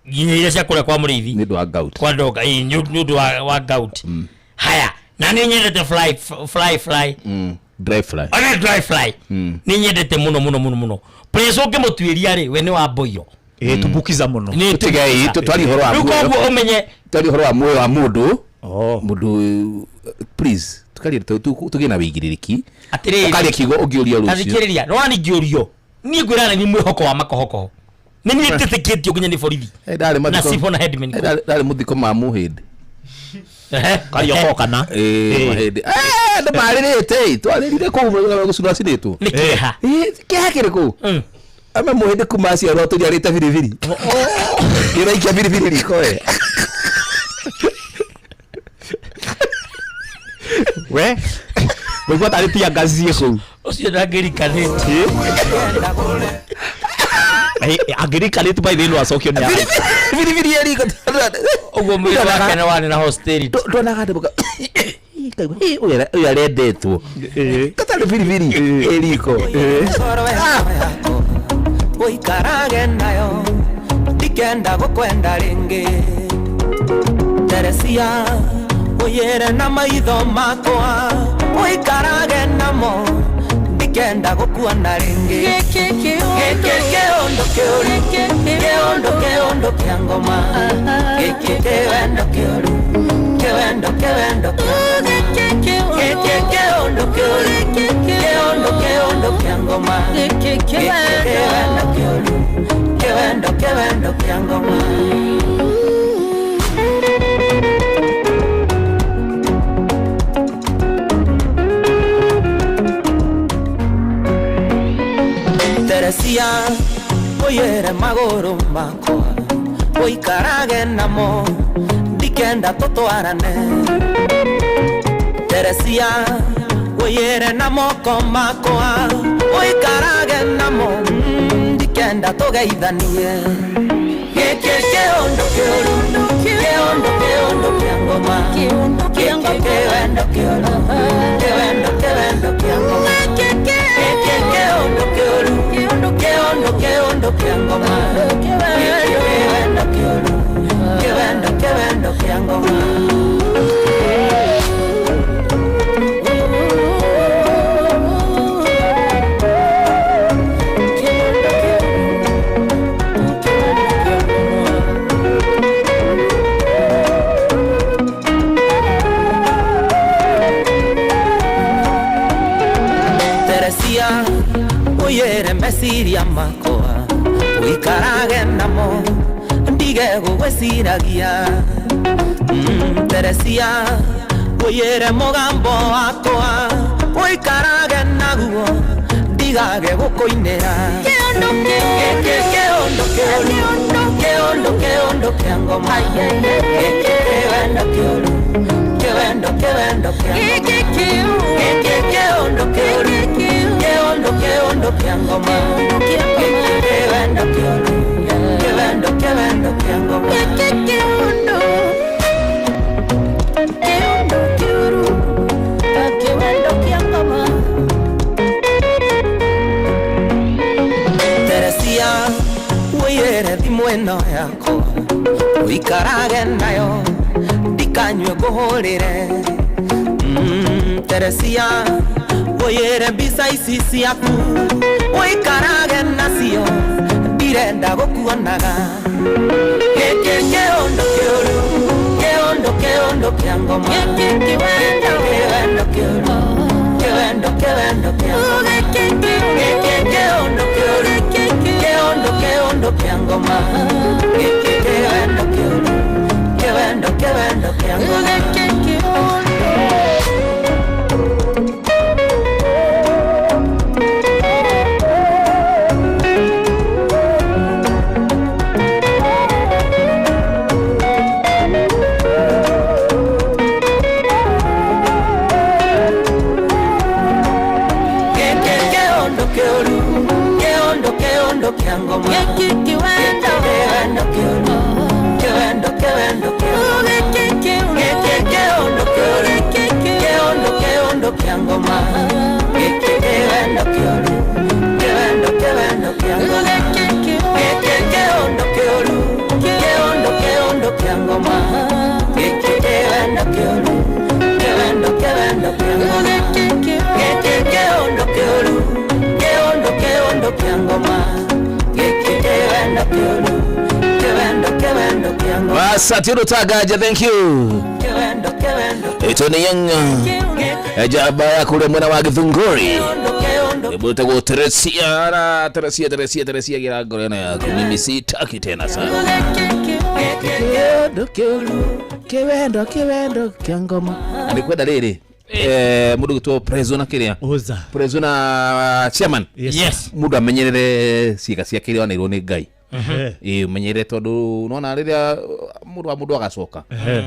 S5: Nginya iria cia kũrĩa kwa mũrĩithi.
S4: Nĩ ũndũ wa gout.
S5: Kwa ndoga, ĩĩ, nĩ ũndũ wa gout. Haya, na nĩ nyendete fly fly fly.
S4: Dry fly.
S5: Ona dry fly. Nĩ nyendete mũno mũno mũno mũno. Place ũngĩmũtuĩria rĩ, we nĩ wa mboio.
S6: Ĩĩ, tumbukiza mũno.
S5: Nĩ
S4: Tigai twarie ũhoro wa
S5: Rĩu
S4: muoyo.
S5: koguo ũmenye
S4: Twarie ũhoro wa muoyo wa mũndũ. Mũndũ please tukarie tũgĩe na wĩigĩrĩrĩki.
S5: Atĩrĩrĩ.
S4: Ũkaria kiugo ũngĩũria rũciũ.
S5: Tathikĩrĩria, nĩwona ningĩũrio. Niĩ ngwĩra nĩ mwĩhoko wa makohokoho. Nĩ niĩ njĩtĩkĩtio nginya nĩ borithi.
S4: Ndarĩ
S5: Na
S4: mathiko.
S5: cibũ na headman.
S4: Ndarĩ mũthiko ma mũhĩndĩ.
S6: Karioko kana?
S4: Ĩĩ, mahĩndĩ. Eh, andũ marĩrĩte, twarĩrire kũu gũcinwo acinĩtwo.
S5: Nĩ kĩeha.
S4: Ĩĩ, kĩeha kĩrĩkũ? Ama mũhĩndĩ kuma aciarwo atũria arĩte biribiri. Nĩũraikia biribiri riko we.
S6: We waigua tarĩ tia ngaci kũu.
S5: Ũcio ndangĩrikanĩte.
S6: Angĩrikanĩte by the way no acokio nĩ araika.
S4: Biribiri ya riko.
S5: Ũguo mwĩrĩ wake nĩ warĩ na hostility.
S4: Ndonaga andũ mauga, ũyũ arendetwo. Gatarĩ biribiri ĩ riko.
S25: Ngoro yaku ũikarage nayo ndikenda gũkwenda rĩngĩ Teresia ũyĩre na maitho makwa ũikarage namo ndikenda gũkuona rĩngĩ. Gĩkĩ kĩũndũ kĩũru, kĩũndũ kĩũndũ kĩa ngoma, gĩkĩ kĩwendo kĩũru, kĩwendo kĩwendo kĩa ngoma, gĩkĩ kĩũndũ kĩũru, kĩũndũ kĩũndũ kĩa ngoma, gĩkĩ kĩwendo kĩũru, kĩwendo kĩwendo kĩa ngoma. Teresia ũyĩre magũrũ makwa ũikarage namo ndikenda tũtwarane. Teresia ũyĩre na moko makwa ũikarage namo ndikenda tũgeithanie. Gĩkĩ kĩũndũ kĩũru, kĩũndũ kĩũndũ kĩa ngoma, gĩkĩ kĩwendo kĩũru, kĩwendo kĩwendo kĩa ngoma, gĩkĩ kĩũndũ kĩũru, kĩũndũ kĩũndũ kĩa ngoma, gĩkĩ kĩwendo kĩũru, kĩwendo kĩwendo kĩa ngoma. Teresia ũyĩre meciria makwa ũikarage namo ndige gũgwĩciragia. Teresia ũyĩre mũgambo wakwa ũikarage naguo ndigage gũkũinĩra. Gĩkĩ kĩũndũ kĩũru, kĩũndũ kĩũndũ kĩa ngoma, gĩkĩ kĩwendo kĩũru, kĩwendo kĩwendo kĩa ngoma, gĩkĩ kĩũndũ kĩũru, kĩũndũ kĩũndũ kĩa ngoma, gĩkĩ kĩwendo kĩũru, kĩwendo kĩwendo kĩa ngoma.
S15: Gĩkĩ kĩũndũ kĩũndũ kĩũru, kĩwendo kĩa ngoma.
S25: Teresia ũyĩre thimũ ĩno yakwa ũikarage nayo ndikanyue ngũhũrĩre. Teresia ũyĩre mbica ici ciaku ũikarage nacio ndirenda gũkuonaga. Gĩkĩ kĩũndũ kĩũru kĩũndũ kĩũndũ kĩa ngoma gĩkĩ kĩwendo kĩũru kĩwendo kĩwendo kĩa ngoma gĩkĩ kĩũndũ kĩũru kĩũndũ kĩũndũ kĩa ngoma gĩkĩ kĩwendo kĩũru kĩwendo kĩwendo kĩa ngoma.
S4: Asante Tagaja, thank you. Ito ni yang jaba ya kule mwena wa Githunguri. Hebu Teresia na Teresia Teresia Teresia gira ngoro na yako. Mimi sitaki tena sana. Kewendo kewendo kya ngoma. Alikwenda riri. Mundu gitwo Prezo na kiria. Prezo na chairman.
S5: Yes.
S4: Mundu amenyerere ciika ciake iria oneirwo ni Ngai. Menyere tondu nona riria mundu wa mundu agacoka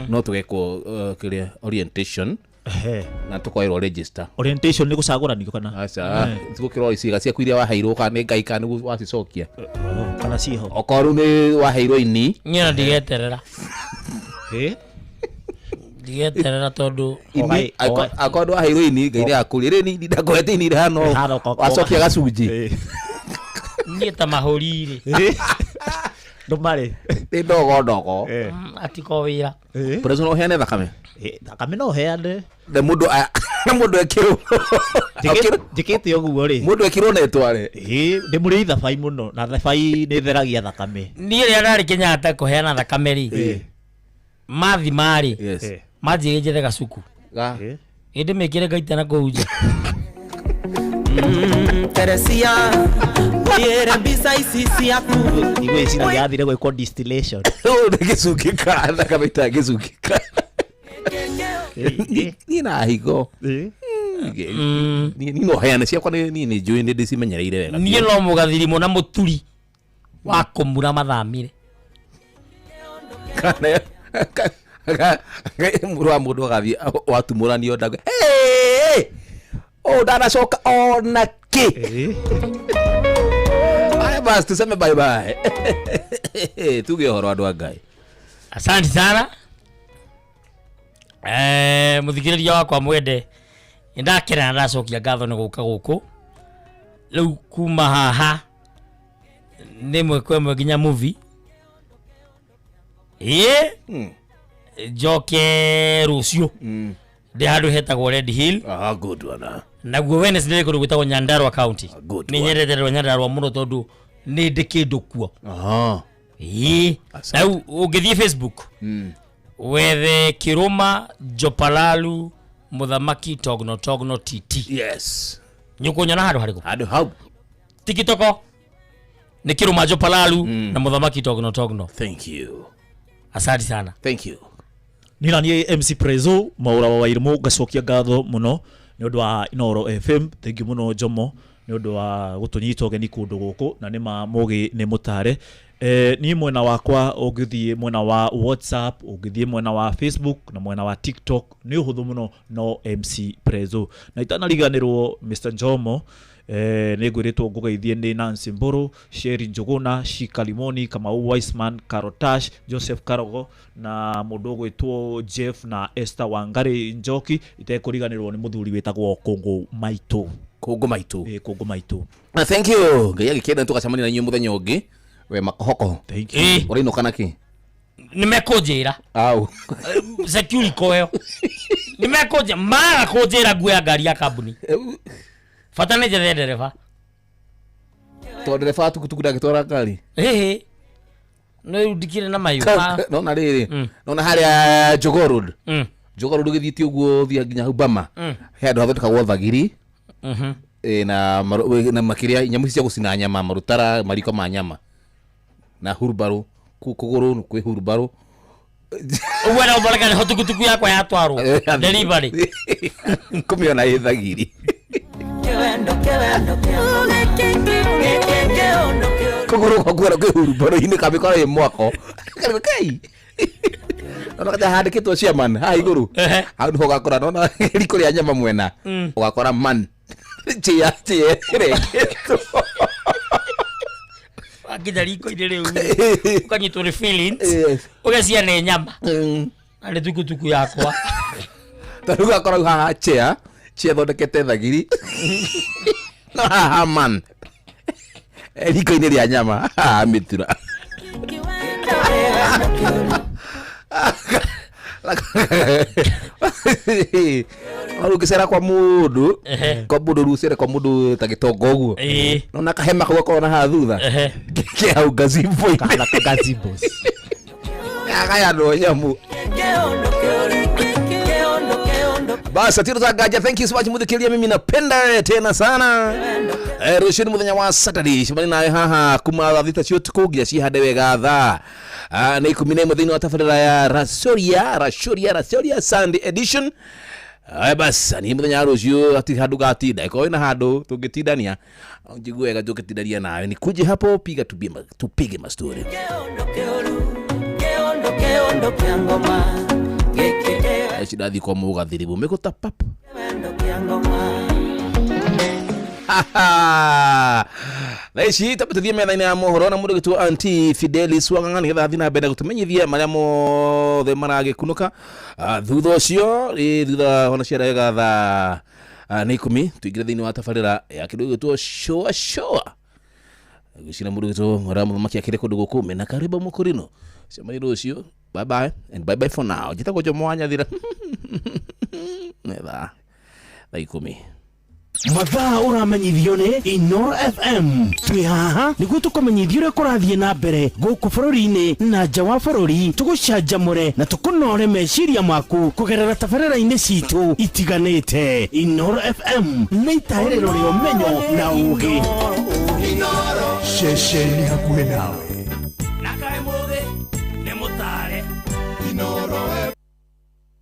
S4: no tugekwo kiria orientation na tukoirwo register.
S6: Orientation ni gucaguranio kana
S4: aca tugukirwo iciga ciaku iria waheirwo kana ni Ngai kana niguo wacicokia
S6: kana ciho
S4: okorwo ni waheirwo ini
S5: nyina ndigeterera ndigeterera tondu
S4: akorwo waheirwo ini Ngai ni akuri ni ndakwete ini hano wacokia gacunjĩ
S5: niĩ ta mahũri rĩ
S6: ndũmarĩ
S4: nĩ ndogo ndogo
S5: atiko wĩra.
S4: Prezo no ũheane thakame?
S6: Thakame no ũheane.
S4: Na mũndũ na mũndũ ekĩrwo
S6: njĩkĩte ũguo rĩ
S4: mũndũ ekĩrwo na ĩtware
S6: ndĩ mũrĩi thabai mũno na thabai nĩ theragia thakame.
S5: Niĩ rĩrĩa ndarĩ Kenyatta kũheana thakame rĩ mathima rĩ manjĩrire njethe gacuku ĩ ndĩmĩkĩre ngaita na kũu nja.
S25: Teresia ũyĩre mbica ici ciaku
S6: igwĩciria yathire gwĩkwo distillation.
S4: Nĩ gĩcungĩka thakame itangĩcungĩka. Niĩ na higo niĩ no heane ciakwa niĩ nĩ njũĩ nĩ ndĩcimenyereire wega.
S5: Niĩ no mũgathirimũ na mũturi wa kũmura mathamire
S4: kana mũndũ wa mũndũ agathiĩ watumũranio nda ndanacoka ona kĩ. Haya basi tuseme bye bye. Tuge ũhoro andũ a Ngai.
S5: Asante sana. Muthikĩrĩria wakwa mwende nĩndakena na ndacokia ngatho nĩ gũka gũkũ rĩu kuma haha nĩ ĩmwe kwa ĩmwe nginya movie ĩĩ njoke rũciũ ndĩ handũ hetagwo Red Hill.
S4: Good one.
S5: Naguo Wednesday kũndũ gwĩtagwo Nyandarua County. Nĩ nyendete rwa Nyandarua mũno tondũ nĩ ndĩ kĩndũ kuo. Ĩĩ na rĩu ũngĩthiĩ Facebook wethe Kiruma Jopalalu Muthamaki Togno Togno TT.
S4: Yes.
S5: Nyukunyona handũ harĩkũ?
S4: Handũ hau.
S5: TikTok nĩ Kiruma Jopalalu na Muthamaki Togno Togno.
S4: Thank you.
S5: Asante sana.
S4: Thank you.
S6: Nina niĩ MC Prezo Maura wa Wairimu ngacokia ngatho mũno nĩ ũndũ wa Inooro FM. Thank you mũno Jomo nĩ ũndũ wa gũtũnyita ũgeni kũndũ gũkũ na nĩ ma mũgĩ nĩ mũtare. Niĩ mwena wakwa ũngĩthiĩ mwena wa WhatsApp, ũngĩthiĩ mwena wa Facebook na mwena wa TikTok nĩ ũhũthũ mũno no MC Prezo. Na itanariganĩrwo Mr Jomo nĩ ngwĩrĩtwo ngũgeithie nĩ Nancy Mburu, Sheri Njuguna, Shika Limoni, Kamau Wiseman, Karotash, Joseph Karogo na mũndũ ũgwĩtwo Jeff na Esther Wangari Njoki itekũriganĩrwo nĩ mũthuri wĩtagwo Kũngũ Maitũ.
S4: Kũngũ Maitũ.
S6: Kũngũ Maitũ.
S4: Thank you. Ngai agĩkĩenda tũgacemania na inyuĩ mũthenya ũngĩ. We makohoko.
S6: Thank you.
S4: Ũrainũka na kĩ?
S5: Nĩ mekũnjĩra.
S4: Au.
S5: Security ĩyo nĩ mekũnjĩra, maga kũnjĩra nguoya ngari ya kambuni, bata nĩ njethe ndereba.
S4: Tondũ ndereba wa tukutuku ndangĩtwara ngari.
S5: Ĩhĩ, no rĩu ndikĩrĩ na mayũ.
S4: Nona rĩrĩ, nona harĩa Jogoo Road, Jogoo Road ũgĩthiĩte ũguo ũthiĩ nginya hau Bama, he handũ hathondekagwo thagiri. Na na makĩria nyamũ ici cia gũcina nyama, marutara, mariko ma nyama na hurumbarũ kũgũrũ kwĩ hurumbarũ.
S5: Ũguo na ũthondeka nĩho tukutuku yakwa yatwarwo delivery.
S4: Kũmĩona ĩ thagiri kũgũrũ gwaku ona kwĩ hurumbarũ-inĩ kamĩkora ĩ mwako karĩme kai nona kaja handĩkĩtwo chairman haha igũrũ, hau nĩho ũgakora nona riko rĩa nyama mwena, ũgakora man chia chia ĩrengetwo.
S5: Wakinya riko-inĩ rĩu ũkanyitwo nĩ feelings, ũgecia nĩ nyama na nĩ tukutuku yakwa.
S4: Tondũ ũgakora rĩu haha chair chia thondekete thagiri, no haha man riko-inĩ rĩa nyama haha mĩtura. Rĩu ũngĩcera kwa mũndũ, kwa mũndũ rĩu ũcere kwa mũndũ ta gĩtonga ũguo, nona kahema kau gakorwo na haha thutha ke hau gazebo-inĩ gagayanwo nyamũ. Basi atiro tangaja, thank you so much muthikiria, mimi napenda wewe tena sana. Rũciũ nĩ mũthenya wa Saturday, cemania nawe haha kuma thaa 6 cia ũtukũ nginya cihande wega thaa nĩ 11 thĩinĩ wa tabarĩra ya Rasoria Rasoria Rasoria Sunday edition. Aya basi ni mũthenya wa rũciũ hatirĩ handũ gatinda, ĩkorwo wĩna handũ tũngĩtindania njigue wega tũngĩtindania nawe, nikuje hapo piga tupige tupige mastori. Ici ndathiĩ kwa mũgathĩrĩbu mĩgũta pap. Thaa ici tambe tũthiĩ metha-inĩ ya mohoro na mũndũ ũgĩtwo Aunty Fidelis Wang'ang'a nĩgetha athiĩ na mbere gũtũmenyithia marĩa mothe maragĩkunũka. Thutha ũcio thutha ona ciara wega thaa nĩ 10 tũingĩre thĩinĩ wa tabarĩra ya kĩndũ gĩgwĩtwo shoa shoa. Gũcina mũndũ ũgĩtwo Mwera Mũthamaki akĩrĩ kũndũ gũkũ mena karĩmbo mũkũrino. Cemania rũciũ. Bye bye and bye bye for now. Njĩtagwo Jomo wa Nyathira. Nĩ thaa 10.
S16: Mathaa ũramenyithio nĩ Inoro FM. Twĩ haha nĩguo tũkũmenyithie ũrĩa kũrathiĩ na mbere gũkũ bũrũri-inĩ na nja wa bũrũri, tũgũcanjamũre na tũkũnore meciria maku kũgerera tabarĩra-inĩ citũ itiganĩte. Inoro FM nĩ itaĩrĩro rĩa ũmenyo na ũũgĩ.
S13: Ceceni hakuhĩ nawe.
S5: Na kaĩ mũthĩ nĩ mũtare.
S13: Inoro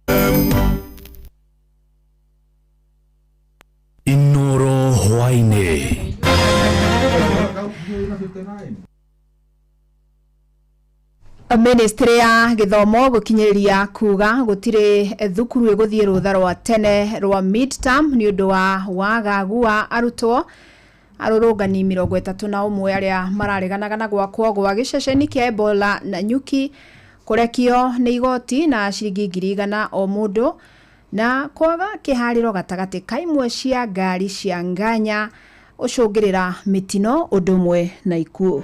S13: FM.
S12: Inoro hwaĩ-inĩ.
S14: Ministry ya gĩthomo gũkinyĩrĩria kuga gũtirĩ thukuru ĩgũthiĩ rũtha rwa tene rwa midterm nĩ ũndũ wa wagagu wa arutwo. Arũrũngani 31 arĩa marareganaga na gwakwo gwa gĩceceni kĩa Ebola na nyuki kũrekio nĩ igoti na ciringi 100,000 o mũndũ, na kwaga kĩharĩro gatagatĩ ka imwe cia ngari cia nganya ũcũngĩrĩra mĩtino ũndũ ũmwe na ikuũ.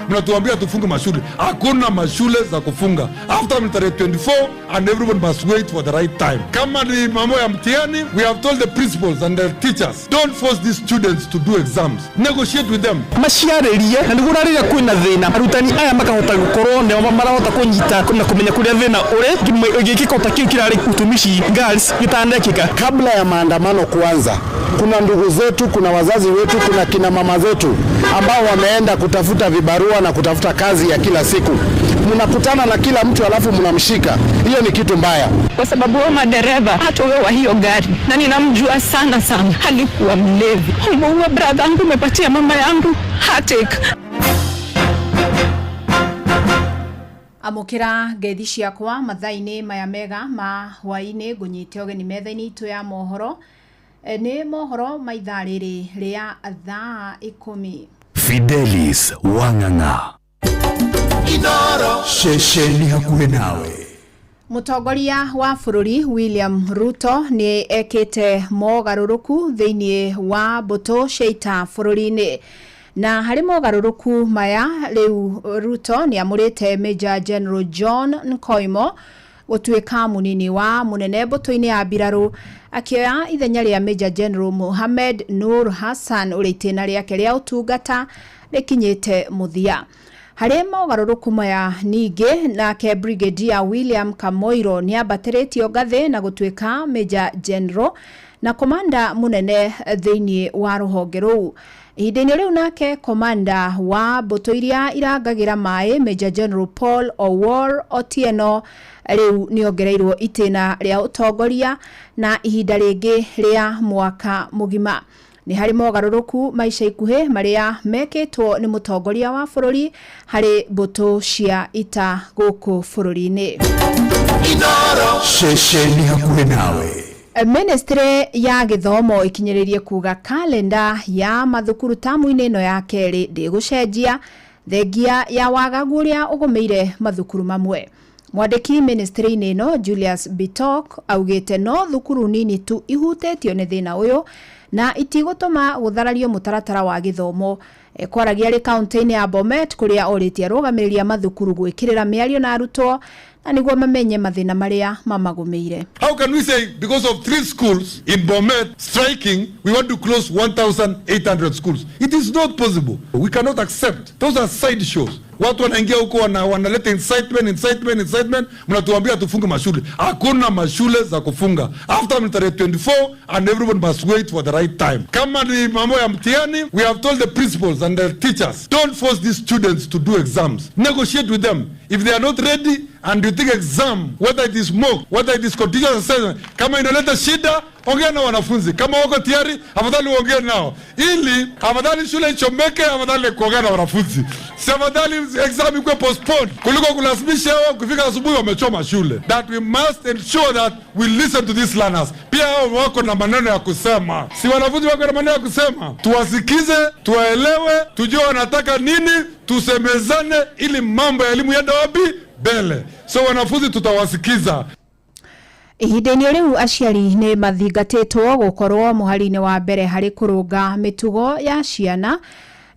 S17: Mnatuambia tufunge mashule. Hakuna mashule za kufunga. After tarehe 24 and everyone must wait for the right time. Kama ni mambo ya mtihani, we have told the principals and the teachers, don't force these students to do exams. Negotiate with them.
S18: Maciarĩrie na nĩguo rĩrĩa kwĩna thĩna arutani aya makahota gũkorwo nĩo marahota kũnyita na kũmenya kũrĩa thĩna ũrĩ gĩkĩko ta kĩu kĩrarĩ utumishi girls gĩtanekĩka.
S8: Kabla ya maandamano kuanza, kuna ndugu zetu, kuna wazazi wetu, kuna kina mama zetu ambao wameenda kutafuta vibarua na kutafuta kazi ya kila siku. Mnakutana na kila mtu alafu mnamshika. Hiyo ni kitu mbaya.
S20: Kwa sababu huyo madereva hata wewe wa hiyo gari, na ninamjua sana sana, alikuwa mlevi. Umeua brother yangu, umepatia mama yangu heartache.
S14: Amũkĩra ngeithi ciakwa mathaa-inĩ maya mega ma hwaĩ-inĩ, ngũnyite ũgeni metha-inĩ itũ ya mohoro. Nĩ mohoro ma ithaa rĩrĩ rĩa thaa 10.
S12: Fidelis Wang'ang'a.
S13: Inoro.
S12: Ceceni hakuhĩ nawe.
S14: Mũtongoria wa bũrũri William Ruto nĩ ekĩte mogarũrũku thĩinĩ wa mbũtũ cia ita bũrũri-inĩ. Na harĩ mogarũrũku maya rĩu Ruto nĩ amũrĩte Major General John Nkoimo gũtuĩka mũnini wa mũnene mbũtũ-inĩ ya mbirarũ, akĩoya ithenya rĩa Major General Mohamed Nur Hassan ũrĩa itĩna rĩake rĩa ũtungata rĩkinyĩte mũthia. Harĩ mogarũrũku maya ningĩ nake Brigadier William Kamoiro nĩ ambatĩrĩtio ngathĩ na gũtuĩka Major General na komanda mũnene thĩinĩ wa rũhonge rũu. Ihinda-inĩ rĩu nake komanda wa mbũtũ iria irangagĩra maĩ Major General Paul Owor Otieno rĩu nĩongereirwo itĩna rĩa ũtongoria na ihinda rĩngĩ rĩa mwaka mũgima. Nĩ harĩ mogarũrũku ma ica ikuhĩ marĩa mekĩtwo nĩ mũtongoria wa bũrũri harĩ mbũtũ cia ita gũkũ bũrũri-inĩ.
S13: Inoro.
S12: Ceceni hakuhĩ nawe.
S14: Ministry ya gĩthomo ĩkinyĩrĩrie kuga kalenda ya mathukuru tamu-inĩ ĩno ya kerĩ ndĩgũcenjia thengia ya wagagu ũrĩa ũgũmĩire mathukuru mamwe. Mwandĩki ministry-inĩ ĩno Julius Bitok augĩte no thukuru nini tu ihutĩtio nĩ thĩna ũyũ na itigũtũma gũtharario mũtaratara wa gĩthomo. Kwaragia arĩ kaunti-inĩ ya Bomet kũrĩa orĩtie arũgamĩrĩri a mathukuru gwĩkĩrĩra mĩario na arutwo na nĩguo mamenye mathĩna marĩa mamagũmĩire.
S17: How can we say because of 3 schools in Bomet striking, we want to close 1,800 schools? It is not possible. We cannot accept. Those are side shows. Watu wanaingia huko wanaleta incitement, incitement, incitement. Mnatuambia tufunge mashule. Hakuna mashule za kufunga. After tarehe 24 and everyone must wait for the right time. Kama ni mambo ya mtihani, we have told the principals and the teachers, don't force these students to do exams. Negotiate with them. If they are not ready and you think exam, whether it is mock, whether it is continuous assessment, kama inaleta shida, ongea na wanafunzi. Kama wako tayari, afadhali uongee nao. Ili afadhali shule ichomeke, afadhali kuongea na wanafunzi. Si afadhali exam ikuwe postponed kuliko kulazimisha wao kufika asubuhi wamechoma shule. That we must ensure that we listen to these learners. Pia hao wako na maneno ya kusema. Si wanafunzi wako na maneno ya kusema. Tuwasikize, tuwaelewe, tujue wanataka nini, tusemezane ili mambo ya elimu yaende wapi? Mbele. So wanafunzi tutawasikiza.
S14: Ihinda-inĩ rĩu aciari nĩ mathingatĩtwo gũkorwo mũhari-inĩ wa mbere harĩ kũrũnga mĩtugo ya ciana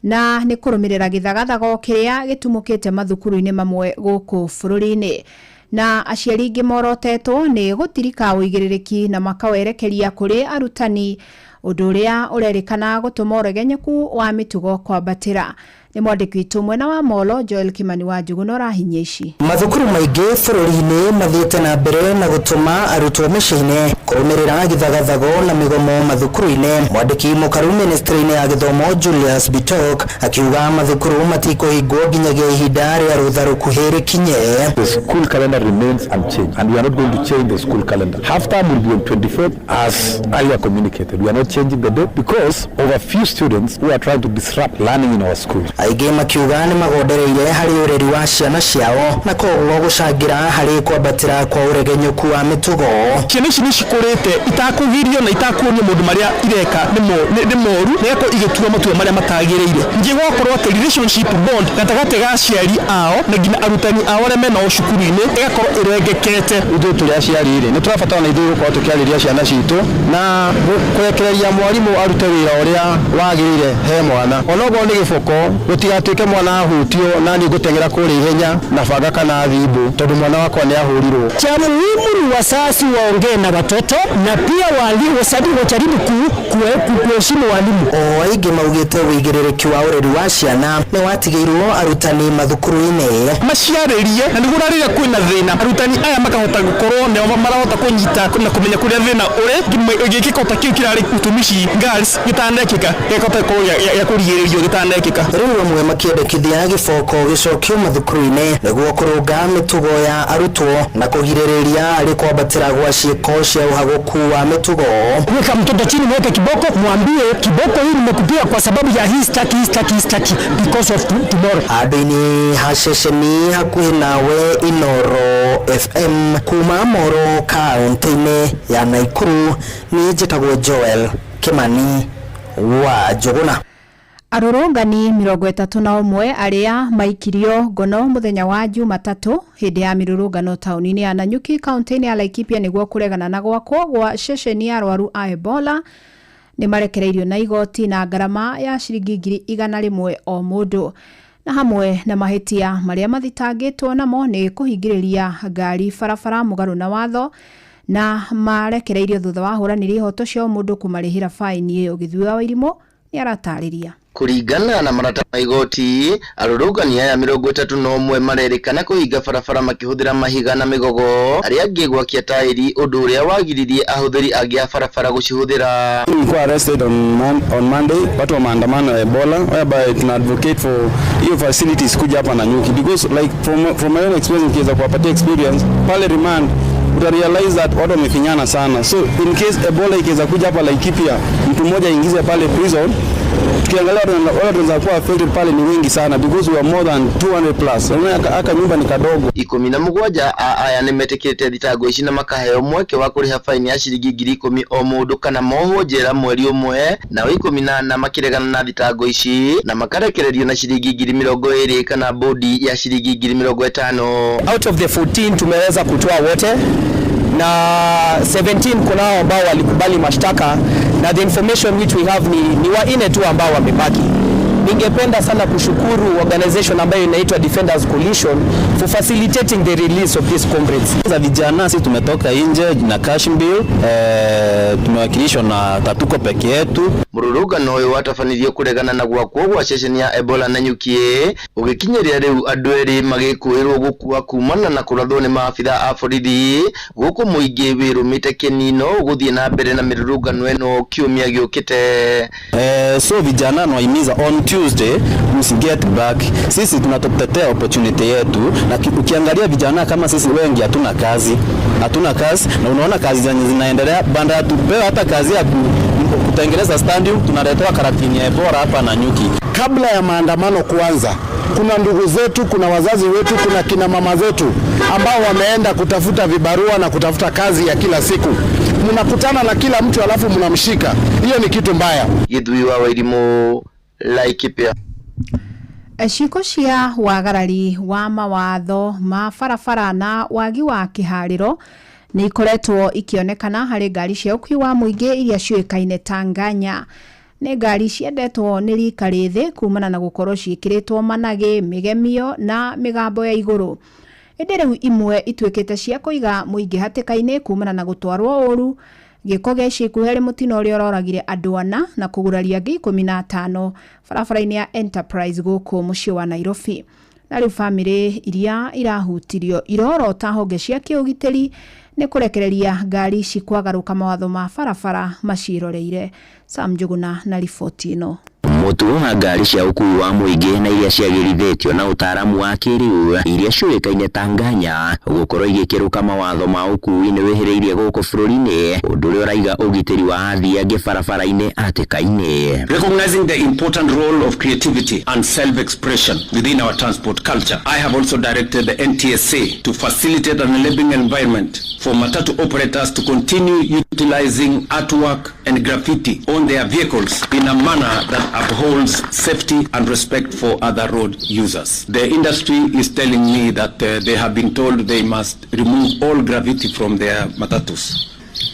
S14: na nĩ kũrũmĩrĩra gĩthagathago kĩrĩa gĩtumũkĩte mathukuru-inĩ mamwe gũkũ bũrũri-inĩ. Na aciari aingĩ morotetwo nĩ gũtirika ũigĩrĩrĩki na makawerekeria kũrĩ arutani, ũndũ ũrĩa ũrerĩkana gũtũma ũregenyũku wa mĩtugo kwambatĩra. Nĩ mwandĩki witũ mwena wa Molo Joel Kimani wa Njuguna ũrahinyia ici.
S1: Mathukuru maingĩ bũrũri-inĩ mathiĩte na mbere na gũtũma arutwo mĩciĩ-inĩ kũrũmĩrĩra gĩthagathago na mĩgomo mathukuru-inĩ. Mwandĩki mũkaru ministry-inĩ ya gĩthomo Julius Bitok akiuga mathukuru matikũhingwo nginyagia ihinda rĩa rũtha rũkuhĩ rĩkinye.
S21: The school calendar remains unchanged and we are not going to change the school calendar. Half term will be on 24th as earlier communicated. We are not changing the date because of a few students who are trying to disrupt learning in our schools.
S1: Aingĩ makiuga nĩ magondereire harĩ ũreri wa ciana ciao na koguo gũcangĩra harĩ kwambatĩra kwa ũregenyũku wa mĩtugo.
S18: Ciana ici nĩ cikũrĩte itakũgirio na itakuonio maũndũ marĩa ireka nĩ moru, na igakorwo igĩtua matua marĩa matagĩrĩire. Ningĩ gwakorwo atĩ relationship bond gatagatĩ ga aciari ao na nginya arutani ao arĩa menao cukuru-inĩ ĩgakorwo ĩrengekete.
S22: Ithuĩ tũrĩ aciari rĩ, nĩ tũrabatara na ithuĩ gũkorwo tũkĩarĩria ciana citũ na kũrekereria mwarimũ arute wĩra ũrĩa wagĩrĩire he mwana. Onokorwo nĩ gĩboko, gũtigatuĩke mwana ahutio na niĩ ngũteng'era kũrĩa ihenya na banga kana thimũ tondũ mwana wakwa nĩ ahũrirwo.
S23: Cha muhimu ni wazazi waongee na watoto na pia walimu wajaribu kuheshimu walimu.
S1: O aingĩ maugĩte ũigĩrĩrĩki wa ũreri wa ciana nĩ watigĩirwo arutani mathukuru-inĩ.
S18: Maciarĩrie na nĩguo rĩrĩa kwĩna thĩna arutani aya makahota gũkorwo nĩo marahota kũnyita na kũmenya kũrĩa thĩna ũrĩ, gĩkĩko ta kĩu kĩrarĩ utumishi girls gĩtanekĩka, gĩkahota gũkorwo gĩa kũrigĩrĩrio gĩtanekĩka.
S1: Rĩu amwe makĩendekithia gĩboko gĩcokio mathukuru-inĩ nĩguo kũrũnga mĩtugo ya arutwo na kũgirĩrĩria harĩ kwambatĩra gwa ciĩko cia ũhagũku wa mĩtugo.
S23: Weka mtoto chini, mweke kiboko, mwambie kiboko hii nimekupia kwa sababu ya hii staki, hii staki, hii staki because of tomorrow.
S1: Handũ-inĩ ha ceceni hakuhĩ nawe Inoro FM kuma Moro kaunti-inĩ ya Nakuru, niĩ njĩtagwo Joel Kimani wa Njũgũna.
S14: Arũrũngani 31 arĩa maikirio ngono mũthenya wa Jumatatũ hĩndĩ ya mĩrũrũngano taũni-inĩ ya Nanyuki kaunti-inĩ ya Laikipia nĩguo kũregana na gwakwo gwa ceceni ya arwaru a Ebola nĩ marekereirio na igoti na ngarama ya ciringi 100,000 o mũndũ, na hamwe na mahĩtia marĩa mathitangĩtwo namo nĩ kũhingĩrĩria ngari barabara mũgarũ na watho, na marekereirio thutha wa ahũranĩri ihoto cia mũndũ kũmarĩhĩra baini ĩyo. Gĩthuĩ wa Wairimu nĩ aratarĩria.
S2: Kũringana na marata ma igoti, arũrũngani aya 31 marerĩkana kũhinga barabara makĩhũthĩra mahiga na mĩgogo, arĩa angĩ gwakia taĩri, ũndũ ũrĩa wagiririe ahũthĩri angĩ a barabara gũcihũthĩra.
S3: Nilikuwa arrested on Monday watu wa maandamano ya Ebola, whereby tuna advocate for hiyo facilities kuja hapa Nanyuki, because like from my own experience, nikiweza kuwapatia experience pale remand, uta realize that watu wamefinyana sana. So in case Ebola ikiweza kuja hapa Laikipia, mtu mmoja aingize pale prison, tukiangalia wale tunaweza kuwa affected pale ni wengi sana, because we are more than 200 plus. Unaona aka nyumba ni kadogo.
S2: 17 a aya nĩmetĩkĩrĩte thitango ici na makaheo mweke wa kũrĩha faini ya ciringi 10,000 o mũndũ kana mohwo njera mweri ũmwe, nao 14 makĩregana na thitango ici na makarekererio na ciringi 20,000 kana bodi ya ciringi 50,000.
S7: Out of the 14 tumeweza kutoa wote, na 17 kunao ambao walikubali mashtaka, na the information which we have ni wanne tu ambao wamebaki. Ningependa sana kushukuru organization ambayo inaitwa Defenders Coalition for facilitating the release of these comrades.
S19: Za vijana sisi tumetoka nje na cash bill, tumewakilishwa na tatuko peke yetu.
S2: Mũrũrũngano ũyũ watabanirio kũregana na gwakwo gwa ceceni ya Ebola Nanyuki ũgĩkinyĩria rĩu andũ erĩ magĩkũĩrwo gũkua kumana na kũrathwo nĩ maabitha a borithi, gũkũ mũingĩ wĩrũmĩte kĩnino gũthiĩ na mbere na mĩrũrũngano ĩno kiumia gĩũkĩte.
S19: So vijana nawahimiza on Tuesday msiget back. Sisi tunatotetea opportunity yetu, na ukiangalia vijana kama sisi wengi hatuna kazi. Hatuna kazi, na unaona kazi zenye zinaendelea banda tupewe hata kazi ya kutengeneza stadium, tunaletewa karatini ya Ebola hapa Nanyuki.
S24: Kabla ya maandamano kuanza, kuna ndugu zetu, kuna wazazi wetu, kuna kina mama zetu ambao wameenda kutafuta vibarua na kutafuta kazi ya kila siku. Mnakutana na kila mtu alafu mnamshika. Hiyo ni kitu mbaya.
S2: Githui wa Wairimu, Laikipia.
S14: Ciĩko cia wagarari wa mawatho ma barabara na wagi wa kĩharĩro nĩ ikoretwo ikĩonekana harĩ ngari cia ũkuui wa mũingĩ iria ciũĩkaine ta nganya. Nĩ ngari ciendetwo nĩ rika rĩthĩ kumana na gũkorwo ciĩkĩrĩtwo managĩ, mĩgemio na mĩgambo ya igũrũ. Ĩndĩ rĩu imwe ituĩkĩte cia kũiga mũingĩ hatĩka-inĩ kumana na gũtwarwo ũru, gĩko gĩa ica ikuhĩ harĩ mũtino ũrĩa ũroragire andũ ana na kũguraria angĩ 15 barabara-inĩ ya Enterprise gũkũ mũciĩ wa Nairobi. Na rĩu bamĩrĩ iria irahutirio irorota honge cia kĩũgitĩri nĩ kũrekereria ngari ici kwagarũka mawatho ma barabara maciĩroreire. Sam Njuguna na riboti ĩno.
S26: Mũtugo wa ngari cia ũkuui wa mũingĩ na iria ciagĩrithĩtio na ũtaaramu wa kĩrĩu iria ciũĩkaine ta nganya gũkorwo igĩkĩrũka mawatho ma ũkuui nĩ wĩhĩrĩirie gũkũ bũrũri-inĩ, ũndũ ũrĩa ũraiga ũgitĩri wa athii angĩ barabara-inĩ hatĩka-inĩ.
S27: Recognizing the important role of creativity and self-expression within our transport culture, I have also directed the NTSA to facilitate an enabling environment for matatu operators to continue utilizing artwork and graffiti on their vehicles in a manner that upholds safety and respect for other road users. The industry is telling me that they have been told they must remove all graffiti from their matatus.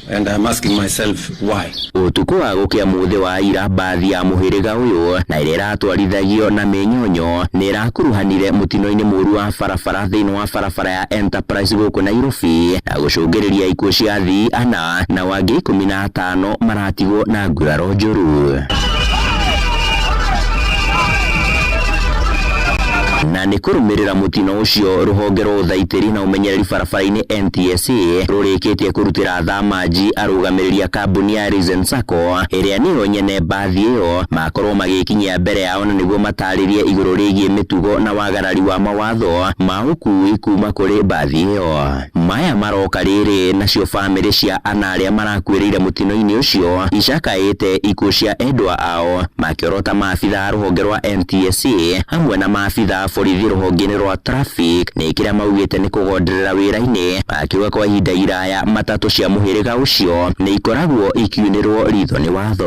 S27: And I'm asking myself why.
S26: Ũtukũ wa gũkĩa mũthĩ wa ira mbathi ya mũhĩrĩga ũyũ na ĩrĩa ĩratwarithagio na mĩnyonyo nĩ ĩrakuruhanire mũtino-inĩ mũru wa barabara thĩinĩ wa barabara ya Enterprise gũkũ Nairobi na gũcũngĩrĩria ikuũ cia athii ana na wangĩ 15 maratigwo na nguraro njũru. Na nĩ Nĩ kũrũmĩrĩra mũtino ũcio, rũhonge rwa ũthaitĩri na ũmenyereri barabara-inĩ NTSA rũrĩkĩtie kũrutĩra thamanji arũgamĩrĩri a kambuni ya Risen Sacco ĩrĩa nĩyo nyene mbathi ĩyo, makorwo magĩkinyia mbere yao na nĩguo matarĩrie igũrũ rĩgiĩ mĩtugo na wagarari wa mawatho ma ũkui kuma kũrĩ mbathi ĩyo. Maya maroka rĩrĩ nacio bamĩrĩ cia ana arĩa marakuĩrĩire mũtino-inĩ ũcio icakaĩte ikuũ cia endwa ao, makĩorota maabitha a rũhonge rwa NTSA hamwe na maabitha a borithi rũhonge-inĩ rwa traffic nĩ kĩrĩa maugĩte nĩ kũgonderera wĩra-inĩ, makiuga kwa ihinda iraya matatũ cia mũhĩrĩga ũcio nĩ ikoragwo ikiunĩrwo ritho nĩ watho.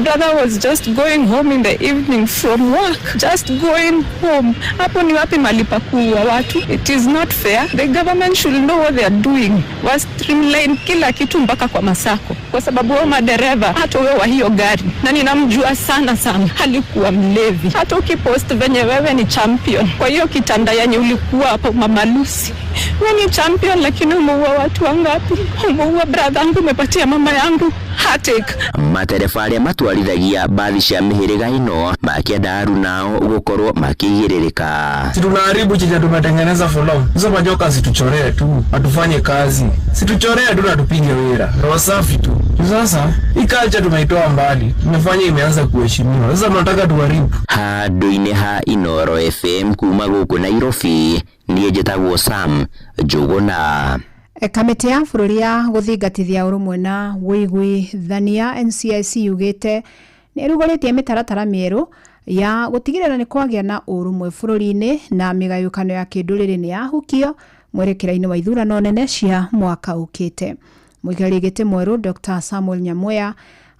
S20: Brother was just going home in the evening from work, just going home. Hapo ni wapi mahali pa kuua watu? It is not fair. The government should know what they are doing. Wa streamline kila kitu mpaka kwa masako, kwa sababu wao madereva, hata wewe wa hiyo gari, na ninamjua sana sana, alikuwa mlevi. Hata ukipost venye wewe ni champion kwa hiyo kitanda yenye ulikuwa hapo, Mama Lucy, wewe ni champion, lakini umeua watu wangapi? Umeua brother yangu, umepatia mama yangu heartache.
S26: Matereba arĩa matwarithagia mbathi cia mĩhĩrĩga ĩno makĩenda arunao gũkorwo makĩigĩrĩrĩka.
S4: Si tunaharibu chenye tumetengeneza for long. Hizo majoka situchoree tu, hatufanye kazi, situchoree tu na tupige wira, roho safi tu. Sasa hii culture tumeitoa mbali, tumefanya imeanza kuheshimiwa. Sasa mnataka tuharibu.
S26: Handũ-inĩ ha Inooro FM kuma gũkũ Nairobi, niĩ njĩtagwo Sam Njũgũna.
S14: Kamĩtĩ ya bũrũri ya gũthingatithia ũrũmwe na ũiguithania NCIC yugĩte nĩ ĩrugũrĩtie mĩtaratara mĩerũ ya gũtigĩrĩra nĩ kwagĩa na ũrũmwe bũrũri-inĩ na mĩgayũkano ya kĩndũrĩrĩ nĩ yahukio mwerekera-inĩ wa ithurano nene cia mwaka ũkĩte. Mũikarĩri gĩtĩ mwerũ Dr. Samuel Nyamweya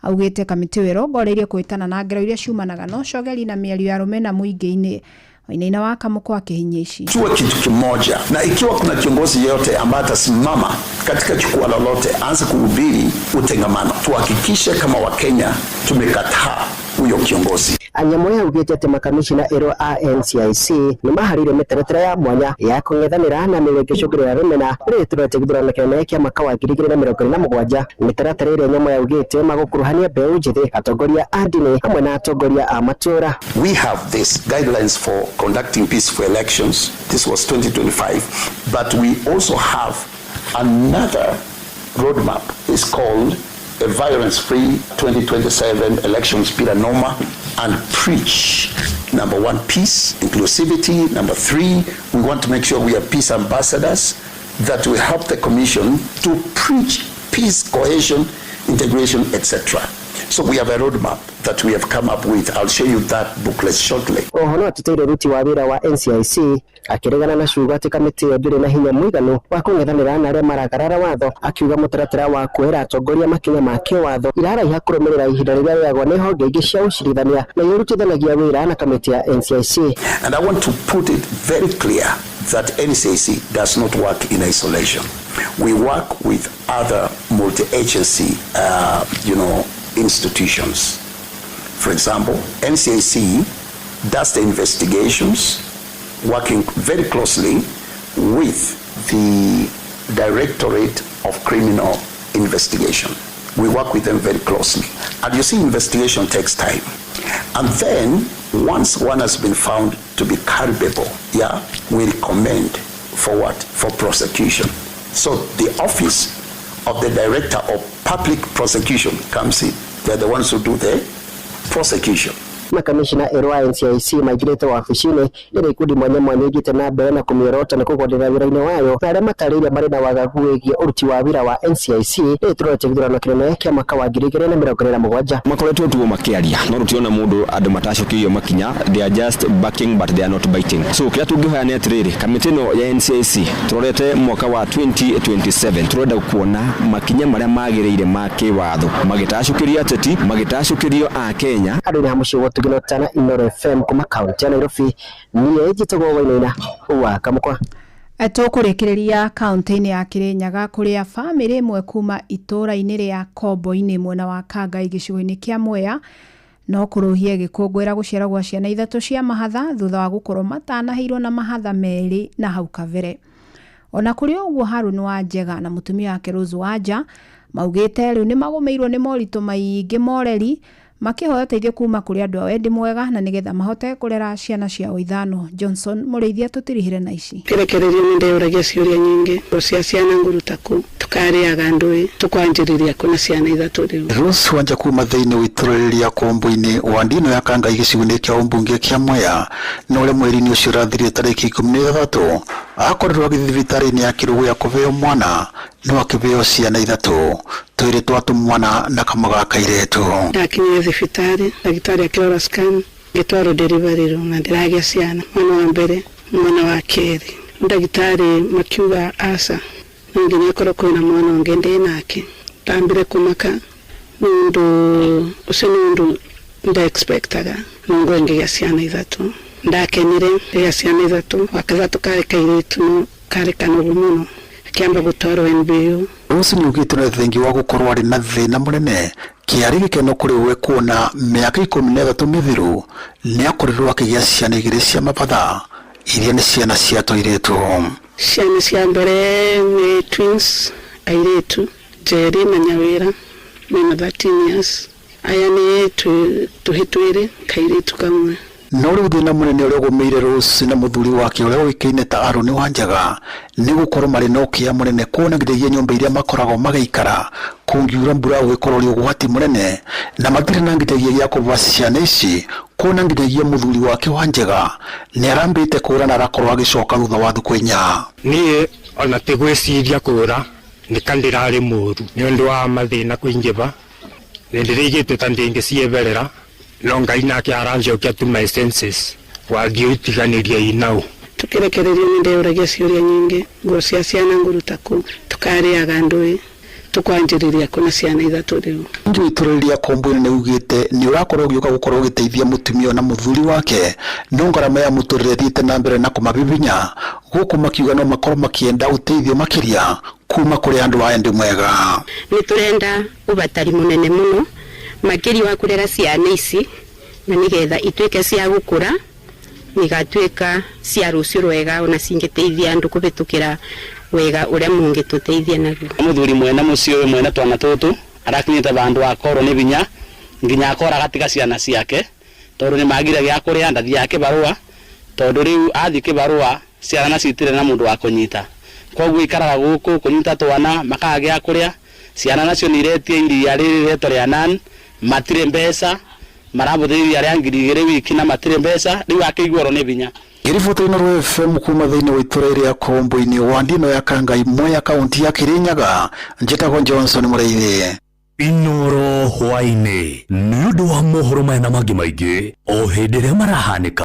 S14: augĩte kamĩtĩ ĩyo ĩrongoreirie kũhĩtana na ngero iria ciumanaga na ũcogeri na mĩario ya rũmena mũingĩ-inĩ. Wainaina wa Kamũkwa akĩhinyia ici.
S6: Tuwe kitu kimoja, na ikiwa kuna kiongozi yeyote ambaye atasimama katika jukwaa lolote aanze kuhubiri utengamano, tuhakikishe kama Wakenya tumekataa huyo kiongozi.
S9: Anyamoya augĩte atĩ makamishina erũ a NCIC nĩ maharĩirie mĩtaratara ya mwanya ya kũng'ethanĩra na mĩario ĩngĩcũngĩrĩria rũmena rĩrĩ tũrorete gĩthurano kĩnene kĩa mwaka wa 2027. Mĩtaratara ĩrĩa Nyamoya augĩte magũkuruhania mbeũ njĩthĩ, atongoria a ndini hamwe na atongoria a matũũra.
S6: We have these guidelines for conducting peaceful elections. This was 2025, but we also have another roadmap. It's called a violence-free 2027 elections bila noma, and preach. Number one, peace, inclusivity. Number three, we want to make sure we are peace ambassadors that will help the commission to preach peace, cohesion, integration, etc. So we have a roadmap that we have come up with. I'll show you that booklet shortly.
S9: Oho no ateteire ũruti wa wĩra wa NCIC akĩregana na ciugo atĩ kamĩtĩ ĩyo ndĩrĩ na hinya mũiganu wa kũng'ethanĩra na arĩa maragarara watho, akiuga mũtaratara wa kuoera atongoria makinya ma kĩwatho iraraiha kũrũmĩrĩra ihinda rĩrĩa rĩoyagwo nĩ honge ingĩ cia ũcirithania na iria irutithanagia wĩra na kamĩtĩ ya NCIC.
S6: And I want to put it very clear that NCIC does not work in isolation. We work with other multi-agency, institutions. For example, NCIC does the investigations, working very closely with the Directorate of Criminal Investigation. We work with them very closely. And you see, investigation takes time. And then, once one has been found to be culpable, yeah, we recommend for what? For prosecution. So the office of the Director of Public Prosecution comes in. They're the ones who do the prosecution.
S9: Makamishina erũ a NCIC maingĩrĩte wabici-inĩ ĩrĩa ikundi mwanya mwanya igĩte na mbere na kũmĩorota na kũgonderera wĩra-inĩ wayo, na arĩa matarĩirie marĩ na wagagu wĩgiĩ ũruti wa wĩra wa NCIC rĩrĩ tũrorete gĩthurano kĩnene kĩa mwaka wa 2027.
S10: Makoretwo tu makĩaria no rũtirona mũndũ andũ matacokeirio makinya, they are just backing but they are not biting. So kĩrĩa tũngĩhoya nĩ atĩrĩrĩ, kamĩtĩ ĩno ya NCIC tũrorete mwaka wa 2027 tũrenda kuona makinya marĩa magĩrĩire ma kĩwatho magĩtacũkĩrio ateti, magĩtacũkĩrio a Kenya.
S9: Andũ nĩ hamũciĩ Tugino Inooro FM kuma kaunti ya Nairobi, niĩ njĩtagwo Wainaina wa Kamũkwa.
S14: Tũkũrĩkĩrĩria kaunti-inĩ ya Kirinyaga kũrĩa bamĩrĩ ĩmwe kuma itũũra-inĩ rĩa Kombo-inĩ mwena wa Kangai gĩcigo-inĩ kĩa Mwea no kũrũhie gĩkũngũĩra gũciarwo gwa ciana ithatũ cia mahatha thutha wa gũkorwo matanaheirwo na mahatha merĩ na hau kabere. Ona kũrĩ ũguo, Harũni Wanjega na mũtumia wake Rose Wanja maugĩte rĩu nĩ magũmĩirwo nĩ moritũ maingĩ moreri Makĩhoya ũteithio kuma kũrĩ andũ a wendi mwega na nĩgetha mahote kũrera ciana ciao ithano. Johnson Mũrĩithia tũtirihire na ici.
S5: Kĩrekererio nĩ ndeyũragia ciũria nyingĩ cia ciana ngũruta kũ tũkarĩaga ndũĩ tũkwanjĩrĩria kũ na ciana ithatũ rĩu.
S8: Rose Wanja kuma thĩinĩ wa itũra rĩa Kombo-inĩ wa ndino ya Kangai gĩcigo-inĩ kĩa ũmbunge kĩa Mwea na ũrĩa mweri-inĩ ũcio ũrathirire tarĩki 16 akorirwo agĩthiĩ thibitarĩ-inĩ ya Kĩrũgũ ya kũheo mwana no akĩheo ciana ithatũ, twĩrĩ twa tũmwana na kamwe ga kairĩtu.
S5: Ndakinyire thibitarĩ, ndagĩtarĩ akĩrora scan, ngĩtwarwo delivery room na ndĩragĩa ciana, mwana wa mbere, mwana wa kerĩ. Ndagĩtarĩ makiuga aca, no nginya akorwo kwĩna mwana ũngĩ ndĩ nake. Ndambire kũmaka nĩ ũndũ ũcio, nĩ ũndũ nda expectaga no ngo ngĩgĩa ciana ithatũ. Ndakenire ngĩgĩa ciana ithatũ, wa gatatũ karĩ kairĩtu no karĩ kanogu mũno, akĩamba gũtwarwo NBU.
S8: Rose nĩaugĩte na thengia wa gũkorwo arĩ na thĩna mũnene kĩarĩ gĩkeno kũrĩ we kuona mĩaka 13 mĩthiru nĩakorirwo akĩgĩa ciana igĩrĩ cia mabatha iria nĩ ciana cia tũirĩtu.
S5: Ciana cia mbere nĩ twins airĩtu, Njeri na Nyawĩra, mena 13 years. Aya nĩ tũhĩ twĩrĩ, kairĩtu kamwe.
S8: No rĩu thĩna mũnene ũrĩa ũgũmĩire Rose na mũthuri wake ũrĩa ũĩkaine ta Aaron Wanjaga nĩ gũkorwo marĩ na ũkĩa mũnene kuona nginyagia nyũmba iria makoragwo magĩikara kũngiura mbura ũgĩkorwo ũrĩ ũgwati mũnene na matirĩ na nginyagia gĩa kũba ciana ici kuona nginyagia mũthuri wake Wanjaga nĩ arambĩte kũra na arakorwo agĩcoka thutha wa thikũ 4.
S11: Niĩ ona ti gwĩciria kũra nĩ ka ndĩrarĩ mũru nĩ ũndũ wa mathĩna kũingĩva nĩ ndĩrĩigĩte ta ndĩngĩcieberera no Ngai nake aranjokia to my senses wathiĩ ũtiganĩria inau.
S5: Tũkĩrekererio nĩ ndeyũragia ciũria nyingĩ, nguo cia ciana ngũruta kũ tũkarĩaga ndũĩ tũkwanjĩrĩria kũ na ciana ithatũ rĩu.
S8: Njũ itũra rĩa Kombo-inĩ nĩ ugĩte nĩ ũrakorwo ũgĩũka gũkorwo ũgĩteithia mũtumia na mũthuri wake no ngarama ya mũtũrĩre ĩthiĩte na mbere na kũmabibinya gũkũ makiuga no makorwo makĩenda ũteithio makĩria kuma kũrĩ andũ a wendi mwega.
S13: Nĩ tũrenda ũbatari mũnene mũno makĩria wa kũrera ciana ici na nĩgetha ituĩke cia gũkũra igatuĩka cia rũciũ rwega ona cingĩteithia andũ kũhĩtũkĩra wega ũrĩa mũngĩtũteithia naguo.
S15: Mũthuri mwene mũciĩ ũyũ mwene twana tũtũ arakinyĩte vandũ akorwo nĩ vinya nginya akora agatiga ciana ciake tondũ nĩ magire gĩa kũrĩa ndathiaga kĩbarũa tondũ rĩu athiĩ kĩbarũa ciana nacio itirĩ na mũndũ wa kũnyita koguo ikaraga gũkũ kũnyita twana makaga gĩa kũrĩa ciana nacio nĩ iretie iria rĩrĩ rĩetwo rĩa nan matirĩ mbeca marabũthĩra iria rĩa 2,000 wiki na matirĩ mbeca rĩu akĩiguarwo nĩ vinya.
S8: Ngĩriboti Inooro FM kuma thĩinĩ wa itũra rĩa Kombo-inĩ wa ndino ya Kangai Mwea kaunti ya Kirinyaga njĩtagwo Johnson Mũrĩithi.
S12: Inooro hwaĩ-inĩ nĩ ũndũ wa mohoro maya na mangĩ maingĩ o hĩndĩ ĩrĩa marahanĩka.